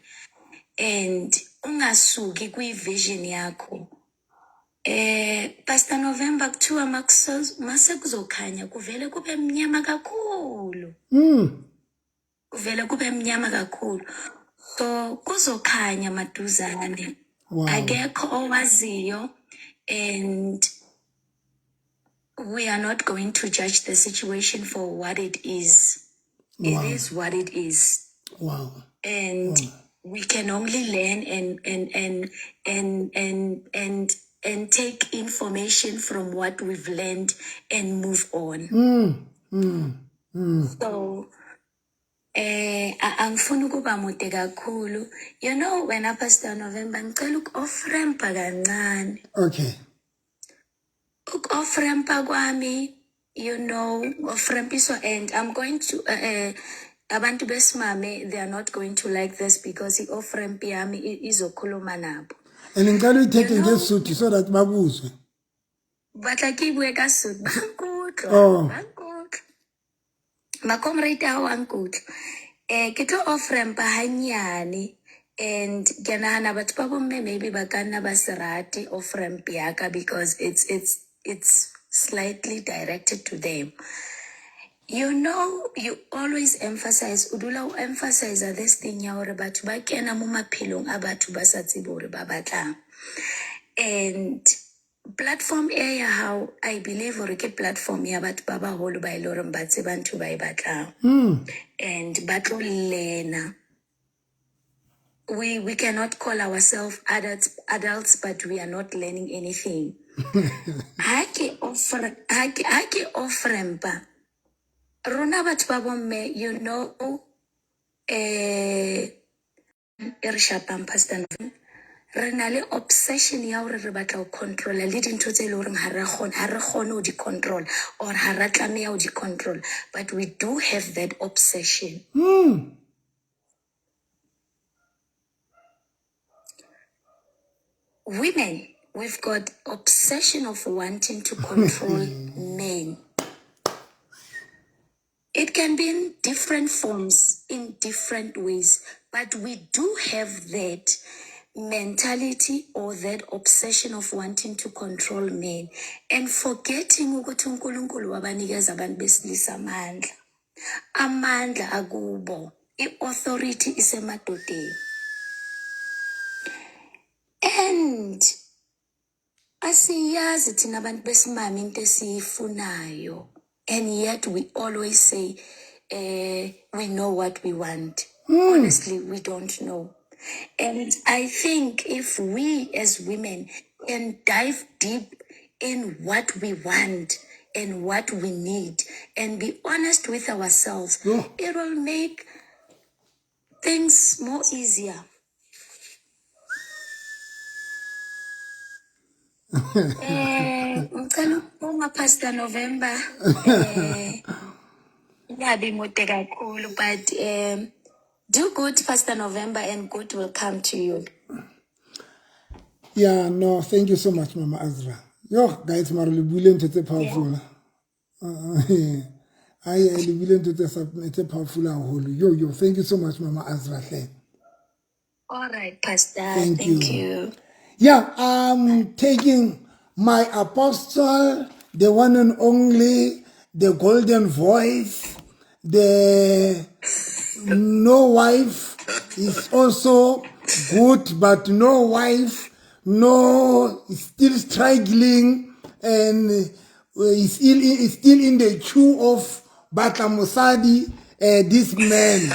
And ungasuki kwi-vision yakho. Pastor November kuthiwa mase kuzokhanya kuvele kube mnyama kakhulu. Kuvele kube mnyama kakhulu. So kuzokhanya maduzane. Wow. Akekho owaziyo, and we are not going to judge the situation for what it is. It is what it is. Wow. And we can only learn and take information from what we've learned and move on. So angifuni ukuba mude kakhulu. You know, wena Pastor November ngicela uku-off-rampa kancane. Okay. Uku-off-rampa kwami, you know, off-rampiswa, and I'm going to abantu besimame, they are not going to like this because i-off-ramp yami izokhuluma nabo. And ngicela uyithethe You know, ngesuthu so that bakuzwe. Batla ke bue ka Sotho, ba nkutlwa, Oh. ba nkutlwa. Ma-comrade ao a nkutlwa. Ke tlo off-rampa hanyane, and ke nahana batho ba bomme maybe ba ka nna ba se rate off-ramp ya ka because it's slightly directed to them. You know, you always emphasize, o dula o emphasize this thing ya hore batho ba kena mo maphelong a batho ba sa tsebe hore ba batlang. And platform e ya hao, I believe hore ke platform ya batho ba baholo ba e leng hore ba tseba ntho ba e batlang. And ba tlo learn-a. We cannot call ourselves adults, but we are not learning anything. Ha ke offer, ha ke, ha ke off-rampa, rona batho ba bomme, you know, e re shapang, Pastor November, re na le obsession ya hore re batla ho controla le dintho tse leng hore ha re kgone, ha re kgone ho di control or ha ra tlameha ho di control, but we do have that obsession. Women, we've got obsession of wanting to control men. It can be in different forms, in different ways, but we do have that mentality or that obsession of wanting to control men and forgetting ukuthi uNkulunkulu wabanikeza abantu besilisa amandla. Amandla akubo, i-authority isemadodeni. And asiyazi thina abantu besimame into esiyifunayo. And yet we always say, we know what we want. Honestly, we don't know. And I think if we as women can dive deep in what we want and what we need and be honest with ourselves, it will make things more easier. Ngicela ukubonga Pastor November. Ingabi mude kakhulu, but do good, Pastor November, and good will come to you. Yeah, no, thank you so much, Mama Azra. Yo, guys, mara le buile ntho tse powerful. Ai, le buile ntho tse powerful haholo. Yo, yo, thank you so much, Mama Azra. Hle. All right, Pastor. Thank Thank you. you. Yeah, I'm taking my apostle, the one and only, the golden voice, the no wife is also good, but no wife, no, is still struggling and is still in the queue of Batla Mosadi, this man.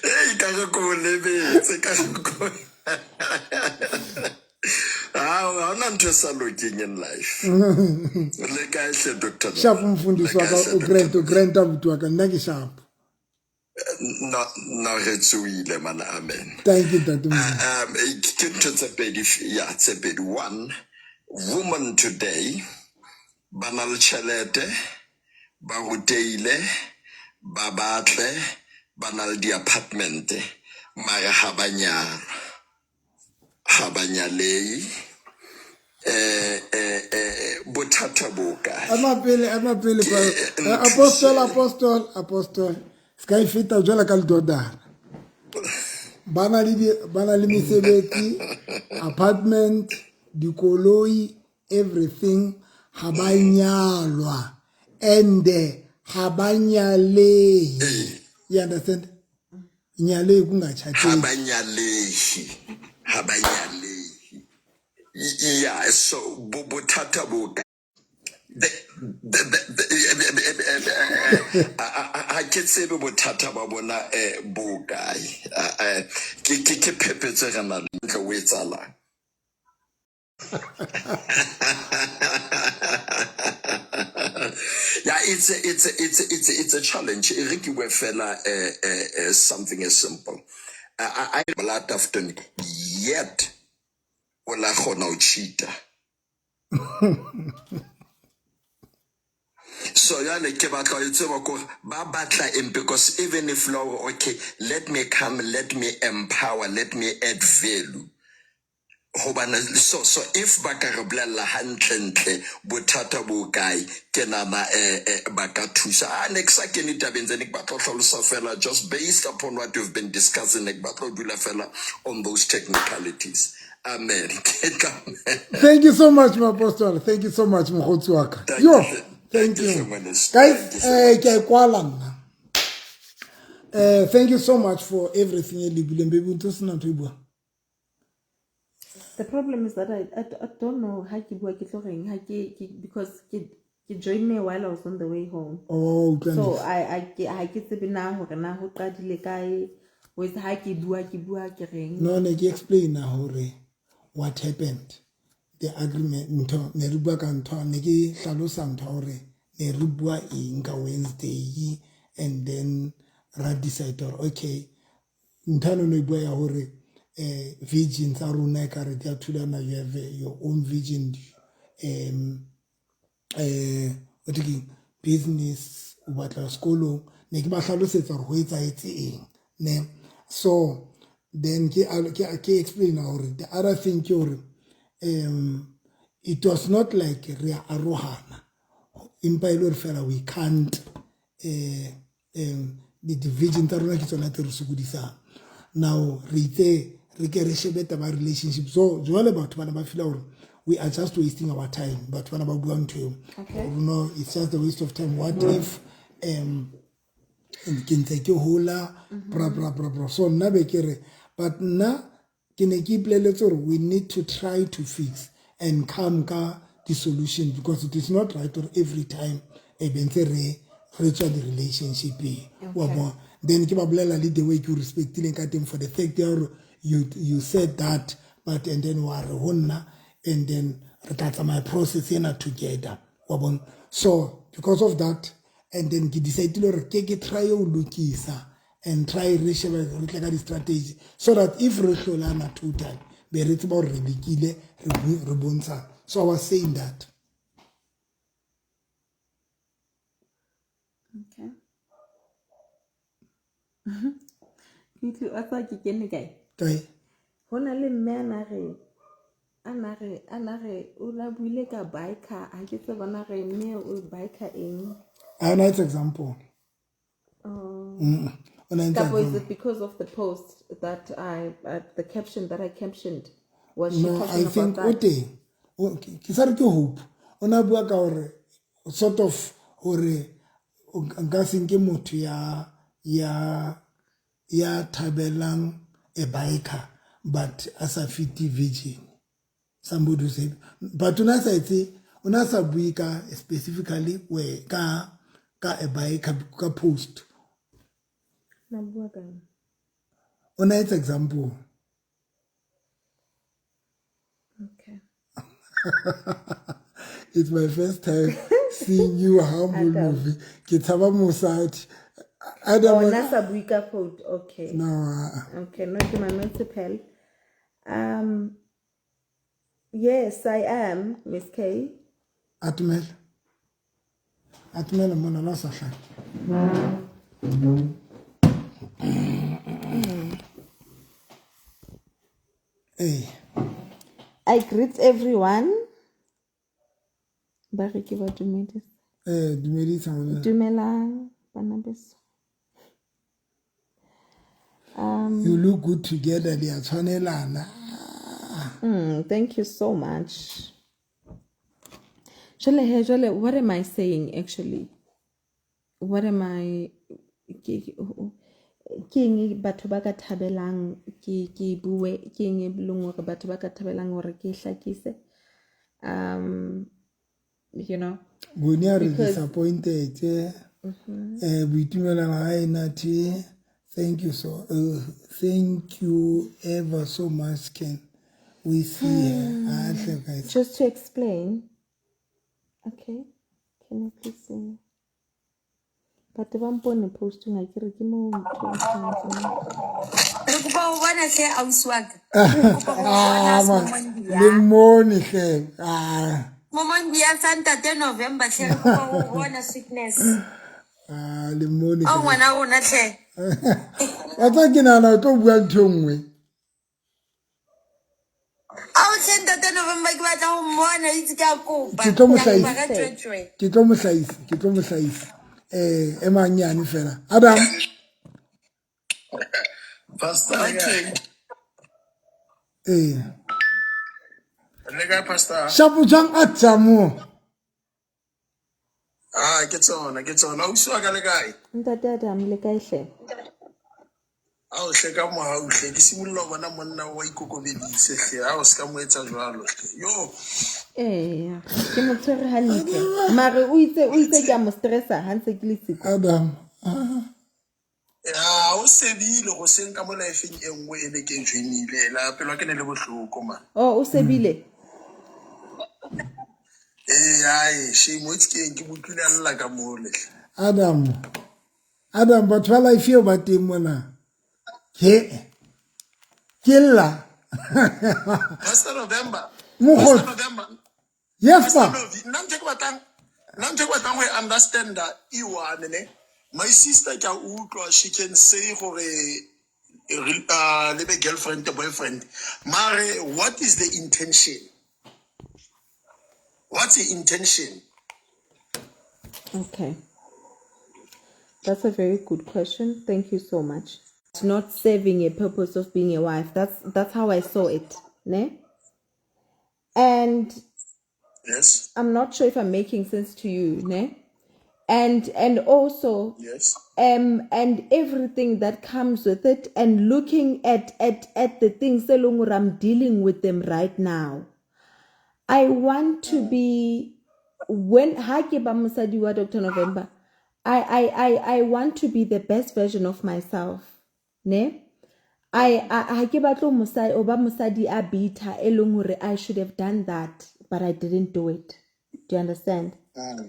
Hey, ka re ko lebetse, ka re ko. Ha hona ntho e sa lokeng in life. Le kae hle, Doctor? Sharp mfundisi Le wa kae ka, hle, o Doctor? grant, o grant abuti wa ka, nna ke sharp. No, re tsoile man, amen. Thank you, Ntate. Ke ntho tse pedi, ya tse pedi. One, woman today ba na le tjhelete, ba ruteile, ba batle, ba na le di-apartment, mara ha ba nyalwa, ha ba nyalehi. Bothata bo kae? Ema pele, ema pele. Apostle, apostle, apostle. Se ka e feta jwalo ka ledodana. Ba na le mesebetsi, apartment, dikoloi, everything. Ha ba nyalwa. And ha ba nyalehi. You understand? Nyalehi kungatjhateki. Ha ba nyalehi. Ha ba nyalehi. Yeah, so bothata bo ka ha ke tsebe bothata ba bona bo kae. Ke phephetso re nang le ntle o etsahalang. Yeah, it's a challenge. E re ke bue fela something as simple. I blood after yet o la kgona ho cheat-a. So jwale ke batla ho tseba kore ba batla eng, because even if la hore okay, let me come, let me empower, let me add value. Hobane so if ba ka re bolella hantlentle bothata bo kae, ke nahana ba ka thusa. A ne ke sa kene tabeng tse, ne ke batla ho hlalosa fela just based upon what you've been discussing, ne ke batla ho dula fela on those technicalities. Amen. Thank you so much, my apostle. Thank you so much, mokgotsi wa ka. Yo, thank you. Guys, ke a e kwala nna. Thank you so much for everything e le buileng. Baby, o ntse o sena ntho e buang? The problem is that I don't know how ke bua ke tlo reng, ha ke, because ke joined me while I was on the way home. Oh, so I ha ke tsebe na hore na ho qadile kae, ho etsa ha ke bua ke bua ke reng. No, ne ke explain hore what happened. The agreement ntho ne re bua ka ntho, ne ke hlalosa ntho hore ne re bua eng ka Wednesday, and then ra decide hore okay, ntho eno no e bua ya hore virgin tsa rona e ka re di a thulana, you have your own virgin, what ke business o batla sekolong, ne ke ba hlalosetsa hore ho etsahetse eng ne. So then ke explain hore the other thing ke hore it was not like re a arohana, empa e le hore fela we can't the division tsa rona ke tsona tse re sokodisang. Now re itse re ke re shebe taba relationship, so jwale batho bana ba feel hore we are just wasting our time. Batho bana ba bua ntho eo. No, it's just a waste of time. What if ke ntse ke hola bra bra bra bra. So nna be ke re, but nna ke ne ke ipoleletse hore we need to try to fix and come ka the solution, because it is not right or every time e be ntse re tswa di relationship e. Wa bona? Then ke ba bolela le the way ke respectileng ka teng for the fact that you said that, but and then wa re ho nna, and then re tla tsamaya process ena together. Wa bona? So because of that, and then ke decide hore ke try ho lokisa and try re shebe re tle ka di strategy, so that if re hlolana total be re tseba hore re lekile re bontsha. So I was saying that. Okay. Ke wa tswa ke kene kae? Kae? Ho na le mme a na re o la buile ka biker, ha ke tsebe na re mme o biker eng. A na it's example. Oh. O na Kapo, is it because of the post that I the caption that I captioned? Was she no, talking I think about that? O teng. Ke sa re ke Hope. O na bua ka hore sort of hore nka se nke motho ya thabelang a biker but a sa fite virgin. Somebody who said, but o na sa etse, o na sa bue ka specifically where ka a biker ka post. Na bua ka eng? O na etse example. Okay. It's my first time seeing you humble movie. Ke tshaba mosadi. Adam Oh, na sa bue ka phone. Okay. No. Okay, no ke mametse phela. Yes, I am, Miss K. Atumela. Atumela mona la sa hlahe. Ee. I greet everyone. Ba re ke ba dumedisa. Eh, dumedisa ngwana. Dumelang bana beso. You look good together, le a tshwanelana. Thank you so much. Jwale he, jwale, what am I saying actually? What am I ke ke eng batho ba ka thabelang ke ke bue, ke eng e leng hore batho ba ka thabelang hore ke hlakise? You know. Bone a re Because disappointed. Eh, boitumelo ga e nathe. Thank you so thank you ever so much. Can we see her? Ah, hle, guys. Just to explain. Okay. Can you please see? Batho ba mpone posting a ke re ke mo ntho e tshwanetseng. Re kopa ho bona hle ausi wa ka. Re kopa ho bona Ah, man. Smomondia. Le mmone hle. Ah. Smomondia sa ntate November hle, re kopa ho bona sweetness. Ah, le mmone Ao guys. ngwana rona hle. Wa tseba ke nahana o tlo bua ntho e nngwe. Ao hle ntate November ke batla ho mmona itse ke a kopa. Ke tlo mo Ke a kopa hlahisa. ka tswetswe. Ke tlo mo hlahisa, ke tlo mo hlahisa. Eh, e manyane fela. Adam. Pastor, okay. Eh. Le kae, Pastor? Shapo jwang Adamo? Ah, ke tsona, ke tsona. Ausi wa ka le kae? Ntate Adam le kae hle? Ao hle ka mohau hle, ke simolola ho bona monna wa ikokobeditse hle. Ao se ka mo etsa jwalo hle. Yo. Eya, ke mo tshwere hantle. Mare o itse ke a mo stressa ha ntse ke le siko. Adam. Ya, o sebile go seng ka mo life-eng e nngwe e ne ke joinile. La pelo ya ke ne le bohloko man. Oh, o sebile? Ee, ae, shame o itse ke eng, ke mo utlwile a lla ka mole hle. Adam. Adam, batho ba life eo ba teng mona. Ke ke lla. Pastor November. Mokgotsi. Pastor November. Yes, Pastor ma. Novi, nna ntho e ke batlang, nna ntho e ke batlang ho e understand-a e one ne. My sister ke a utlwa, she can say gore le be girlfriend, boyfriend. Mare, what is the intention? What's the intention? Okay. That's a very good question. Thank you so much. It's not serving a purpose of being a wife. That's how I saw it. Ne? And Yes. I'm not sure if I'm making sense to you, ne? And also Yes. And everything that comes with it, and looking at the things e leng hore I'm dealing with them right now. I want to be when ha ke ba mosadi wa Dr. November, I want to be the best version of myself. Ne? I ha ke batle mosadi o ba mosadi a bitter e leng hore I should have done that, but I didn't do it. Do you understand? I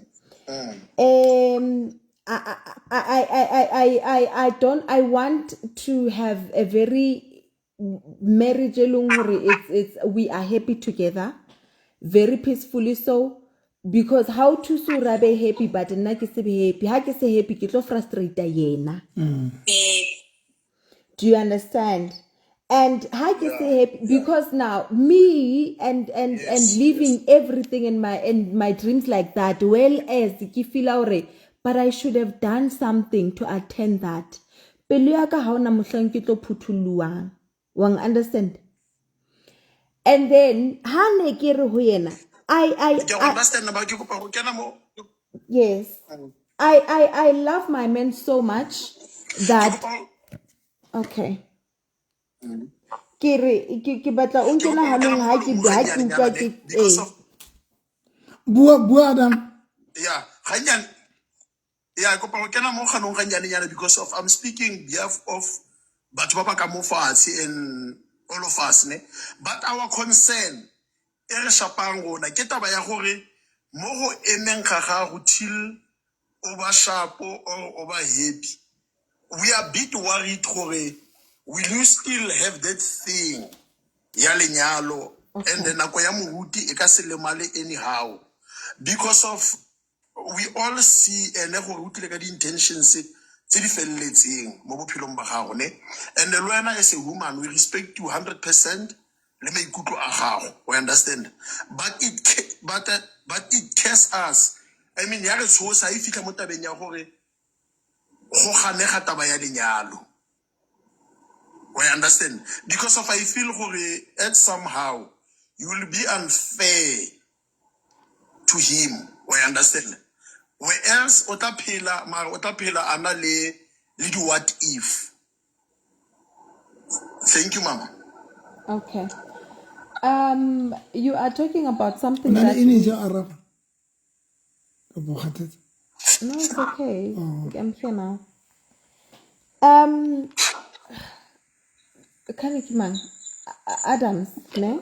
don't, I want to have a very marriage e leng hore it's we are happy together, very peacefully so, because how to so ra be happy, but nna ke se be happy. Ha ke se happy, ke tlo frustrate yena. Do you understand? And ha ke se happy, because now me and Yes, leaving yes. everything in my dreams like that, well as ke feel hore, but I should have done something to attend that. Pelo ya ka ha hona mohlang ke tlo phuthollohang. Wa understand? And then ha ne ke re ho yena, I Ke a I understand ba ke kopa ho kena mo. Yes. I love my man so much that okay. Ke re ke batla o nkena hanong ha ke ha ke utlwa ke Because of Bua bua Adam. Yeah, ganyane. Yeah, kopa ho kena mo kganong ganyane nyana because of I'm speaking behalf of batho ba ba ka mo fatshe and all of us ne. But our concern e re shapang rona ke taba ya hore mo go emeng ga gago till o ba sharp or o ba happy. We are bit worried gore will you still have that thing ya lenyalo and nako ya moruti e ka se lemale anyhow because of we all see ene gore o tlile ka di-intentions tse di felletseng mo bophelong ba gago ne, and le wena as a woman we respect you 100% le maikutlo a gago, we understand, but it cares us, I mean, ya re tshosa e fitlha mo tabeng ya gore go ganega taba ya lenyalo, we understand, because of I feel gore at somehow you will be unfair to him, we understand, whereas o tla phela mara o tla phela ana le di what if. Thank you, mama. Okay. You are talking about something that No, it's okay. Oh. I'm here now. Adams, ne?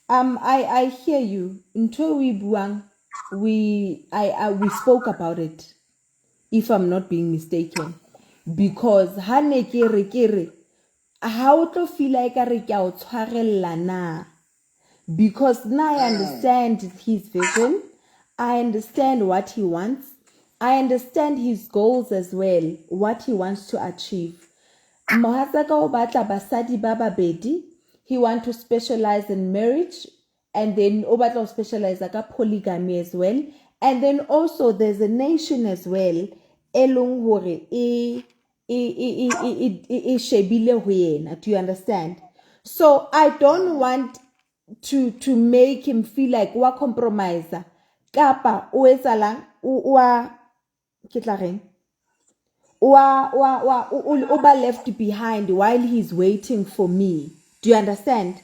I hear you. Ntho we buang, we spoke about it, if I'm not being mistaken, because ha ne ke re ha o tlo feel like re ke a o tshwarella na, because now I understand his vision, I understand what he wants, I understand his goals as well, what he wants to achieve. Mohatsaka o batla basadi ba babedi. He want to specialize in marriage, and then o batla ho specialize ka polygamy as well. And then also there's a nation as well, e leng hore e shebile ho yena. Do you understand? So I don't want to make him feel like wa compromise kapa o etsalang o ke tla reng o ba left behind while he's waiting for me. Do you understand?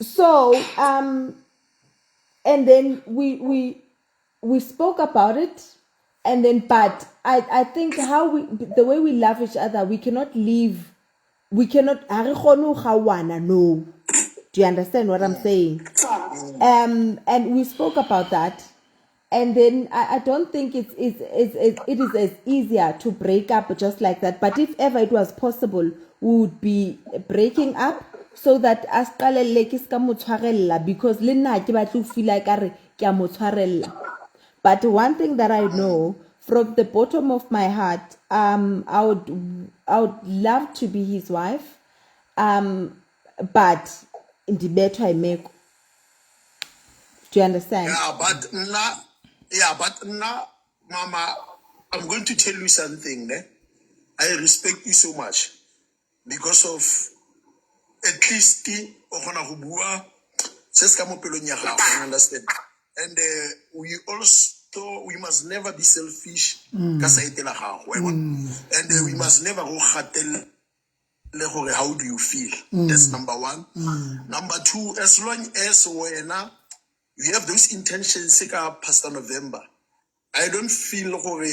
So and then we spoke about it, and then but I think how the way we love each other, we cannot leave, we cannot no. Do you understand what I'm saying? And we spoke about that, and then I don't think it is as easier to break up just like that. But if ever it was possible, we would be breaking up so that as qalelle ke ska mo tshwarella, because le nna ke batle ho feel like re ke a mo tshwarella. But one thing that I know from the bottom of my heart, I would love to be his wife, but ndibethwa imeko. Do you understand? Yeah, but now, Mama, I'm going to tell you something. Ne? I respect you so much because of at least o kgona go bua se se ka mo pelong ya gago, you understand? And we also, we must never be selfish ka side la gago, wa bona? And we must never go gatelle gore how do you feel. That's number one. Number two, as long as wena you have those intentions ka Pastor November, I don't feel gore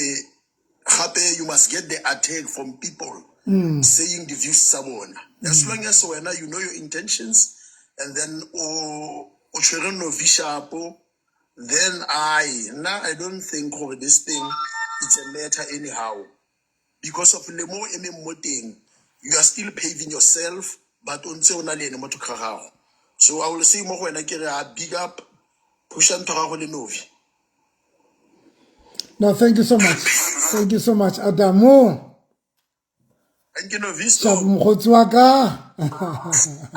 gape you must get the attack from people saying the views tsa bona. As long as wena you know your intentions, and then o tshwere novi sharp, then I don't think gore this thing it's a matter anyhow, because of le mo emeng mo teng, you are still paving yourself, but o ntse o na le ene motho ka gago. So I will say mo go wena ke re a big up, pusha ntho gago le novi. No, thank you so much. Thank you so much, Adamo. Thank you, Novisto. Mokgotsi wa ka. A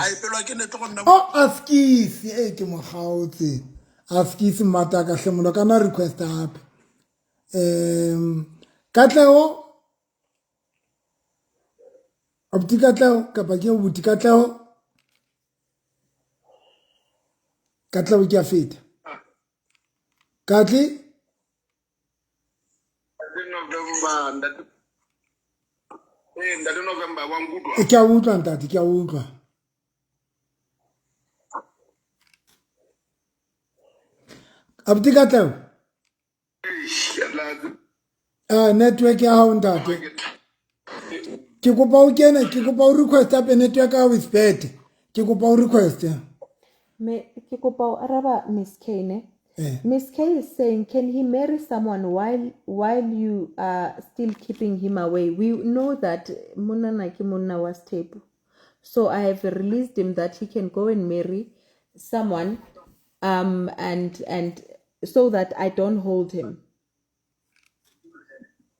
ipelwa ke nete go nna. Oh, askisi, e ke mo kgaotse. Askisi mmata ka hlemolo kana request hape. Katleho, abuti Katleho kapa ke abuti Katleho. Katleho ke a feta. Katle? November, ntate November wa nkutlwa? Ke a utlwa ntate, ke a utlwa. Abuti Katleho. Network ya hao ntate. Ke kopa o kene, ke kopa o request hape, network ya hao is bad. Ke kopa o request. Me ke kopa o araba Miss Kane. Eh. Miss K is saying, can he marry someone while you are still keeping him away? We know that monna na ke monna wa sethepu. So I have released him that he can go and marry someone, and so that I don't hold him.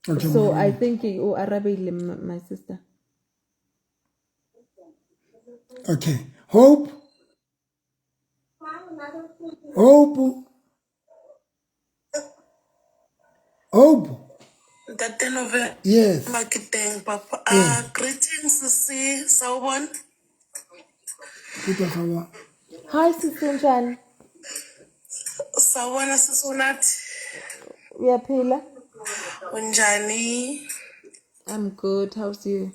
Okay, So I mama. think o arabile, my sister. Okay. Hope. Hope. Hope. Ntate November Yes. ke teng papa. Yeah. Greetings sisi, sawubona. Ke tla fa ba. Hi, Sister Njani. Sawubona sisi uNathi. Uyaphila? Unjani? I'm good. How's you?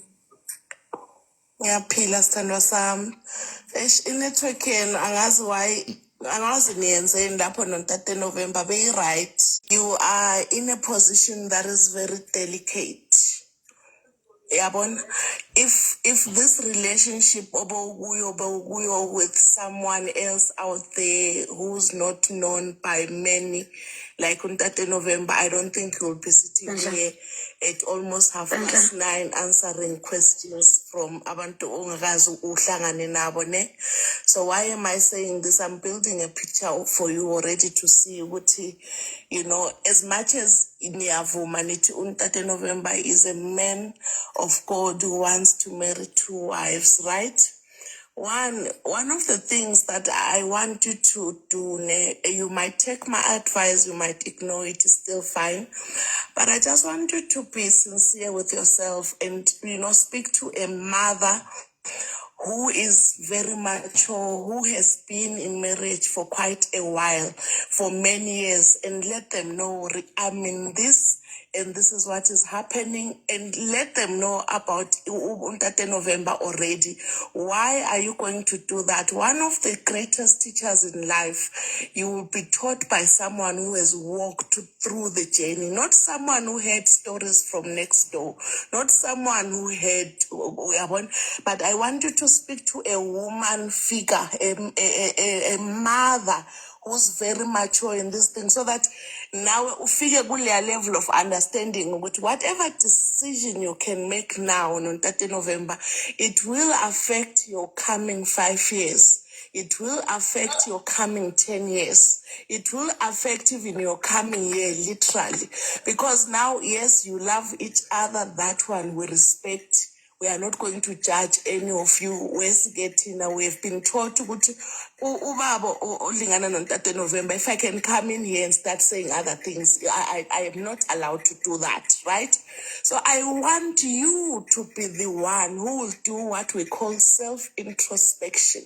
Ngiyaphila sithandwa sami. Eish, i-network yenu angazi why, angazi niyenzeni lapho noNtate November beyi-right. You are in a position that is very delicate. Yabona, if this relationship obowukuyo bowukuyo with someone else out there who's not known by many like uNtate November, I don't think you'll be sitting here at almost 9:30 answering questions from abantu ongakaze uhlangane nabo, ne? So why am I saying this? I'm building a picture for you already to see ukuthi, as much as niyavuma nithi uNtate November is a man of God who wants to marry two wives, right? One of the things that I want you to do, ne, you might take my advice, you might ignore it, it's still fine. But I just want you to be sincere with yourself and speak to a mother who is very mature, who has been in marriage for quite a while, for many years, and let them know, I'm in this and this is what is happening, and let them know about Untate November already. Why are you going to do that? One of the greatest teachers in life, you will be taught by someone who has walked through the journey, not someone who heard stories from next door, not someone who heard, but I want you to speak to a woman figure, a mother who's very mature in this thing, so that now ufike kuleya level of understanding ukuthi whatever decision you can make now on 30 November, it will affect your coming 5 years. It will affect your coming 10 years. It will affect even your coming year, literally. Because now, yes, you love each other. That one we respect. We are not going to judge any of you. Wesigetina, we have been taught ukuthi ubaba olingana noNtate November, if I can come in here and start saying other things, I am not allowed to do that, right? So I want you to be the one who will do what we call self-introspection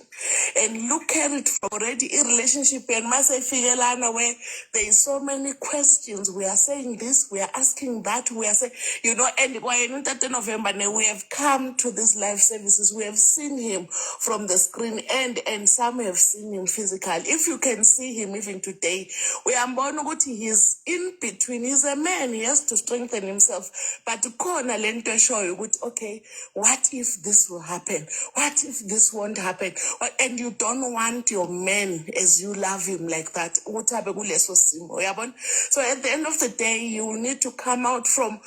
and look at it from already in relationship and mase where there is so many questions. We are saying this, we are asking that, we are saying, and why in November we have come to these live services, we have seen him from the screen, and some have seen him physically. If you can see him even today, we are born ukuthi he's in between. He's a man, he has to strengthen himself. But khona lento eshoyo ukuthi, okay, what if this will happen? What if this won't happen? And you don't want your man as you love him like that. Ukuthi abe kuleso simo, uyabona? So at the end of the day, you will need to come out from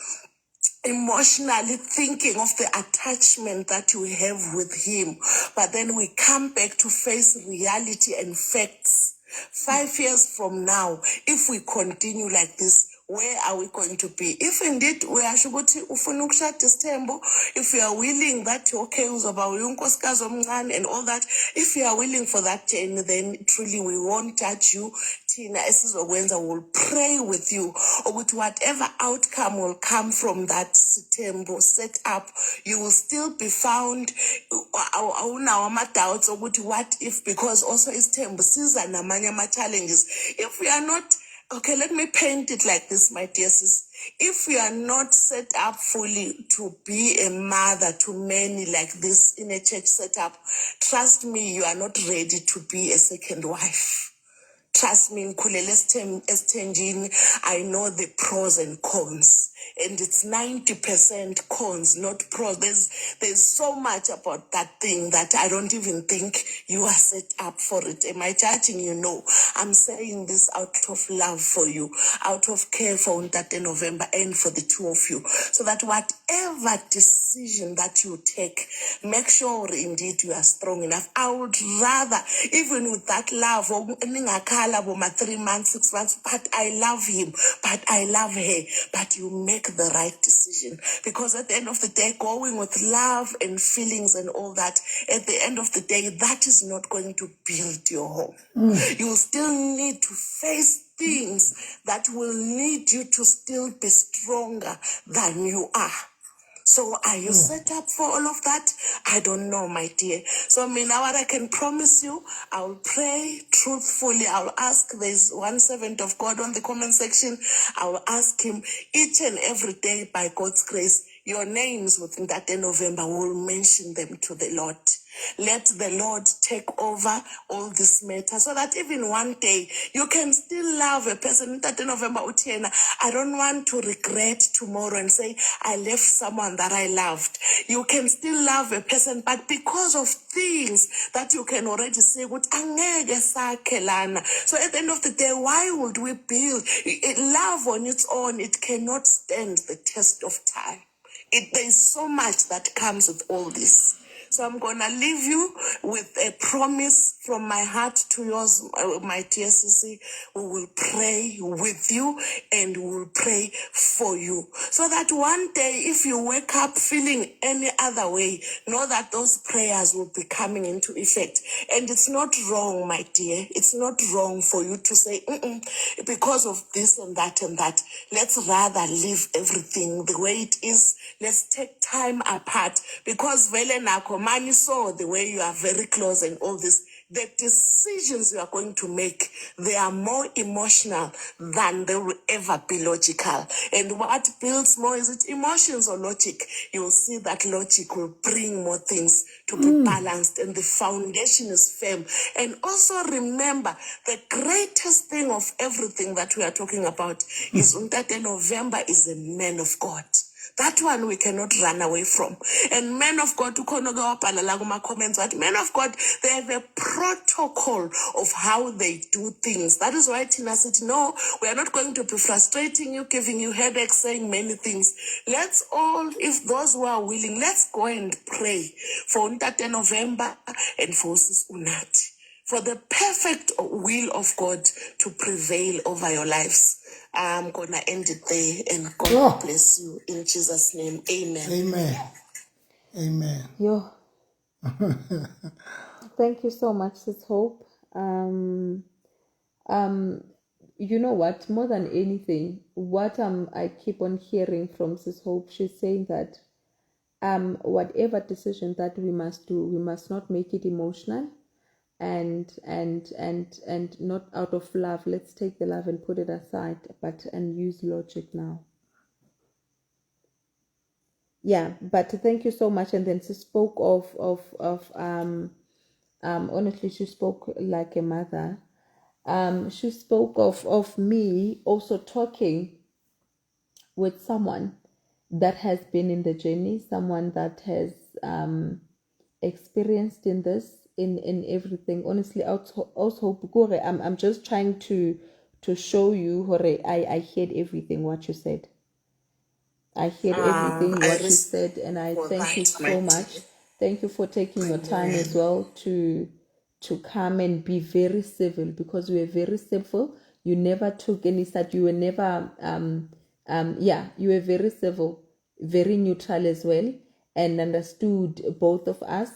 emotionally thinking of the attachment that you have with him, but then we come back to face reality and facts. 5 years from now, if we continue like this, where are we going to be? If indeed we are ukuthi ufuna ukushada isithembu, if you are willing that, okay, uzoba unkosikazi omncane and all that, if you are willing for that journey, then truly we won't judge you. Thina esizokwenza, will pray with you ukuthi whatever outcome will come from that sithembu set up, you will still be found awunawo ama-doubts ukuthi what if, because also isithembu siza namanye ama-challenges. If we are not, okay, let me paint it like this, my dear sis. If you are not set up fully to be a mother to many like this in a church setup, trust me, you are not ready to be a second wife. Trust me, ngikhulele esithenjini. I know the pros and cons. And it's 90% cons, not pros. There's so much about that thing that I don't even think you are set up for it. Am I judging you? No. I'm saying this out of love for you, out of care for Ntate November and for the two of you. So that whatever decision that you take, make sure indeed you are strong enough. I would rather, even with that love, ningakhala boma 3 months, 6 months, but I love him, but I love her, but you make the right decision. Because at the end of the day, going with love and feelings and all that, at the end of the day, that is not going to build your home. You still need to face things that will need you to still be stronger than you are. So are you set up for all of that? I don't know, my dear. So Mina, what I can promise you, I will pray truthfully. I will ask, there's one servant of God on the comment section. I will ask him each and every day by God's grace, your names within that day November, we will mention them to the Lord. Let the Lord take over all this matter so that even one day you can still love a person. Ntate November uthi yena, I don't want to regret tomorrow and say I left someone that I loved. You can still love a person, but because of things that you can already say, ukuthi angeke sakhe lana. So at the end of the day, why would we build? Love on its own, it cannot stand the test of time. There's so much that comes with all this. So I'm going to leave you with a promise from my heart to yours, my dear Sisi. We will pray with you and we will pray for you. So that one day, if you wake up feeling any other way, know that those prayers will be coming into effect. And it's not wrong, my dear. It's not wrong for you to say, mm-mm, because of this and that and that. Let's rather leave everything the way it is. Let's take time apart, because vele nako mani saw the way you are very close and all this. The decisions you are going to make, they are more emotional than they will ever be logical. And what builds more, is it emotions or logic? You will see that logic will bring more things to be balanced, and the foundation is firm. And also remember, the greatest thing of everything that we are talking about is Ntate November is a man of God. That one we cannot run away from. And men of God, ukhona oke wabhala la kuma comments wathi, men of God, they have a protocol of how they do things. That is why Tina said, no, we are not going to be frustrating you, giving you headaches, saying many things. Let's all, if those who are willing, let's go and pray for Ntate November and for Sis Unathi, for the perfect will of God to prevail over your lives. I'm going to end it there, and God bless you in Jesus' name. Amen. Amen. Amen. Yo. Thank you so much, Sis Hope. You know what? More than anything, what I keep on hearing from Sis Hope, she's saying that whatever decision that we must do, we must not make it emotional and not out of love. Let's take the love and put it aside, but and use logic now. Yeah, but thank you so much. And then she spoke of honestly, she spoke like a mother. She spoke of me also talking with someone that has been in the journey, someone that has experienced in this, in everything. Honestly, also I'm just trying to show you, Hore, I heard everything what you said. I heard everything what you said, and I thank you so much. Thank you for taking your time as well to come and be very civil, because we were very civil. You never took any side. You were never you were very civil, very neutral as well, and understood both of us.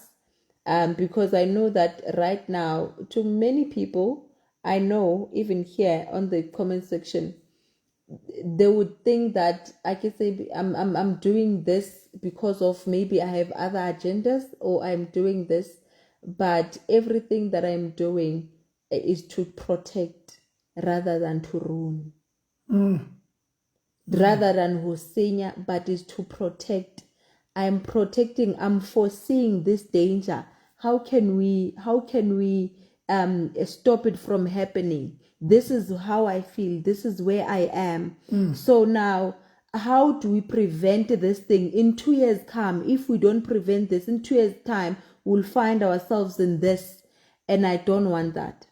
Because I know that right now, to many people, I know even here on the comment section, they would think that I can say I'm doing this because of maybe I have other agendas, or I'm doing this, but everything that I'm doing is to protect rather than to ruin. Rather than Hosenya, but is to protect. I'm protecting, I'm foreseeing this danger. How can we stop it from happening? This is how I feel. This is where I am. So now, how do we prevent this thing? In 2 years come, if we don't prevent this, in 2 years time, we'll find ourselves in this. And I don't want that.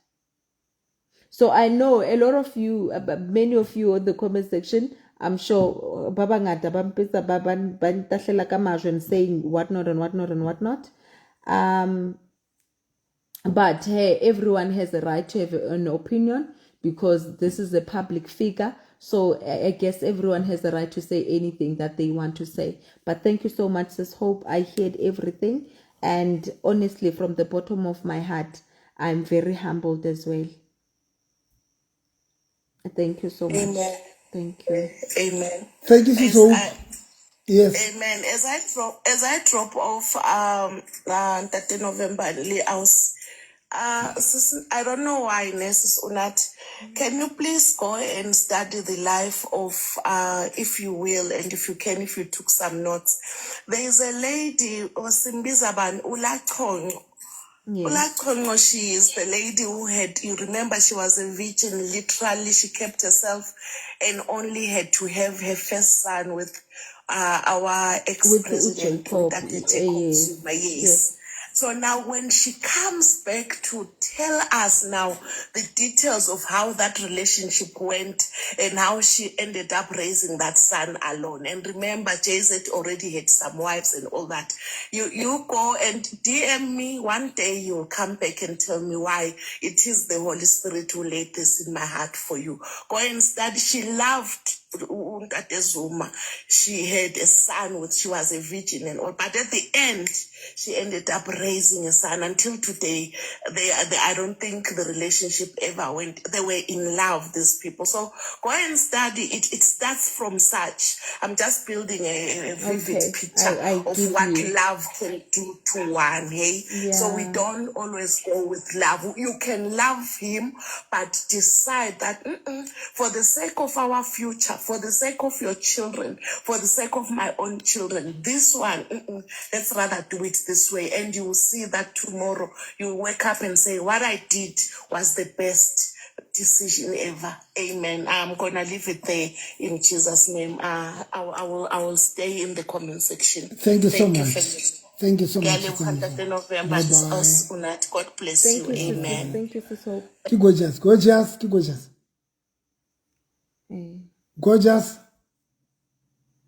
So I know a lot of you, many of you on the comment section, I'm sure ba bangata ba mpetsa ba ntahlela ka majwe and saying whatnot and whatnot and whatnot. But hey, everyone has a right to have an opinion because this is a public figure. So I guess everyone has the right to say anything that they want to say. But thank you so much, Sis Hope. I heard everything. And honestly, from the bottom of my heart, I'm very humbled as well. Thank you so much. Amen. Thank you. Amen. Thank you, Sis As Hope. I Yes. Amen. As I drop off, Ntate November le aus. Sis, I don't know why, Sis Unat. Can you please go and study the life of, if you will, and if you can, if you took some notes. There is a lady, osimbiza bani, uLaChonco. ULaChonco, she is the lady who had, you remember, she was a virgin. Literally, she kept herself and only had to have her first son with our With ex-president, Jacob. Ntate Jacob Zuma. Yes. So now when she comes back to tell us now the details of how that relationship went and how she ended up raising that son alone. And remember, JZ already had some wives and all that. You go and DM me one day, you'll come back and tell me why it is the Holy Spirit who laid this in my heart for you. Go and study. She loved Ntate Zuma. She had a son with, she was a virgin and all. But at the end, she ended up raising a son. Until today, I don't think the relationship ever went. They were in love, these people. So go and study it. It starts from such. I'm just building a vivid Okay. picture I of give what you. love can do to one. Hey, so we don't always go with love. You can love him, but decide that for the sake of our future, for the sake of your children, for the sake of my own children, this one, let's rather do it this way. And you will see that tomorrow you wake up and say, what I did was the best decision ever. Amen. I'm gonna leave it there in Jesus' name. I will stay in the comment section. Thank you so Thank you, much. family. Thank you so Ke a much. leboha, Ntate November. Bye This bye. us Unat. God bless Thank you. you, sis. Amen. Thank you, Sis Hope. Ke gorgeous, gorgeous, ke gorgeous. Gorgeous.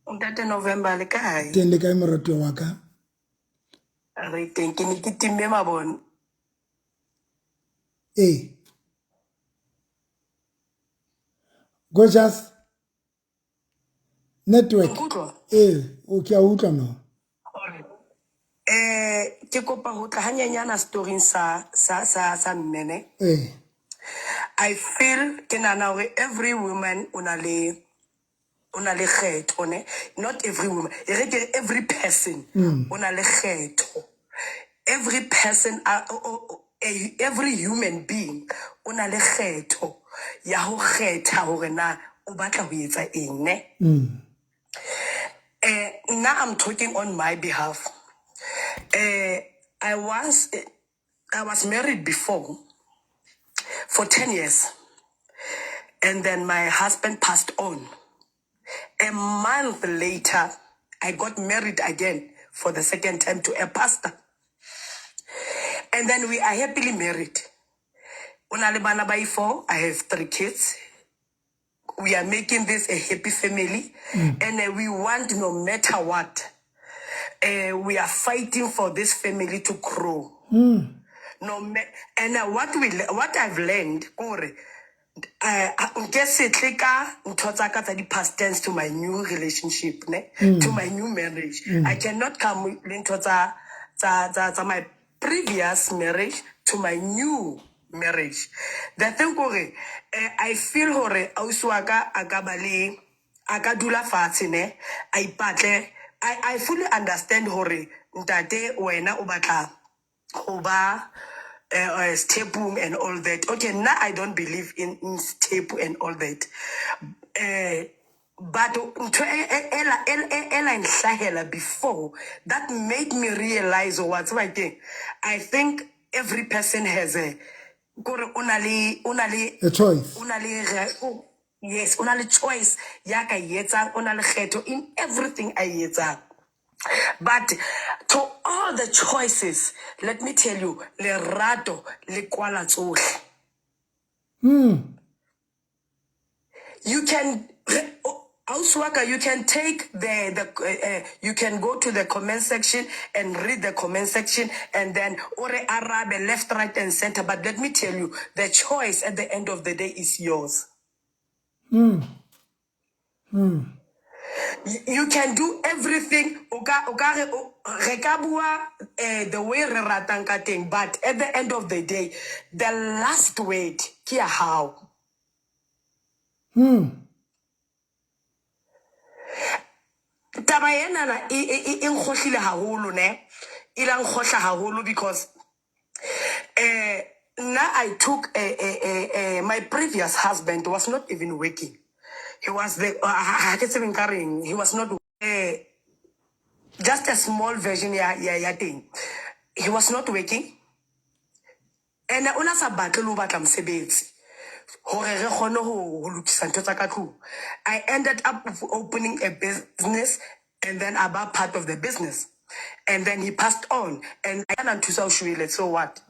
Ntate November, le kae? Teng, le kae, moratuwa wa ka? Re teng, ke ne ke timme mabone. Ee. Gorgeous. Network. Nkutlwa? Ee, o ke a utlwa no. Ke kopa ho tla hanyenyana story sa mmene. Ee. I feel, ke nahana hore every woman o na le kgetho, ne? Not every woman. E re ke re every person o na le kgetho. Every person, every human being o na le kgetho ya ho kgetha hore na o batla ho etsa eng, ne? Now I'm talking on my behalf. I was married before for 10 years, and then my husband passed on. A month later, I got married again for the second time to a pastor. And then we are happily married. O na le bana ba 4, I have three kids. We are making this a happy family, and we want, no matter what, we are fighting for this family to grow. No, and what I've learned, kore, nke se tle ka ntho tsa ka tsa di-past tense to my new relationship, ne? To my new marriage. I cannot come le ntho tsa my previous marriage to my new marriage. The thing kore, I feel hore ausi wa ka a ka ba le, a ka dula fatshe, ne, a ipatle. I fully understand hore ntate wena o batla ho ba stepung and all that. Okay, now I don't believe in step and all that. But ntho e la nhlahela before that made me realize, wa tseba keng, I think every person has a Kore o na le o na le A choice. o na le yes, o na le choice ya ka e etsang, o na le kgetho in everything a e etsang. But to all the choices, let me tell you, lerato le kwala tsohle. You can ausi wa ka, you can take the you can go to the comment section and read the comment section and then o re arabe left, right and center. But let me tell you, the choice at the end of the day is yours. You can do everything. O ka, o ka re, o, re ka bua, the way re ratang ka teng, but at the end of the day, the last word ke ya hao. Taba enana e nkgohlile haholo, ne? E la nkgohla haholo because nna I took a, my previous husband was not even working. He was the ha ke tsebe nka reng, he was not just a small version ya teng. He was not working. And o na sa batle le ho batla mosebetsi hore re kgone ho lokisa ntho tsa ka tlung. I ended up opening a business and then I bought part of the business. And then he passed on. And I na nthusa ho shwele, so what?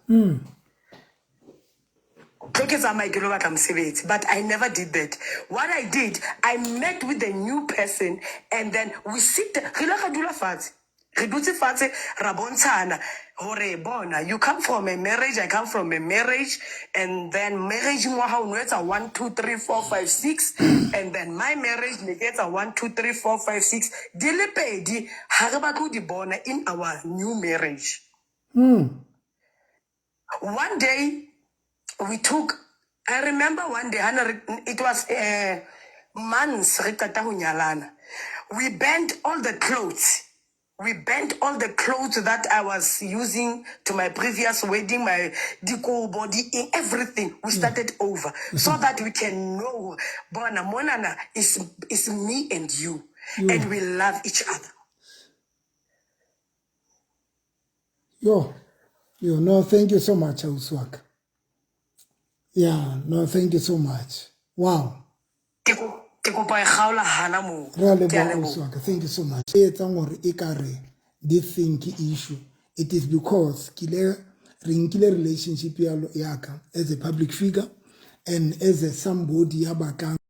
Tlo ke tsamaye ke lo batla mosebetsi, but I never did that. What I did, I met with a new person and then we sit, re ile ra dula fatshe. Re dutse fatshe ra bontshana hore bona, you come from a marriage, I come from a marriage, and then marriage wa hao no etsa 1 2 3 4 5 6, and then my marriage ne ke etsa 1 2 3 4 5 6. Di le pedi ha re batle ho di bona in our new marriage. One day we took, I remember one day, hana re, it was months re qeta ho nyalana. We burned all the clothes. We burned all the clothes that I was using to my previous wedding, my dikobo, di everything. We started over so that we can know, bona monana is me and you, and we love each other. Yo, yo, no, thank you so much, ausi wa ka. Yeah, no, thank you so much. Wow. Ke kopa e kgaola hana moo. Re a Ke a leboha, leboha. ausi wa ka. Thank you so much. E etsang hore e ka re this thing ke issue. It is because ke ile re nkile relationship ya ka as a public figure and as a somebody ya batlang